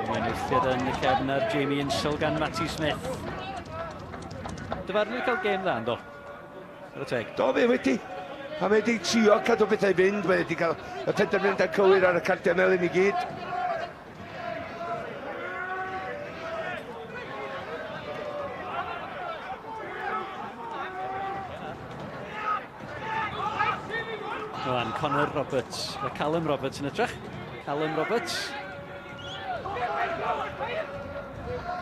S6: Mae'n eithriad yn y cefn ar Jamie Insel gan Matty Smith. Dyfarnwyd cael gêm dda, ynddo? Ar y teg.
S7: Do, fe wedi. A mae wedi trio cadw pethau i fynd, mae wedi cael y penderfyniadau cywir ar y cardiau melyn i gyd.
S6: Rwan, Connor Roberts, a Callum Roberts yn ytrach. Callum Roberts.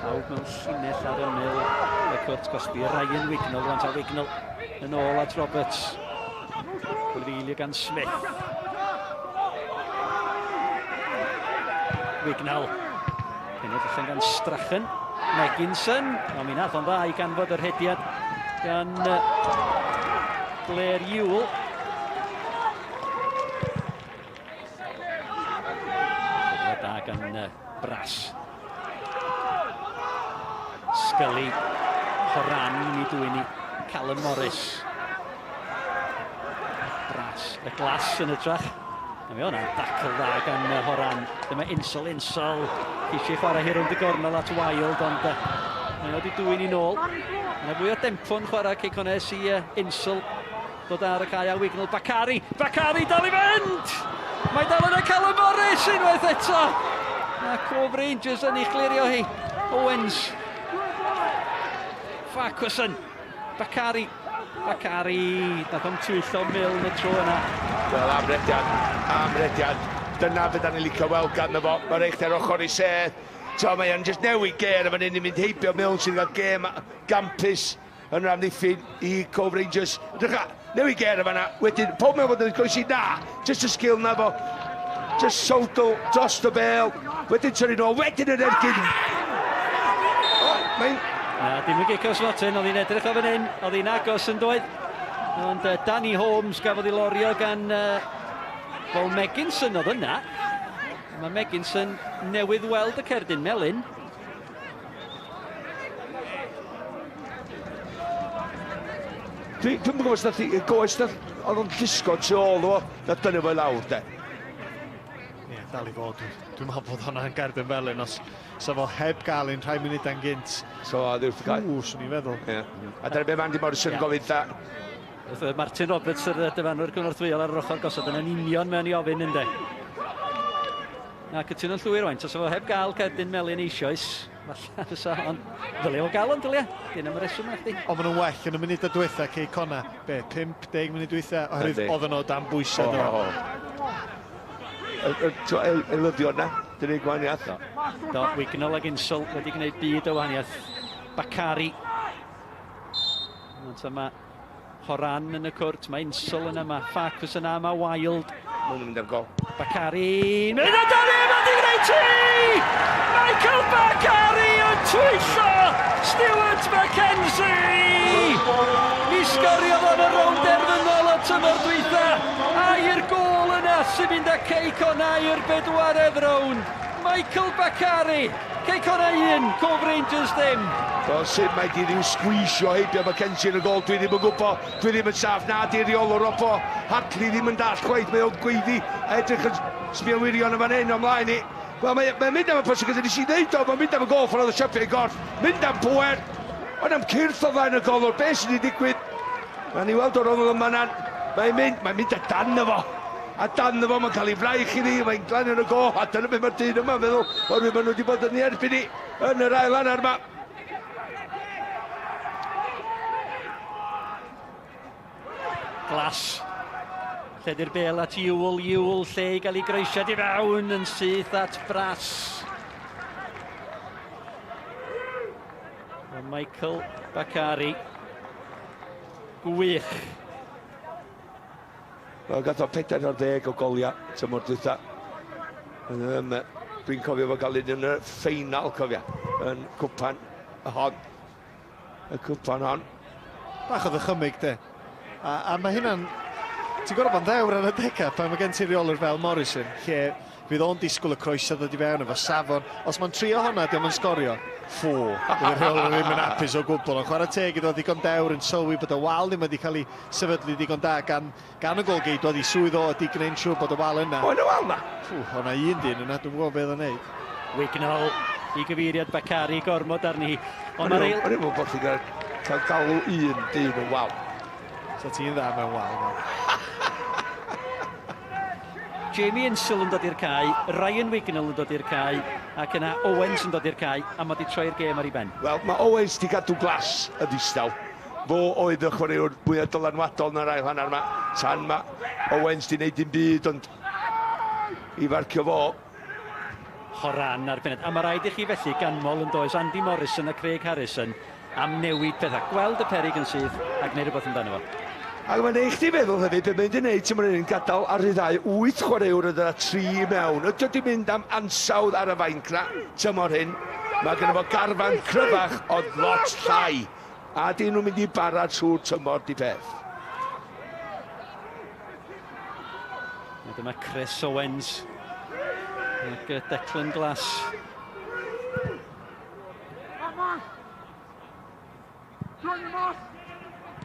S6: Pawb mewn llinell ar ymyl y cwrt gosbi. Ryan Wignall, rwan ta Wignall yn ôl at Roberts. Gwrdd gan Smith. Wignall. Pennill allan gan Strachan. Megginson. O, mi nath o'n dda i ganfod yr hediad gan Blair Ewell. Cyfle da gan Brass. Scully. Horan mi dwy'n i Callum Morris. Brass. Y glas yn ytrach. A mi o'na dacl dda gan Horan. Dyma Insel, Insel. Ceisio chwarae hi rownd y gornel at Wild, ond mae o wedi dwyn i nôl. Yna fwy o dempo'n chwarae Cei Connah i Insel. Dod ar y cae a Wignall. Bakari! Bakari dal i fynd! Mae dal yna Callum Morris unwaith eto! A Cove Rangers yn ei chlirio hi. Owens. Farquharson. Bakari. Bakari. Nath o'n twyllo Milne y tro yna.
S7: Wel, amrediad. Amrediad. Dyna be da ni'n licio weld ganddo fo. Mae reit ar ochr i sedd. T'o, mae o'n just newid gêr a fan hyn i mynd heibio Milne sydd yn cael gêm gampus yn yr amddiffyn i Cove Rangers. Edrych newid gêr yn fanna. Wedyn, pob meddwl bod yn croesi, na, just y sgil na fo. Just sowdl dros y bel. Wedyn tyrru nôl, wedyn yr ergyd. O, mae'n...
S6: Na, dim yn gic o smotyn, oedd hi'n edrych o fan hyn, oedd hi'n agos yn doedd. Ond uh, Danny Holmes gafodd ei lorio gan uh, Paul Megginson oedd yna. Mae Megginson newydd weld y cerdyn melyn.
S7: Dwi, dwi'm yn gwybod os nath i, goes nath, oedd o'n llusgo tu ôl o, na dynnu fo i lawr, de.
S2: Ie, yeah, dal i fod. Dwi'n meddwl bod hwnna'n gerdyn felyn, os sa fo heb gael un rhai munudau'n gynt.
S7: So, a ddiwrth y cae.
S2: Ww, swn i'n feddwl.
S7: Ie. Yeah. A dyna be mae Andy Morrison yeah. gofyn dda.
S6: Wrth Martin Roberts, yr dyfarnwr cynorthwyol ar yr ochr gosod, yn union mewn i ofyn, ynddo. Na, cytuno'n llwyr oen. Tasa fo heb gael cerdyn melyn eisoes, falle fysa, ond ddylia fo gael ond dylia. Dyn am y reswm na chdi.
S2: Ond maen nhw'n well yn y munudau diwetha, Cei Connah. Be, 50 munud dwytha? Oherwydd oedden nhw dan bwysau.
S7: O, o. Eilyddion na, dyn ni'n gwahaniaeth.
S6: Do, do, Wignall ag Insel wedi gwneud byd o wahaniaeth. Bakari. Ond yma Horan yn y cwrt, mae Insel yna, mae Farquharson yna, mae Wild.
S7: Mae'n mynd am gol.
S6: Bakari, mynd amdani, mae di gwneud ti! Michael Bakari yn twyllo Stuart McKenzie! Mi sgoriodd o'n y rownd derfynol y tymor dwytha, a i'r gôl yna sy'n mynd â Cei Connah i'r bedwaredd rownd. Michael Bakari! Cei Connah 1, Cove Rangers ddim.
S7: Wel, sut mae di ryw sgwisio heibio McKenzie yn y gol, dwi ddim yn gwybod, dwi ddim yn saff, na di reolwr Opo, Hartley ddim yn dall chwaith, mae o'n gweiddi, a edrych yn sbio wirion yn fan hyn o mlaen i. Wel, mae'n mae mynd am y pwysig, nes i ddeud o, mae'n mynd am y gol, ffordd oedd y siapiau i gorff, mynd am pwer, ond am cyrff o flaen y golwr, beth sydd wedi digwydd? Mae'n i weld o'r ongl yma na'n, mae'n mynd, mae'n mynd a dan fo. A dan fo, mae'n cael ei fraich iddi, mae'n glanio yn y go, a dyna beth mae'r dyn yma'n feddwl, oherwydd maen nhw wedi bod yn ei erbyn ni yn yr ail hanner yma.
S6: Glas. Lledu'r bel at Ewell, Ewell lle i gael ei groesiad i fewn yn syth at Brass. Michael Bakari. Gwych.
S7: Wel, gath o 40 o goliau tymor dwytha. Um, Dwi'n cofio fo gael un yn y ffeinal, cofia, yn cwpan hon. Y cwpan hon.
S2: Bach o ddychymyg, de. A, a mae hynna'n... Ti'n gorfod bod yn ddewr ar adegau pan mae gen ti reolwr fel Morrison, lle fydd o'n disgwyl y croeso ddod i fewn efo safon. Os mae'n trio honna, diolch yn sgorio. Ffw, bydd y rheolwr ddim yn hapus o gwbl. Ond chwarae teg iddo ddigon dewr yn sylwi bod y wal ddim wedi cael ei sefydlu digon da gan, gan y golgeidwad i swydd o ydi gwneud siŵr bod y wal yna.
S7: Oedd y wal na?
S2: Ffw, o'na un dyn yna, dwi'n gwybod beth o'n neud.
S6: Wignall i gyfeiriad Bakari, gormod arni hi. Ond mae'r eil...
S7: O'n i'n meddwl bod chi'n cael, cael galw un dyn yn wal.
S2: So ti'n dda mewn wal, no.
S6: Jamie Insel yn dod i'r cae, Ryan Wignall yn dod i'r cae, ac yna Owens yn dod i'r cae, a mae wedi troi'r gêm ar ei ben.
S7: Wel, mae Owens di gadw glas yn ddistaw. Fo oedd y chwaraewr mwyaf dylanwadol yn yr ail hanner yma. Tan ma Owens di wneud dim byd ond i farcio fo.
S6: Horan a'r bened. A mae rhaid i chi felly ganmol yn does Andy Morrison a Craig Harrison am newid pethau. Gweld y peryg yn syth a gwneud rhywbeth amdano fo.
S7: Ac mae'n neud chdi feddwl hefyd be mae'n di wneud tymor hyn, gadael a rhyddhau wyth chwaraewr a dod â tri i mewn. Ydy o di mynd am ansawdd ar y fainc na tymor hyn? Mae gynno fo garfan cryfach ond lot llai. A dyn nhw'n mynd i bara trwy'r tymor di peth.
S6: A dyma Chris Owens ac Declan Glass.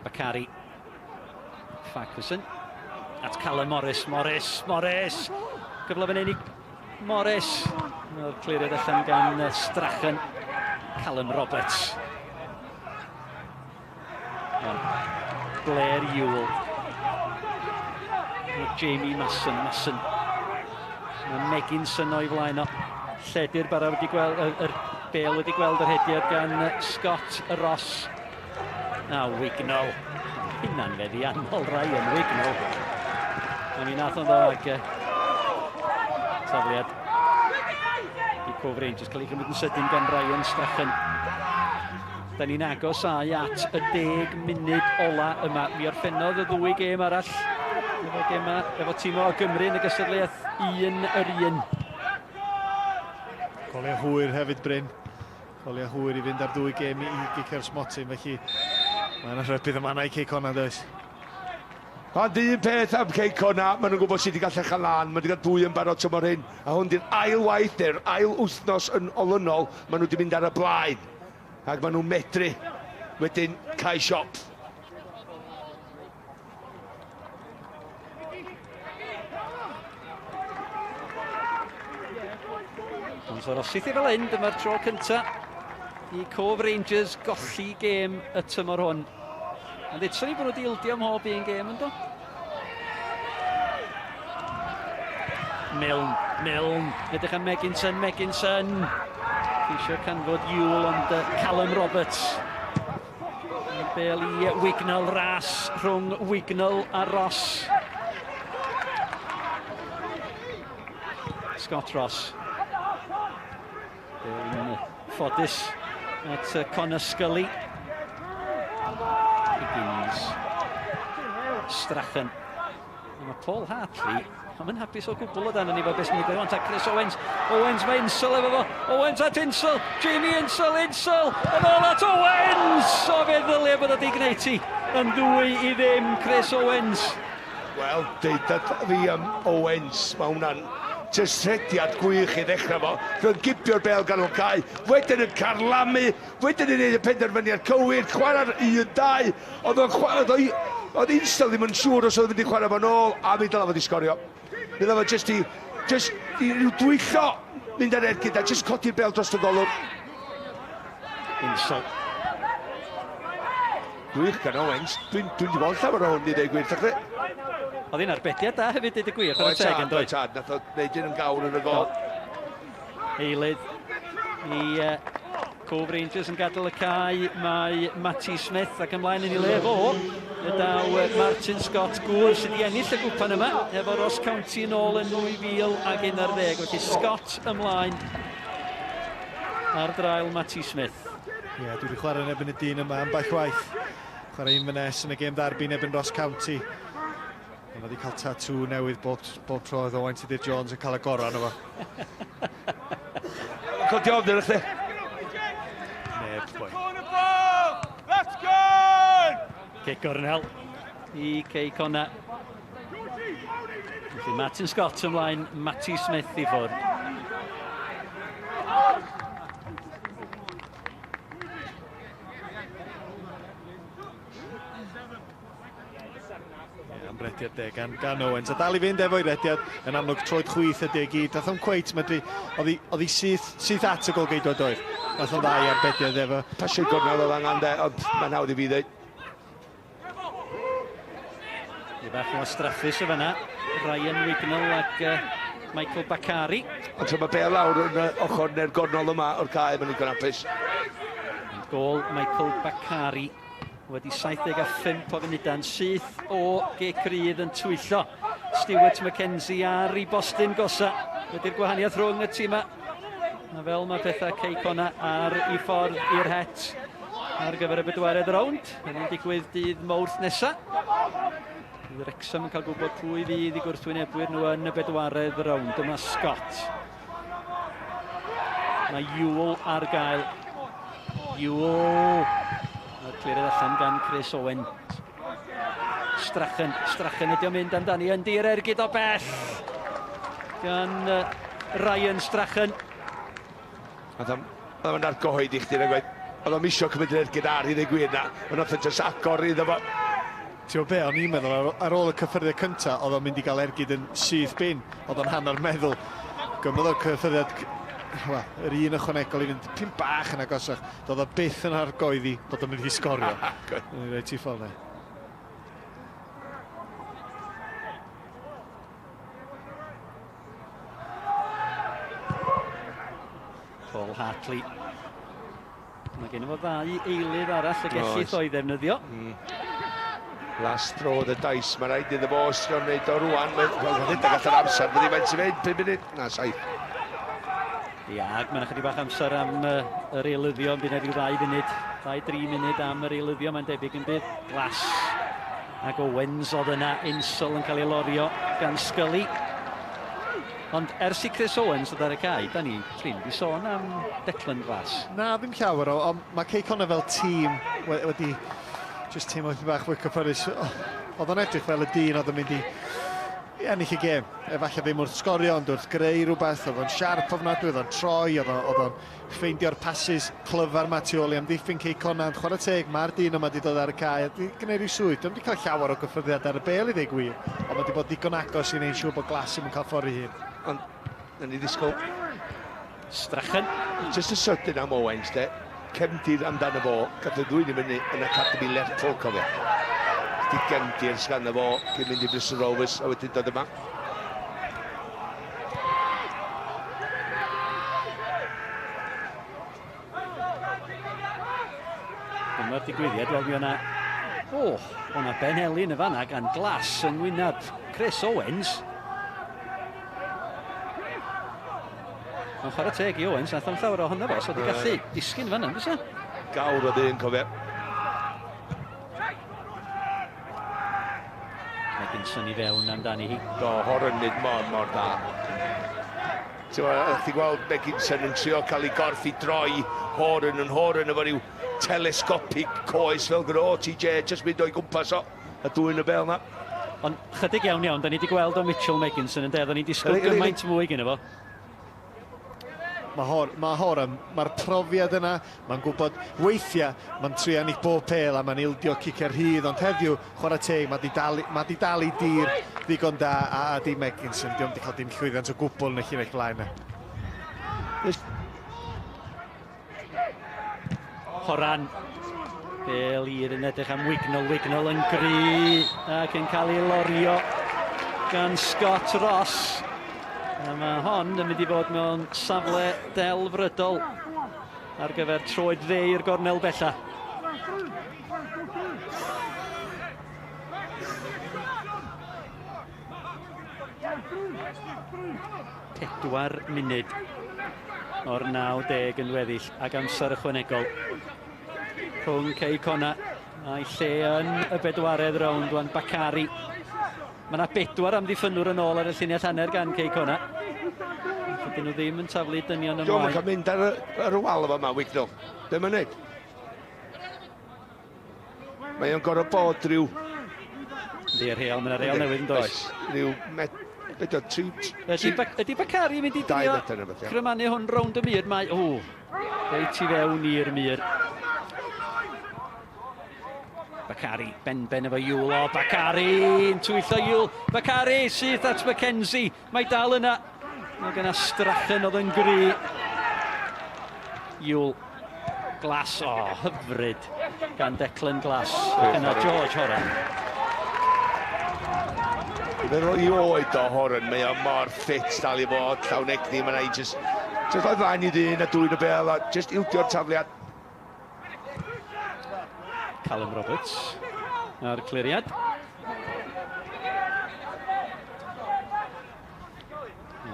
S6: Bakari. Farquharson. At Callum Morris. Morris. Morris. Cyfle fan hyn i Morris. Mae'r cliriad allan gan Strachan. Callum Roberts. Blair Ewell. Jamie Masson. Masson. Mae Meginson o'i flaen o. Lledu'r bara wedi gweld, yr, yr bel wedi gweld yr hediad gan Scott Ross. A Wignall. Hynna'n feddiannol, Ryan Wignall. A mi nath o'n dda ac tafliad i Cove Rangers cael ei gymryd yn sydyn gan Ryan Strachan. Da ni'n agosáu at y deg munud ola yma. Mi orffennodd y ddwy gêm arall efo gema, efo tîm o Gymru yn y gystadleuaeth un yr un.
S2: Goliau hwyr hefyd, Bryn. Goliau hwyr i fynd ar ddwy gêm i, i gicio'r smotyn, felly mae yna rhybudd yma i Cei Connah, does?
S7: Ond un peth am Cei Connah, maen nhw'n gwybod sut i gael llechen lân. Maen nhw wedi cael dwy yn barod tymor hyn, a hwn di'r ail waith neu'r ail wythnos yn olynol maen nhw wedi mynd ar y blaen. Ac maen nhw'n medru wedyn cael siop.
S6: Ond so Rossith i fel hyn, dyma'r tro cynta i Cove Rangers golli gêm y tymor hwn. Ond ddudson ni bod nhw wedi ildio mhob un gêm yn do? Milne, Milne, edrych am Meginson, Meginson. Ceisio canfod Yule, ond Callum Roberts. Bel i Wignall, ras rhwng Wignall a Ross. Scott Ross. Yn ffodus at Connor Scully. Higgins. Strachan. Mae Paul Hartley, mae'n hapus o gwbl o dan yn efo beth sy'n digwydd. Ta Chris Owens. Owens, mae Insel efo fo. Owens at Insel. Jamie Insel, Insel. Yn ôl at Owens! O, fe ddylia bod wedi gwneud ti yn ddwy i ddim, Chris Owens.
S7: Wel, deud fi am Owens, mae hwnna'n jyst rhediad gwych i ddechrau fo. Rwy'n gipio'r bel gan o'r cae, wedyn yn carlamu, wedyn yn gwneud y penderfyniad cywir, chwarae'r 1-2. Oedd o'n chwarae, oedd, oedd Insel ddim yn siŵr os oedd yn mynd i chwarae fo'n ôl, a mi dylai fod i sgorio. Mi dylai fo jyst i, jyst i ryw dwyllo mynd ar ergyd a jyst codi'r bel dros y golwg.
S6: Insel.
S7: Gwych gan Owens. Dwi'n dwi wedi gweld llawer o hwn i ddeud gwir, chdi.
S6: Oedd hi'n arbediad da hefyd, deud y gwir, chwarae teg yn dweud.
S7: Oedd tad, nath o wneud un yn gawr yn y gol.
S6: Eilydd i uh, Cove Rangers yn gadael y cae, mae Matty Smith ac ymlaen yn ei le fo. Y daw Martin Scott gŵr sydd wedi ennill y gwpan yma efo Ross County yn ôl yn 2011. Felly Scott ymlaen ar draul Matty Smith.
S2: Ie, yeah, dwi wedi chwarae yn erbyn y dyn yma ambell waith. Chwarae un fynes yn y gêm ddarbi yn erbyn Ross County. Mae wedi cael tatŵ newydd bob, bob tro oedd Owain Tudur Jones yn cael y gorau arno fo.
S7: Codi ofn arno chdi.
S2: Neb, boi.
S7: Let's go!
S6: Cic gornel i Cei Connah. Felly Martin Scott ymlaen, Matty Smith i ffwrdd.
S2: Yeah, am rediad de gan, gan Owens. A dal i fynd efo'i rediad, yn amlwg troed chwith ydy e gyd. Nath o'n cweit medru, oedd hi syth, syth at y golgeidwad oedd. Nath o'n dda i arbediad efo.
S7: Pasio gornel oedd angen de, ond mae'n hawdd i fi ddeud.
S6: Neu bach o wastraffus o fanna. Ryan Wignall ac uh, Michael Bakari.
S7: Ond tra mae bel lawr yn y ochr neu'r gornol yma o'r cae, mae'n ddigon hapus.
S6: Gôl Michael Bakari. Wedi 75 o funudau'n syth o gic rydd yn twyllo Stuart McKenzie ar i bostyn gosa. Ydy'r gwahaniaeth rhwng y tîmau. A fel mae pethau Cei Connah ar ei ffordd i'r het ar gyfer y bedwaredd rownd. Hynny'n digwydd dydd Mawrth nesaf. Bydd Wrexham yn cael gwybod pwy fydd i gwrthwynebwyr nhw yn y bedwaredd rownd. Dyma Scott. Mae Yule ar gael. Yule. Mae'r cliriad allan gan Chris Owen. Strachan, Strachan ydy o'n mynd amdani yn dir ergyd o bell gan Ryan Strachan.
S7: Oedd o'n argyhoedd i chdi, nag oedd? Oedd o'm isio cymryd yr ergyd ar i ddweud gwir na. Ond nath o jyst agor iddo fo.
S2: Ti'n gwybod be, o'n i'n meddwl ar, ar ôl y cyffyrddiad cynta, oedd o'n mynd i gael ergyd yn syth bin. Oedd o'n hanner meddwl. Gymrodd o'r cyffyrddiad, wel, yr un ychwanegol i fynd pyn bach yn agosach. Doedd o byth yn argoeddi bod o'n mynd i sgorio. O'n i'n rhaid ti ffordd
S6: Paul Hartley. Mae gen i fo ddau eilydd arall y gellith o'i ddefnyddio. Mm.
S7: Last throw of the dice, mae rhaid iddo fo os o'n neud o rwan. Mae'n rhedeg allan amser, fyddi faint sy'n fynd, 5 munud, na, 7.
S6: Ia, ac mae'n ychydig bach amser am uh, yr eilyddio, yn bydd rhyw ddau funud, ddau dri munud am yr eilyddio, mae'n debyg yn bydd. Glass ac Owens oedd yna, Insel yn cael ei lorio gan Scully. Ond ers i Chris Owens ddod ar y cae, da ni prin di sôn am Declan Glass.
S2: Na, ddim llawer o, ond mae Cei Connah fel tîm wedi just teimlo tipyn bach fwy cyffyrddus. Oedd o'n edrych fel y dyn oedd yn mynd i ennill y gêm. Efallai ddim wrth sgorio, ond wrth greu rhywbeth. Oedd o'n siarp ofnadwy, oedd o'n troi, oedd o'n ffeindio'r passes clyfar ma tu ôl i amddiffyn Cei Connah, ond chwarae teg, mae'r dyn yma wedi dod ar y cae a wedi gwneud rhyw swydd. Dio'm wedi cael llawer o gyffyrddiad ar y bêl i ddweud gwir, ond mae wedi bod digon agos i wneud siŵr bod Glass ddim yn cael ffordd ei hun.
S7: Ond, na ni ddisgwyl.
S6: Strachan.
S7: Just y sydyn am Owens, de. Cefndir amdano fo, gath ei ddwyn i fyny yn Academy Lerpwl, cofio. Di gefndir sganddo fo cyn mynd i Bristol Rovers a wedyn dod yma.
S6: Dyma'r digwyddiad, wel mi o'na... O, o'na Ben Elin y fanna gan Glass yng ngwyneb Chris Owens. Mae'n chwarae teg i Owens, nath o'n llawer ohono fo, so wedi gallu disgyn fanna, fysa?
S7: Gawr o ddyn, cofio.
S6: Megginson i fewn amdani hi.
S7: Do, Horan nid mor, mor dda. Ti'n gweld, ti'n gweld Megginson yn trio cael ei gorff i droi Horan yn Horan efo rhyw telescopic coes fel gyda OTJ, just mynd o'i gwmpas o, a dwyn y bel na.
S6: Ond chydig iawn iawn, da ni wedi gweld o Mitchell Megginson yn de, da ni'n disgwyl gymaint mwy gyda fo.
S2: Mae Hor, mae Horan, mae'r profiad yna, mae'n gwybod, weithiau mae'n trio ennill bob pêl a mae'n ildio ciciau rhydd, ond heddiw, chwarae teg, mae di dal, mae di dal i dir ddigon da a, a di Megginson, diolch wedi cael dim llwyddiant o gwbl yn y llinell flaen yna.
S6: Horan. Bel hir yn edrych am Wignall. Wignall yn gry ac yn cael ei lorio gan Scott Ross. A mae hon yn mynd i fod mewn safle delfrydol ar gyfer troed dde i'r gornel bella. 4 munud o'r 90 yn weddill ac amser ychwanegol rhwng Cei Connah a'i lle yn y bedwaredd rownd wan Bakari. Mae yna bedwar amddiffynwr yn ôl ar y llinell hanner gan Cei Connah. Dydyn nhw ddim yn taflu dynion ymlaen.
S7: Diolch yn cael mynd ar y, ar y wal efo yma, Wignall. Be mae'n neud? Mae o'n gorfod bod rhyw...
S6: Yndi, rheol, mae'n rheol newydd yn does?
S7: Rhyw met... Beth o, tri...
S6: Ydy, ydy Bakari yn mynd i drio crymanu hwn rownd y mur? Mae... O, reit i fewn i'r mur. Bakari, benben efo Yule. O, Bakari yn twyllo Yule. Bakari, syth at McKenzie. Mae dal yna. Mae gyna Strachan oedd yn gry. Yule. Glass, o, oh, hyfryd gan Declan Glass. Ac yna George Horan.
S7: Feddwl i oed o Horan, mae o mor ffit dal i fod, llawn egni, mae'n ei just, just o'i flaen i ddyn a dwyn y bel a just ildio'r tafliad.
S6: Callum Roberts a'r cliriad.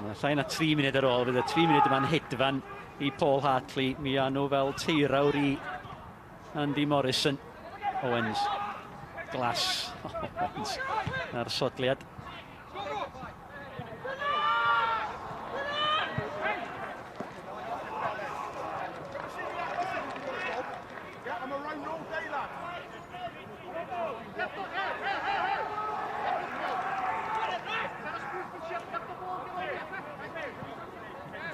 S6: Mae llai na 3 munud ar ôl, fydd y 3 munud yma'n hedfan i Paul Hartley. Mi â nhw fel teirawr i Andy Morrison. Owens. Glass. Owens. A'r sodliad.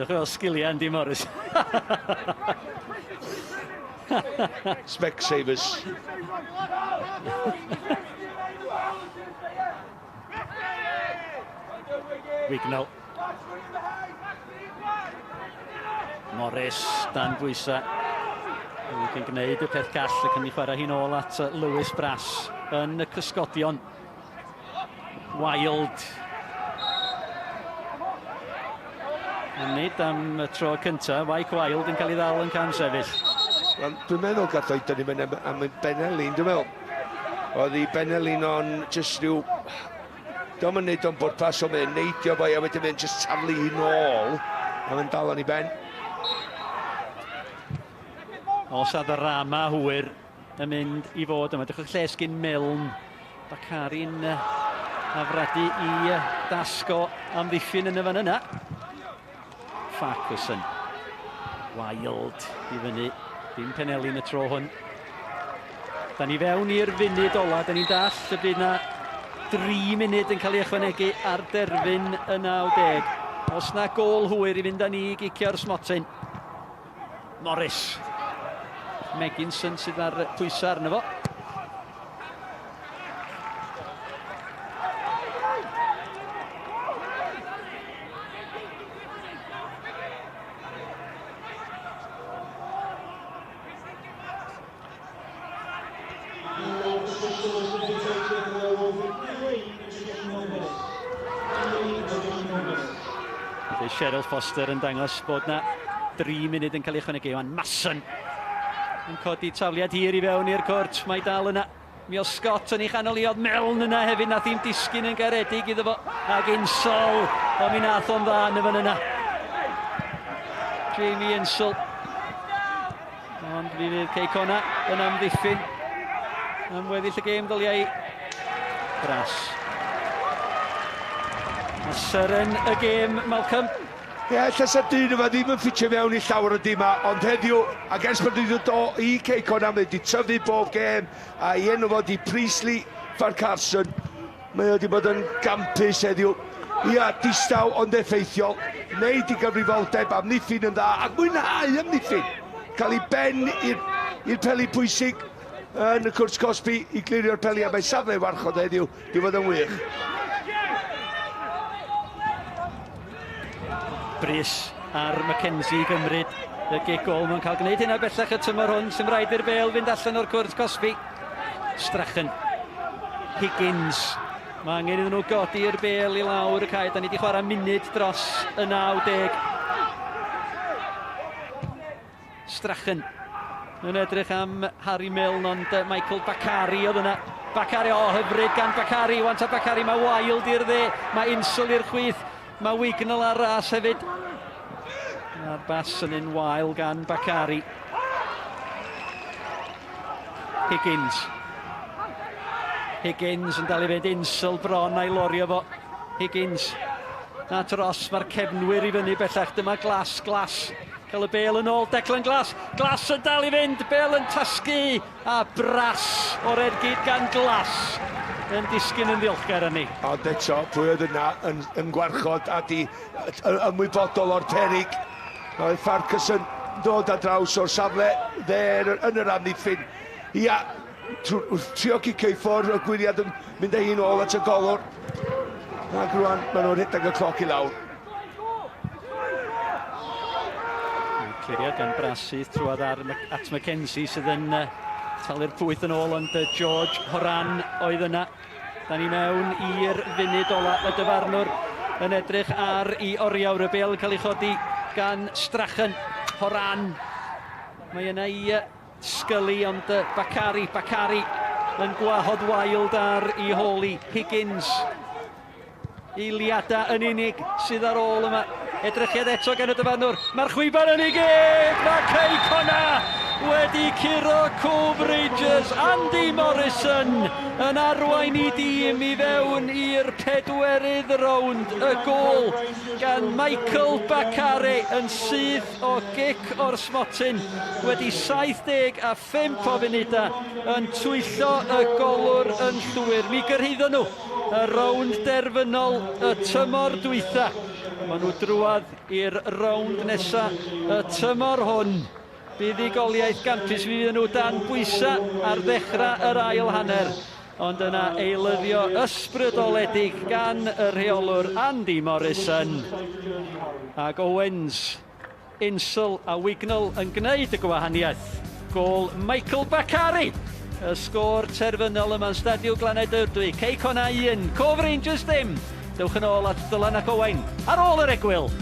S6: Dewch i weld sgiliau Andy Morris.
S7: Specsavers.
S6: Wignall. Morris dan bwysau. Ac yn gwneud y peth call ac yn ei chwarae hi'n ôl at Lewis Brass yn y cysgodion. Wild. A nid am y tro cyntaf, Mike Wild yn cael ei ddal yn cam sefyll.
S7: Wel, dwi'n meddwl gath o'i dynnu mewn am, am y benelin, dwi'n meddwl. Oedd ei benelin o'n just rhyw... Diolch yn neud o'n bwrpas, ond mae'n neidio fo, a wedyn mae'n just taflu hi nôl, a mae'n dal o'n ei ben.
S6: Os a ddrama hwyr yn mynd i fod yma. Dewch lle sgyn Milne. Bakari'n afradu i dasg o amddiffyn yn y fan yna. Farquharson. Wild i fyny. Dim Penelin y tro hwn. Da ni fewn i'r funud ola. Da ni'n dall y bydd na 3 munud yn cael ei ychwanegu ar derfyn y 90. Os na gol hwyr i fynd â ni i gicio'r smotyn. Morris. Megginson sydd ar pwysau arno fo. Felly Cheryl Foster yn dangos bod na 3 munud yn cael ei ychwanegu. Iwan Mason yn codi tafliad hir i fewn i'r cwrt. Mae dal yna. Mi oedd Scott yn ei chanol i, oedd Milne yna hefyd, nath hi'm disgyn yn garedig iddo fo. Ac Insall, o mi nath o'n dda yn y fan yna. Jamie Insall. Ond mi fydd Cei Connah yn amddiffyn am weddill y gêm ddyliau i. Brass. Mae seren y gêm, Malcolm.
S7: Ie, ella sa'r dyn yma ddim yn ffitio mewn i llawer o dimau, ond heddiw, ac ers bod wedi dod o i Cei Connah, mae wedi tyfu bob gêm, a i enw fo di Priestley Farquharson. Mae o wedi bod yn gampus heddiw. Ia, distaw ond effeithiol, wneud i gyfrifoldeb amddiffyn yn dda, ac mwynhau amddiffyn. Cael ei ben i'r peli pwysig yn y cwrt cosbi i glirio'r peli, a mae safle warchod heddiw di fod yn wych.
S6: Brys ar Mackenzie i gymryd y gic gol. Mae'n cael gwneud hynna bellach y tymor hwn. Sy'n rhaid i'r bel fynd allan o'r cwrt cosbi. Strachan. Higgins. Mae angen iddyn nhw godi'r bel i lawr y cae. Da ni wedi chwarae munud dros y 90. Strachan yn edrych am Harry Milne, ond Michael Bakari oedd yna. Bakari, o, hyfryd gan Bakari. Wan ta Bakari, mae Wild i'r dde, mae Insel i'r chwith, mae Wignall ar ras hefyd. Mae'r bas yn un wael gan Bakari. Higgins. Higgins yn dal i fynd, Insel bron a'i lorio fo. Higgins. At Ross, mae'r cefnwyr i fyny bellach. Dyma Glass, Glass Cael y bêl yn ôl, Declan Glass. Glass yn dal i fynd, bêl yn tasgu a bras o'r ergyd gan Glass yn disgyn yn ddiolchgar arni.
S7: Ond eto, pwy oedd yna yn, yn gwarchod a di ymwybodol o'r perig. Oedd Farquharson dod ar draws o'r safle dde yn yr amddiffyn. Ia, wrth trio cicio i ffwrdd, y gwyriad yn mynd â hi'n ôl at y golwr. Ac rwan, maen nhw'n rhedeg y cloc i lawr.
S6: Cliriad gan Brasith trwad ar at McKenzie sydd yn uh, talu'r pwyth yn ôl, ond uh, George Horan oedd yna. Da ni mewn i'r funud ola y dyfarnwr yn edrych ar i oriawr y bel yn cael ei chodi gan Strachan. Horan. Mae yna i uh, Scully ond Bakari, Bakari yn gwahodd Wild ar i holi Higgins. Eiliadau yn unig sydd ar ôl yma. Edrychiad eto gan y dyfarnwr. Mae'r chwiban yn ei geg! Mae Cei Connah wedi curo Cove Rangers. Andy Morrison yn arwain i dîm i fewn i'r pedwerydd rownd. Y gôl gan Michael Bakare yn syth o gic o'r smotyn wedi 75 o funudau yn twyllo y golwr yn llwyr. Mi gyrhaeddon nhw y rownd derfynol y tymor dwytha. Maen nhw drwadd i'r rownd nesa y tymor hwn. Buddugoliaeth gampus mi fydden nhw dan bwysau ar ddechrau yr ail hanner. Ond yna eilyddio ysbrydoledig gan y rheolwr Andy Morrison. Ac Owens, Insel a Wignall yn gwneud y gwahaniaeth. Gôl Michael Bakari! Y sgôr terfynol yma'n Stadiwm Glannau Dyfrdwy. Cei Connah 1, Cove Rangers dim. Dewch yn ôl at Dylan ac Owain ar ôl yr egwyl.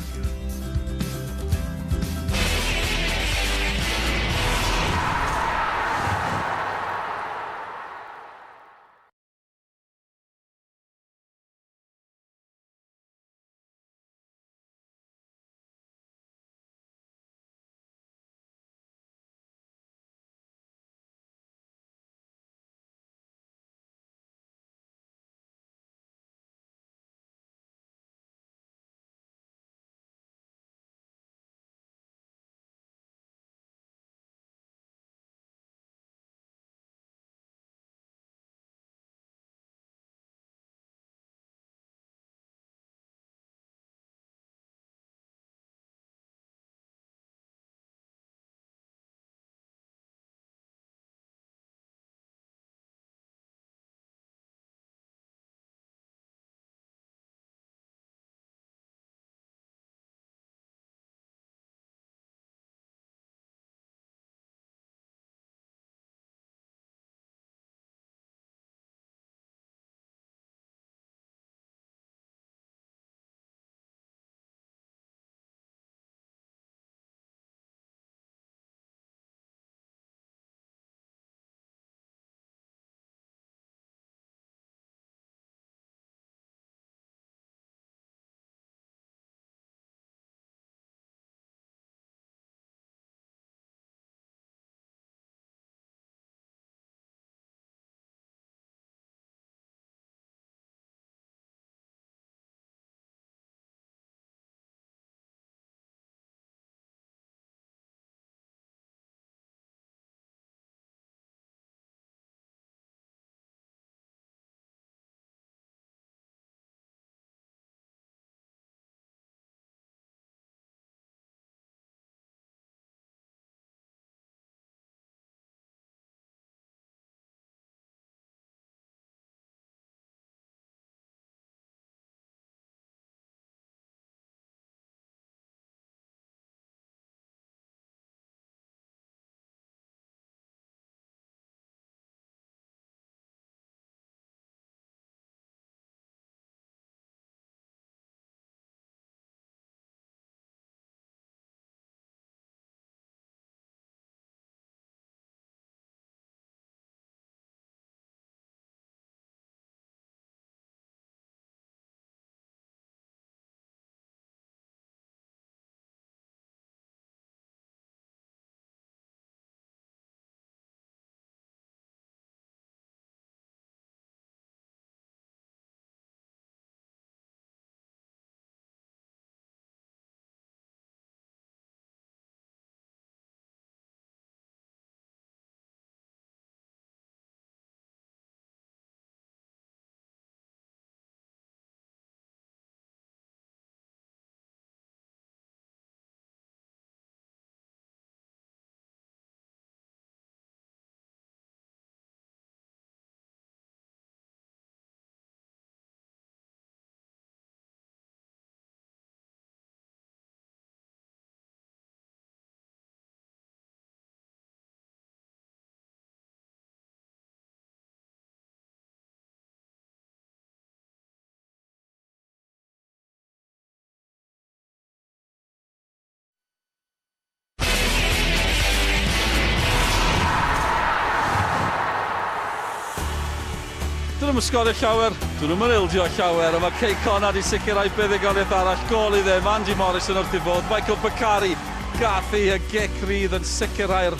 S1: Dyn nhw'n sgorio llawer, dyn nhw'n ildio llawer, a mae Cei Connah di sicrhau buddugoliaeth arall, gôl i ddim, Andy Morrison wrth ei fodd, Michael Bakari gath ei y gic rydd yn sicrhau'r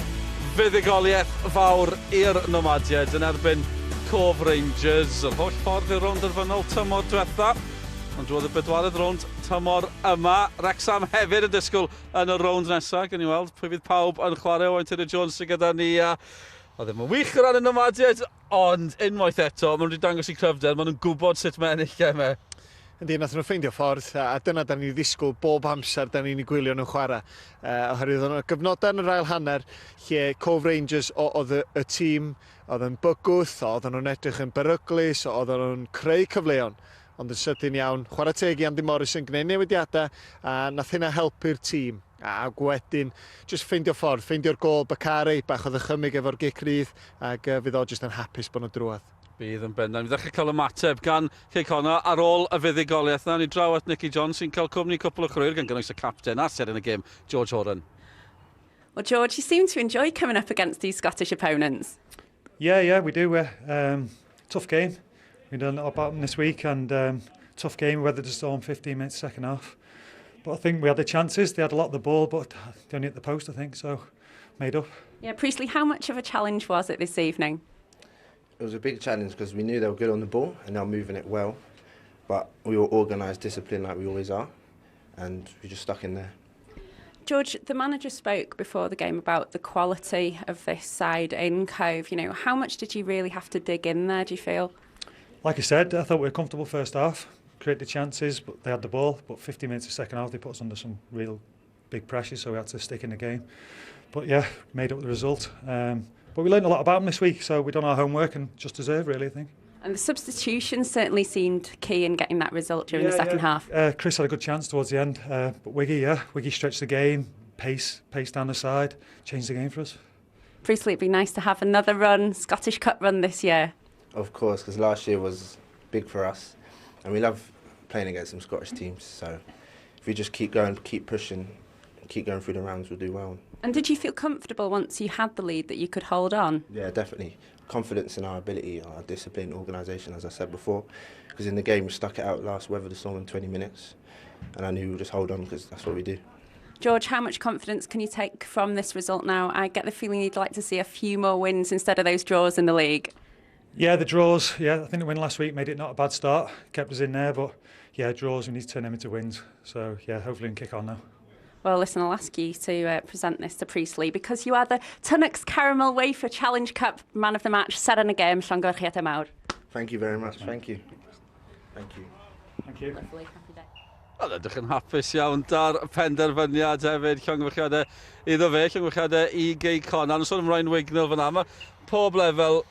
S1: fuddugoliaeth fawr i'r Nomadiaid yn erbyn Cove Rangers, yr holl ffordd i'r rownd derfynol tymor diwetha, ond drwodd y bedwaredd rownd tymor yma. Wrecsam hefyd yn disgwyl yn y rownd nesaf, gawn ni weld pwy fydd pawb yn chwarae. Owain Tudur Jones sydd gyda ni, a oedd ddim yn wych o ran y Nomadiaid, Ond unwaith eto, maen nhw wedi dangos eu cryfder, maen nhw'n gwybod sut mae ennill gemau.
S2: Yndi, nath nhw ffeindio ffordd, a dyna da ni'n ddisgwyl bob amser da ni'n eu gwylio nhw'n chwarae. Uh, oherwydd oedd yna gyfnodau yn yr ail hanner lle Cove Rangers oedd y, y tîm oedd yn bygwth, oedd nhw'n edrych yn beryglus, oedd nhw'n creu cyfleon. Ond yn sydyn iawn, chwarae teg i Andy Morrison, gwneud newidiadau, a nath hynna helpu'r tîm. Ac wedyn, jyst ffeindio ffordd, ffeindio'r gôl, Bakary, bach o ddychymyg efo'r gic rydd, ac uh, fydd o jyst yn hapus bod nhw drwodd.
S1: Bydd yn bendant. Mi ddechrau cael ymateb gan Cei Connah ar ôl y fuddugoliaeth 'na. Ni draw at Nicky John sy'n cael cwmni cwpl o chwaraewyr gan gynnwys y capten a seren y gêm, George Horan.
S3: Well, George, you seem to enjoy coming up against these Scottish opponents.
S11: Yeah, yeah, we do. Uh, um, tough game. We've done a lot about them this week and um, tough game. We weathered the storm 15 minutes second half. But I think we had the chances. They had a lot of the ball, but they only hit the post, I think, so made up.
S3: Yeah, Priestley, how much of a challenge was it this evening?
S12: It was a big challenge because we knew they were good on the ball and they were moving it well. But we were organised, disciplined like we always are, and we just stuck in there.
S3: George, the manager spoke before the game about the quality of this side in Cove. You know, how much did you really have to dig in there, do you feel?
S11: Like I said, I thought we were comfortable first half, created the chances, but they had the ball. But 50 minutes of second half, they put us under some real big pressure, so we had to stick in the game. But yeah, made up the result. Um, but we learned a lot about them this week, so we done our homework and just deserve, really, I think.
S3: And the substitution certainly seemed key in getting that result during yeah, the second yeah. half.
S11: Uh, Chris had a good chance towards the end, uh, but Wiggy, yeah, Wiggy stretched the game, pace, pace down the side, changed the game for us.
S3: Priestley, it'd be nice to have another run, Scottish Cup run this year.
S12: Of course, because last year was big for us, and we love playing against some Scottish teams. So if we just keep going, keep pushing, keep going through the rounds, we'll do well.
S3: And did you feel comfortable once you had the lead that you could hold on?
S12: Yeah, definitely. Confidence in our ability, our discipline, organisation, as I said before. Because in the game, we stuck it out last weather the storm in 20 minutes. And I knew we would just hold on because that's what we do.
S3: George, how much confidence can you take from this result now? I get the feeling you'd like to see a few more wins instead of those draws in the league.
S11: Yeah, the draws. Yeah, I think the win last week made it not a bad start. Kept us in there, but yeah, draws, we need to turn them into wins. So yeah, hopefully we can kick on now.
S3: Well, listen, I'll ask you to uh, present this to Priestley because you are the Tunnock's Caramel Wafer Challenge Cup Man of the Match, seren y gêm, llongyfarchiadau mawr.
S12: Thank you very much. Thank you. Thank you.
S11: Thank you.
S3: Lovely, happy day.
S1: Wel, edrych yn hapus iawn da'r penderfyniad hefyd, llongyfarchiadau iddo fe, llongyfarchiadau i Gei Connah. Sôn am Ryan Wignall fyna, mae pob lefel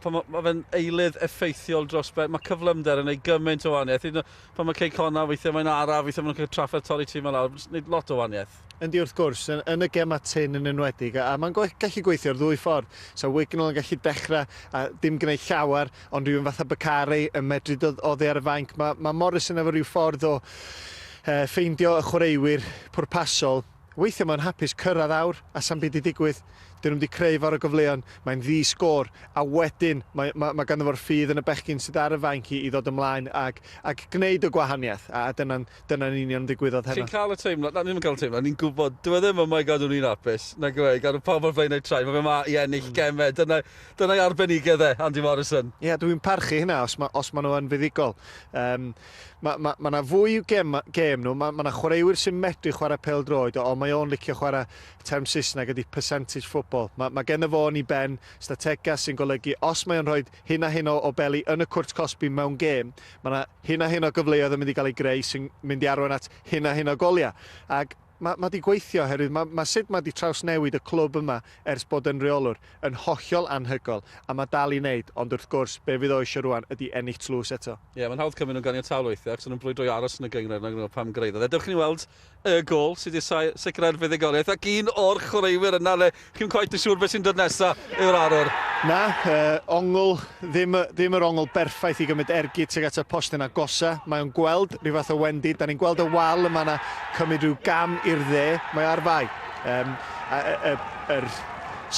S1: pan mae, ma fe'n eilydd effeithiol dros ben, mae cyflymder yn ei gymaint o wahaniaeth. Hyd yn oed pan mae Cei Connah, weithiau mae'n araf, weithiau maen nhw'n cael trafferth torri tîm lawr, jyst wneud lot o wahaniaeth.
S2: Yndi wrth gwrs, yn, yn y gemau tyn yn enwedig, a, a mae'n gallu gweithio'r ddwy ffordd. So Wignall yn gallu dechrau a dim gwneud llawer, ond rhywun fatha Bakary yn medru dod oddi ar y fainc. Mae, mae Morrison efo rhyw ffordd o uh, ffeindio y chwaraewyr pwrpasol. Weithiau mae'n hapus cyrraedd awr a sa'm byd 'di digwydd. Dyn nhw'm 'di creu fawr o gyfleon, mae'n ddi-sgôr, a wedyn mae, mae, mae ganddo fo'r ffydd yn y bechgyn sydd ar y fainc i, i ddod ymlaen ag, ag gwneud y gwahaniaeth, a, a dyna'n, dyna'n union ddigwyddodd heno.
S1: Chi'n cael y teimlad, na, ni ddim yn cael y teimlad, ni'n gwybod, dyw e ddim yma i gadw ni'n hapus, nag yw e, i gadw pawb ar flaenau traed, mae fe yma i ennill gemau, dyna, dyna'i arbenigedd e, Andy Morrison.
S2: Ie, yeah, dwi'n parchu hynna os, ma, os maen nhw yn fuddugol. Um, Mae ma, ma 'na fwy i'w gem, gêm nhw, mae ma 'na chwaraewyr sy'n medru chwarae pêl-droed, ond mae o'n licio chwarae term Saesneg ydy percentage football. Mae, mae genno fo yn ei ben strategaeth sy'n golygu os mae o'n rhoi hyn a hyn o, o beli yn y cwrt cosbi mewn gêm, mae 'na hyn a hyn o gyfleoedd yn mynd i gael ei greu sy'n mynd i arwain at hyn a hyn o goliau. Ac mae, mae 'di gweithio oherwydd mae, mae sut mae 'di trawsnewid y clwb yma ers bod yn reolwr yn hollol anhygoel a mae dal i wneud, ond wrth gwrs be fydd o eisiau rwan ydy ennill tlws eto.
S1: Ie, mae'n hawdd cymryd nhw'n ganiataol weithiau, achos o'n nhw'n brwydro i aros yn y gynghrair, nag nhw pam gyrhaeddodd e. Dewch i ni weld y gôl sydd wedi sicrhau'r fuddugoliaeth, ac un o'r chwaraewyr yna le chi'm cweit yn siŵr beth sy'n dod nesa yw'r arwr.
S2: Na, uh, ongl, ddim, ddim yr ongl berffaith i gymryd ergyd tuag at y postyn agosa. Mae o'n gweld rhyw fath o wendid, da ni'n gweld y wal yma na cymryd rhyw gam i'r dde, mae ar fai. Um, a, a, a, yr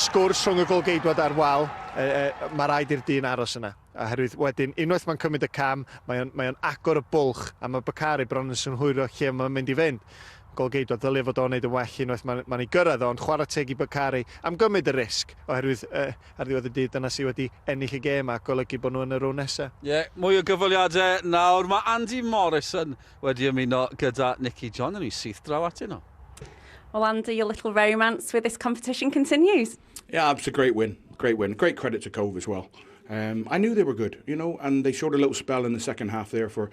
S2: sgwrs rhwng y golgeidwad a'r wal, e, e, mae rhaid i'r dyn aros yna. Oherwydd wedyn, unwaith mae'n cymryd y cam, mae o'n, mae o'n agor y bwlch, a mae Bakary bron yn synhwyro lle mae'n mynd i fynd. Golgeidwad ddylia fod o'n neud yn well unwaith mae'n mae ei gyrraedd o, ond chwarae teg i Bakary am gymryd y risg, oherwydd uh, ar ddiwedd y dydd dyna sydd wedi ennill y gêm a golygu bod nhw yn y rownd nesaf.
S1: Ie, yeah, mwy o gyfweliadau nawr. Mae Andy Morrison wedi ymuno gyda Nicky John, yn ei syth draw atyn nhw.
S3: Well, Andy, your little romance with this competition continues.
S4: Yeah, it's a great win. Great win. Great credit to Cove as well. Um, I knew they were good, you know, and they showed a little spell in the second half there for,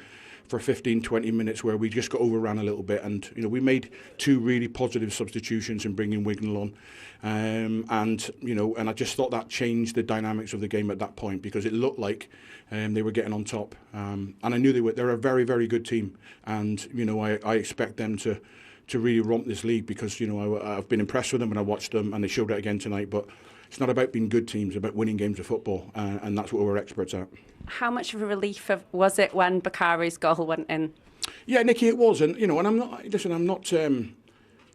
S4: for 15, 20 minutes where we just got overran a little bit. And, you know, we made two really positive substitutions in bringing Wignall on. Um, and, you know, and I just thought that changed the dynamics of the game at that point because it looked like um, they were getting on top. Um, and I knew they were. They're a very, very good team. And, you know, I, I expect them to to really romp this league because, you know, I, I've been impressed with them when I watched them and they showed it again tonight. But it's not about being good teams, it's about winning games of football, uh, and that's what we're experts at.
S3: How much of a relief of, was it when Bakari's goal went in?
S4: Yeah, Nicky, it was, and you know, and I'm not. Listen, I'm not. Um,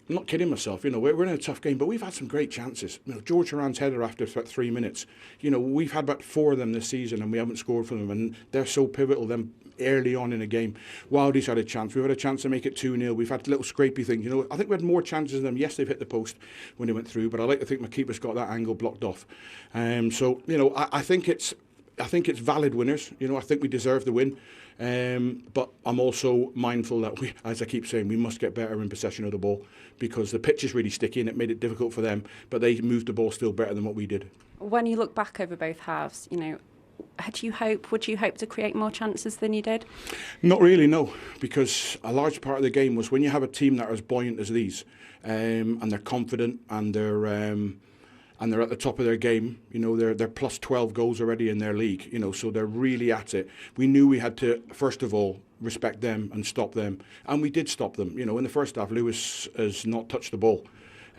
S4: I'm not kidding myself. You know, we're, we're in a tough game, but we've had some great chances. You know, George Haran's header after about three minutes. You know, we've had about four of them this season, and we haven't scored from them, and they're so pivotal. Them early on in a game. Wildie's had a chance. We've had a chance to make it 2-0. We've had little scrapey things. You know, I think we had more chances than them. Yes, they've hit the post when they went through, but I like to think my keeper's got that angle blocked off. Um, so, you know, I, I think it's I think it's valid winners. You know, I think we deserve the win. Um, but I'm also mindful that we, as I keep saying, we must get better in possession of the ball because the pitch is really sticky and it made it difficult for them. But they moved the ball still better than what we did.
S3: When you look back over both halves, you know, had you hope, would you hope to create more chances than you did?
S4: Not really, no, because a large part of the game was when you have a team that are as buoyant as these, um, and they're confident and they're um, and they're at the top of their game. You know, they're they're plus 12 goals already in their league. You know, so they're really at it. We knew we had to first of all respect them and stop them, and we did stop them. You know, in the first half, Lewis has not touched the ball.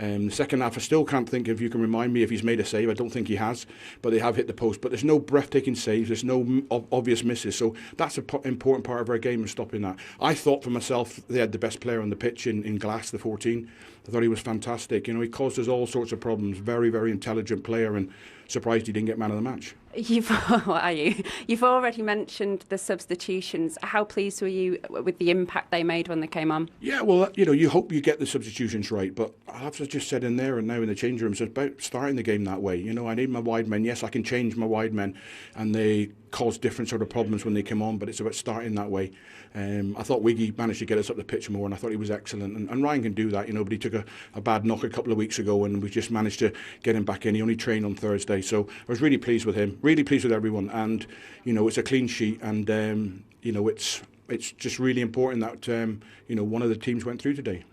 S4: Um, the second half, I still can't think if you can remind me if he's made a save. I don't think he has, but they have hit the post. But there's no breathtaking saves. There's no obvious misses. So that's an important part of our game and stopping that. I thought for myself they had the best player on the pitch in, in Glass, the 14. I thought he was fantastic. You know, he caused us all sorts of problems. Very, very intelligent player and surprised he didn't get man of the match.
S3: You've, what are you? You've already mentioned the substitutions. How pleased were you with the impact they made when they came on?
S4: Yeah, well, you know, you hope you get the substitutions right, but I've just said in there and now in the change rooms, it's about starting the game that way. You know, I need my wide men. Yes, I can change my wide men, and they cause different sort of problems when they come on, but it's about starting that way. Um, I thought Wiggy managed to get us up the pitch more, and I thought he was excellent. And, and Ryan can do that, you know, but he took a, a bad knock a couple of weeks ago, and we just managed to get him back in. He only trained on Thursday, so I was really pleased with him, really pleased with everyone. And, you know, it's a clean sheet, and, um, you know, it's, it's just really important that, um, you know, one of the teams went through today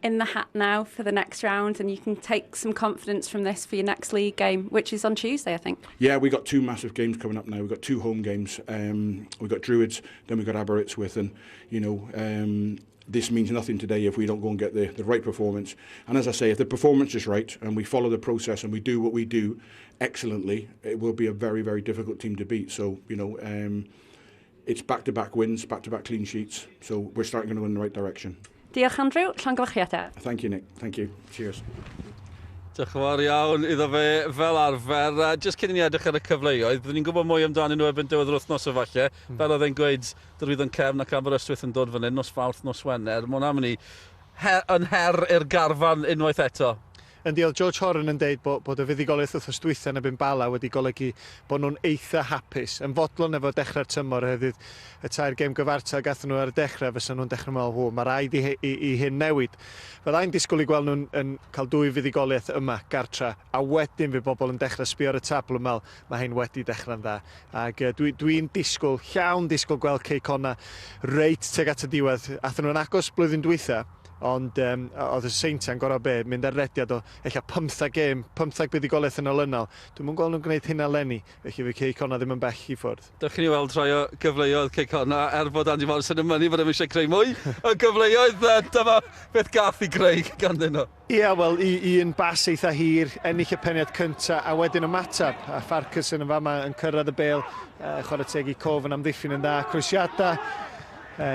S3: in the hat now for the next round and you can take some confidence from this for your next league game, which is on Tuesday, I think.
S4: Yeah, we got two massive games coming up now. We've got two home games. Um, we've got Druids, then we've got Aberystwyth and, you know, um, this means nothing today if we don't go and get the, the right performance. And as I say, if the performance is right and we follow the process and we do what we do excellently, it will be a very, very difficult team to beat. So, you know, um, it's back-to-back -back wins, back-to-back -back clean sheets. So we're starting to go in the right direction.
S3: Diolch Andrew, llongyfarchiadau.
S4: Thank you Nick, thank you. Cheers.
S1: Diolch yn fawr iawn iddo fe fel arfer. Uh, just cyn i ni edrych ar y cyfleoedd, byddwn ni'n gwybod mwy amdanyn nhw erbyn diwedd yr wythnos efallai. Mm. Fel oedd e'n gweud, Derwyddon Cefn ac Aberystwyth yn dod fan hyn, nos Fawrth, nos Wener. Mae hwnna'n mynd i her, yn her i'r garfan unwaith eto.
S2: Yndi, oedd George Horan yn deud bod, bod y fuddugoliaeth wythnos dwytha yn erbyn Bala wedi golygu bod nhw'n eitha hapus, yn fodlon efo dechrau'r tymor oherwydd y tair gêm gyfartal gathon nhw ar y dechrau, fysa nhw'n dechrau meddwl, hw, mae rhaid i, i, i hyn newid. Fyddai'n disgwyl i gweld nhw'n yn cael dwy fuddugoliaeth yma, gartra, a wedyn fydd bobl yn dechrau sbio ar y tabl yn meddwl, mae hyn wedi dechrau'n dda. Ac uh, dwi'n dwi, dwi disgwyl, llawn disgwyl gweld Cei Connah reit tuag at y diwedd. Athyn nhw'n agos blwyddyn dwytha, Ond um, oedd y Seintiau'n gorau be, mynd ar rediad o ella 15 gêm, 15 buddugoliaeth yn olynol. Dwi'm yn gweld nhw'n gwneud hynna leni, felly fydd Cei Connah ddim yn bell i ffwrdd.
S1: Dewch i ni weld rhai o gyfleoedd Cei Connah, er bod Andy Morrison yn mynnu bod e'm eisiau creu mwy o gyfleoedd, dyma beth gath i greu ganddyn nhw.
S2: Ia, wel, un bas eitha hir, ennill y peniad cynta, a wedyn ymateb, a Farquharson yn fama yn cyrraedd y bêl, chwarae teg i Cove yn amddiffyn yn dda, croesiadau,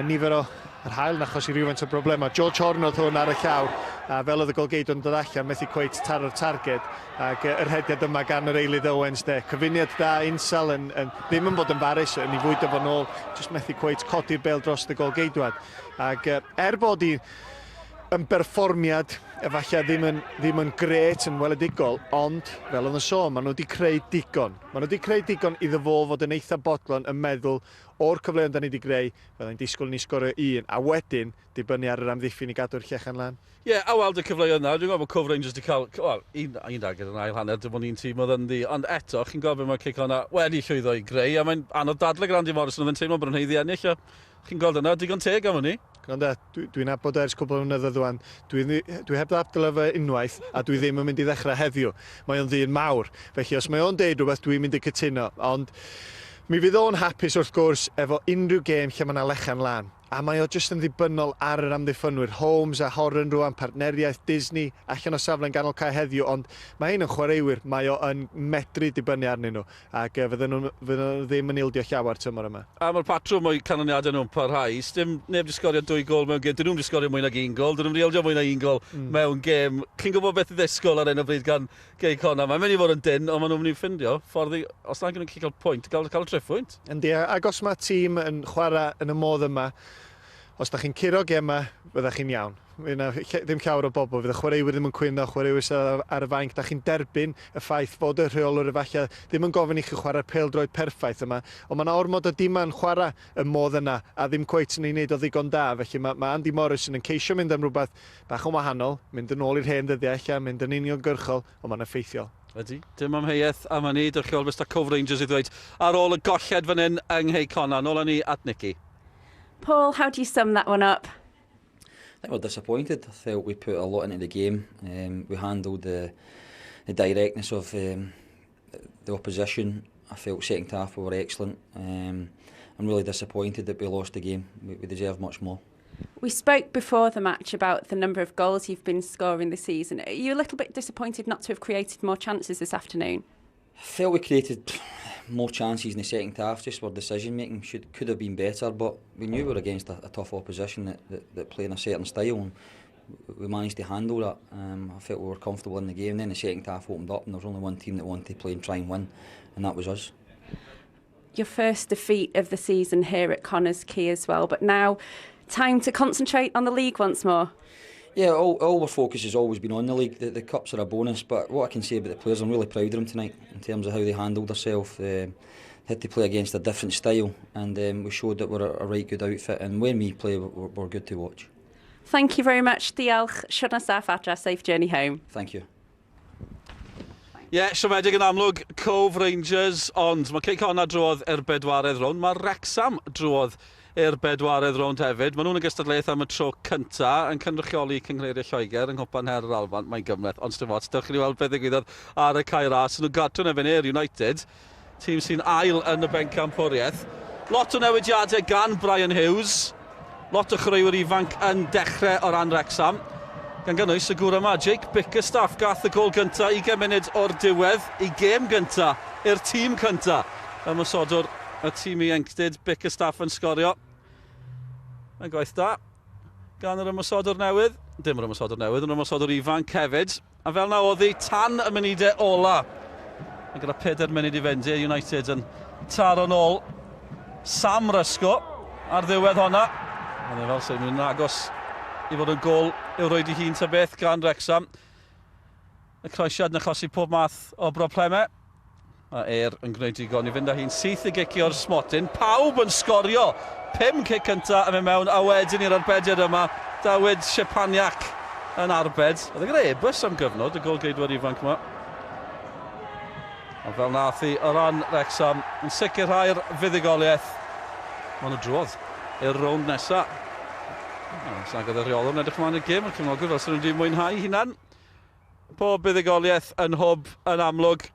S2: nifer o yr haul yn achosi rhywfaint o broblemau. George Horn oedd hwn ar y llawr. A fel oedd y golgeidwad yn dod allan, methu cweit taro'r targed. Ac yr hediad yma gan yr eilydd Owens de. Cyfuniad da, Insel yn, yn, ddim yn bod yn farus, yn ei fwydo fo nôl, jyst methu cweit codi'r bêl dros y golgeidwad. Ac er bod hi yn berfformiad efallai ddim yn, ddim yn grêt yn weledigol, ond fel oedd yn sôn, maen nhw wedi creu digon. Maen nhw wedi creu digon iddo fo fod yn eitha bodlon yn meddwl o'r cyfleoedd da ni wedi greu, fyddai'n disgwyl ni sgorio un, a wedyn dibynnu ar yr amddiffyn i gadw'r llechen lan.
S1: Ie, yeah, a weld y cyfleoedd yna, dwi'n gwybod bod Cove Rangers wedi cael, wel, un, un dagger yn ail hanner, dim ond un tîm oedd ynddi, ond eto, chi'n gwybod beth mae Cei Connah wedi llwyddo i greu, a mae'n anodd dadle gyda Andy Morrison, oedd yn teimlo bod nhw'n haeddu ennill, a chi'n gweld yna, digon teg am hynny.
S2: Gwranda, dwi'n dwi nabod ers cwbl o flynyddoedd rwan, dwi, dwi heb ddadlau fe unwaith a dwi ddim yn mynd i ddechrau heddiw. Mae o'n ddyn mawr, felly os mae o'n deud rhywbeth dwi'n mynd i cytuno, ond mi fydd o'n hapus wrth gwrs efo unrhyw gêm lle mae yna lechan lan. A mae o jyst yn ddibynnol ar yr amddiffynwyr, Holmes a Horan rwan, partneriaeth Disney allan o safle yn ganol cae heddiw, ond mae hein yn chwaraewyr, mae o yn medru dibynnu arnyn nhw, ac fydden nhw, fydden nhw ddim yn ildio llawer tymor yma.
S1: A mae'r patrwm o'u canlyniadau nhw'n parhau. Sdim neb 'di sgorio dwy gôl mewn gêm, dyn nhw'm 'di sgorio mwy nag un gôl, dyn nhw'm 'di ildio mwy na un gôl mewn gêm. Chi'n gwybod beth i ddisgwyl ar hyn o bryd gan Gei Connah. Mae'n mynd i fod yn dynn, ond maen nhw'n mynd i ffindio ffordd i, os nag nhw'n gallu cael pwynt, gael, cael y triphwynt.
S2: Yndi, ac os mae tîm yn chwarae yn y modd yma, os da chi'n curo gemau, fydda chi'n iawn. Fydd yna ddim llawer o bobl, fydd y chwaraewyr ddim yn cwyno, chwaraewyr sydd ar y fainc, da chi'n derbyn y ffaith fod y rheolwr efallai ddim yn gofyn i chi chwarae'r pêl-droed perffaith yma, ond mae yna ormod o dimau'n chwarae y modd yna, a ddim cweit yn ei wneud o ddigon da, felly mae, mae Andy Morrison yn ceisio mynd am rhywbeth Bach yn wahanol, mynd yn ôl i'r hen ddyddiau ella, mynd yn uniongyrchol, ond mae'n effeithiol.
S1: Ydy, dim amheuaeth am hynny. Dewch chi weld beth 'da Cove Rangers i ddweud ar ôl y golled fan hyn yng Nghei Connah. Nôl â ni at Nicky.
S3: Paul, how do you sum that one up?
S5: I think we're disappointed. I felt we put a lot into the game. Um, we handled the, the directness of um, the opposition. I felt second half we were excellent. Um, I'm really disappointed that we lost the game. We, we deserve much more.
S3: We spoke before the match about the number of goals you've been scoring this season. Are you a little bit disappointed not to have created more chances this afternoon?
S5: I felt we created more chances in the second half, just our decision making should could have been better, but we knew we were against a, a tough opposition that, that, that play in a certain style. And we managed to handle that. Um, I felt we were comfortable in the game. Then the second half opened up and there was only one team that wanted to play and try and win, and that was us.
S3: Your first defeat of the season here at Connah's Quay as well, but now time to concentrate on the league once more.
S5: Yeah, all, all our focus has always been on the league. The, the cups are a bonus, but what I can say about the players, I'm really proud of them tonight in terms of how they handled themselves. Uh, had to play against a different style, and um, we showed that we're a, a right good outfit. And when we play, we're, we're good to watch.
S3: Thank you very much. Diolch. Siwrna saff adra. Safe journey home.
S5: Thank you.
S1: Ie, yeah, siomedig yn amlwg, Cove Rangers, ond mae Cei Connah drwodd i'r bedwaredd rownd, mae Wrexham drwodd i'r bedwaredd rownd hefyd. Maen nhw'n y gystadleuaeth am y tro cynta, yn cynrychioli Cynghreiriau Lloegr yng Nghwpan Her yr Alban. Mae'n gymhleth, ond sdim ots, dewch i ni weld beth ddigwyddodd ar y cae ras. Nhw'n gartre yn erbyn Ayr United, tîm sy'n ail yn y bencampwriaeth. Lot o newidiadau gan Brian Hughes. Lot o chwaraewyr ifanc yn dechrau o ran Wrexham. Gan gynnwys y gŵr yma, Jake Bickerstaff, gath y gôl gyntaf 20 munud o'r diwedd, i gêm gyntaf, i'r tîm cyntaf. Ymosodwr y tîm ieuenctid, Bickerstaff yn sgorio. Mae'n gwaith da gan yr ymosodwr newydd. Dim yr ymosodwr newydd, yr ymosodwr ifanc hefyd. A fel na oedd hi tan y munudau ola. A gyda 4 munud i fynd, United yn taro nôl Sam Rysgo ar ddiwedd honna. Mae'n e fel sy'n mynd yn agos i fod yn gol i'w roed i hun ta beth gan Wrexham. Y croesiad yn achosi pob math o broblemau. A Ayr yn gwneud digon i fynd â hi'n syth i gicio'r smotyn. Pawb yn sgorio! Pum cic cynta yn mynd mewn a wedyn i'r arbediad yma. Dawid Szczepaniak yn arbed. Oedd e gyda Airbus am gyfnod, y gôl-geidwad ifanc yma. Ond fel nath hi o ran Wrexham yn sicrhau'r fuddugoliaeth. Maen nhw drwodd i'r rownd nesa. Os nag oedd y rheolwr yn edrych ymlaen i'r gêm, mae'r cefnogwyr fel sy'n nhw wedi mwynhau hunan. Pob buddugoliaeth yn hwb yn amlwg.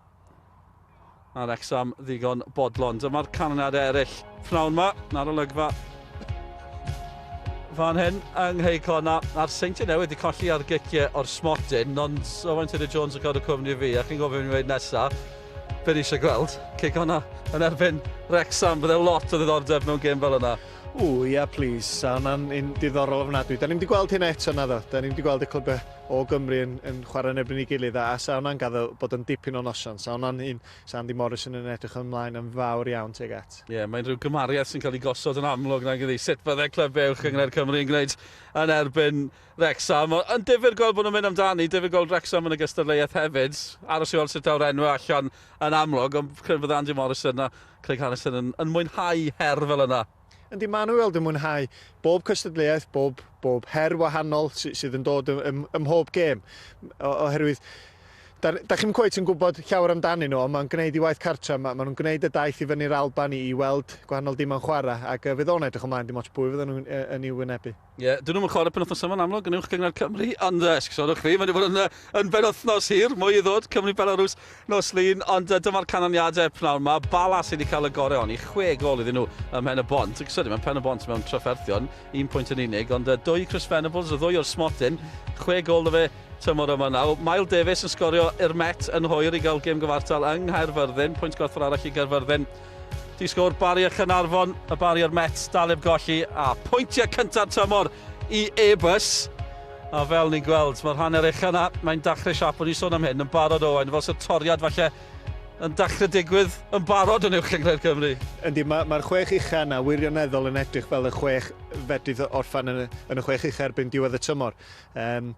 S1: A Wrexham ddigon bodlon. Dyma'r canlyniadau eraill pnawn yma. Na'r olygfa fan hyn yng Nghei Connah. A'r Seintiau Newydd wedi colli ar giciau o'r smotyn, ond Owain Tudur Jones yn cadw cwmni fi, a chi'n gwybod beth fi'n dweud nesaf. Be ni eisiau gweld? Cei Connah yn erbyn Wrexham. Bydde lot o ddiddordeb mewn gêm fel yna.
S2: Ww, ia, please. Sa hwnna'n un diddorol ofnadwy. Da ni'm 'di gweld hynna eto, naddo. Da ni'm 'di gweld y clybiau o Gymru yn, yn chwarae yn erbyn ei gilydd, a, a sa hwnna'n gaddo bod yn dipyn o noson. Sa hwnna'n un sa Andy Morrison yn edrych ymlaen yn fawr iawn tuag at.
S1: Ie, yeah, mae'n rhyw gymariaeth sy'n cael ei gosod yn amlwg nag ydi. Sut fydde clybiau Uwch Gynghrair Cymru yn gwneud yn erbyn Wrecsam. Yn difyr gweld bod nhw'n mynd amdani, difyr gweld Wrecsam yn y gystadleuaeth hefyd. Aros i weld sut daw'r enwau allan yn amlwg, ond credu bod Andy Morrison a Craig Harrison yn, yn mwynhau her fel yna.
S2: Yndi, maen nhw i weld yn mwynhau bob cystadleuaeth, bob, bob her wahanol sy, sydd yn dod ym, ym, ym mhob gêm. O, oherwydd, da, da chi'm cweit yn gwybod llawer amdanyn nhw, ond mae'n gwneud i waith cartra, ma, maen nhw'n gwneud y daith i fyny'r Alban i, i weld gwahanol dimau'n chwarae, ac uh, fydd o'n edrych ymlaen dim ots pwy fydden nhw'n uh, yn i'w wynebu.
S1: Ie, yeah, dyn nhw'n chwarae penwythnos yma'n amlwg yn uwch gynghrair Cymru, ond uh, esgusodwch fi, mae wedi bod yn, uh, yn benwythnos hir, mwy i ddod, Cymru Belarus nos Lun, ond uh, dyma'r canlyniadau pnawn yma. Bala sydd wedi cael y gorau honni, chwe gol iddyn nhw ym Mhen y Bont. Ac sydyn, mae Pen y Bont mewn trafferthion, un pwynt yn unig, ond uh, dwy Chris Venables, y ddwy o'r smotyn, chwe gol fe tymor yma nawr. Mael Davies yn sgorio i'r Met yn hwyr i gael gêm gyfartal yng Nghaerfyrddin, pwynt gwerthfawr arall i Gaerfyrddin. Di sgôr Barry a Chaernarfon, y Barry a'r Mets dal heb golli, a pwyntiau cyntaf tymor i Airbus. A fel ni'n gweld, mae'r hanner ucha yna, mae'n dachrau siap, o'n i'n sôn am hyn, yn barod Owain, fel sy'r toriad falle yn dachrau digwydd yn barod yn Uwch Gynghrair Cymru.
S2: Yndi, mae'r ma chwech ucha yna wirioneddol yn edrych fel y chwech fedrith orffan yn y, yn y chwech ucha erbyn diwedd y tymor. Um,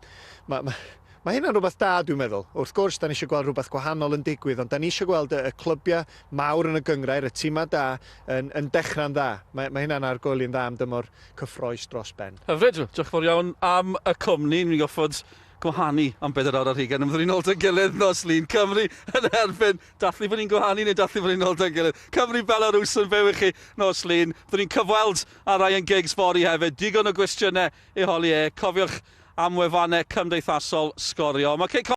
S2: mae, ma, Mae hynna'n rhywbeth da, dwi'n meddwl. Wrth gwrs, da ni eisiau gweld rhywbeth gwahanol yn digwydd, ond da ni eisiau gweld y, y clybiau mawr yn y gynghrair, y timau da, yn, yn dechrau'n dda. Mae, mae hynna'n argoeli'n dda am dymor cyffrous dros ben.
S1: Hyfryd, diolch yn fawr iawn am y cwmni. Ni'n goffod gwahanu am bedair awr ar hugain. Byddwn ni'n ôl 'da'n gilydd nos Lun. Cymru yn erbyn. Dathlu bod ni'n gwahanu neu dathlu bod ni'n ôl 'da'n gilydd. Cymru Belarus yn fyw i chi nos Lun. Byddwn ni'n cyfweld â Ryan Giggs fory hefyd. Digon o gwestiynau i holi e. Cofiwch am wefannau cymdeithasol Sgorio. Mae Cei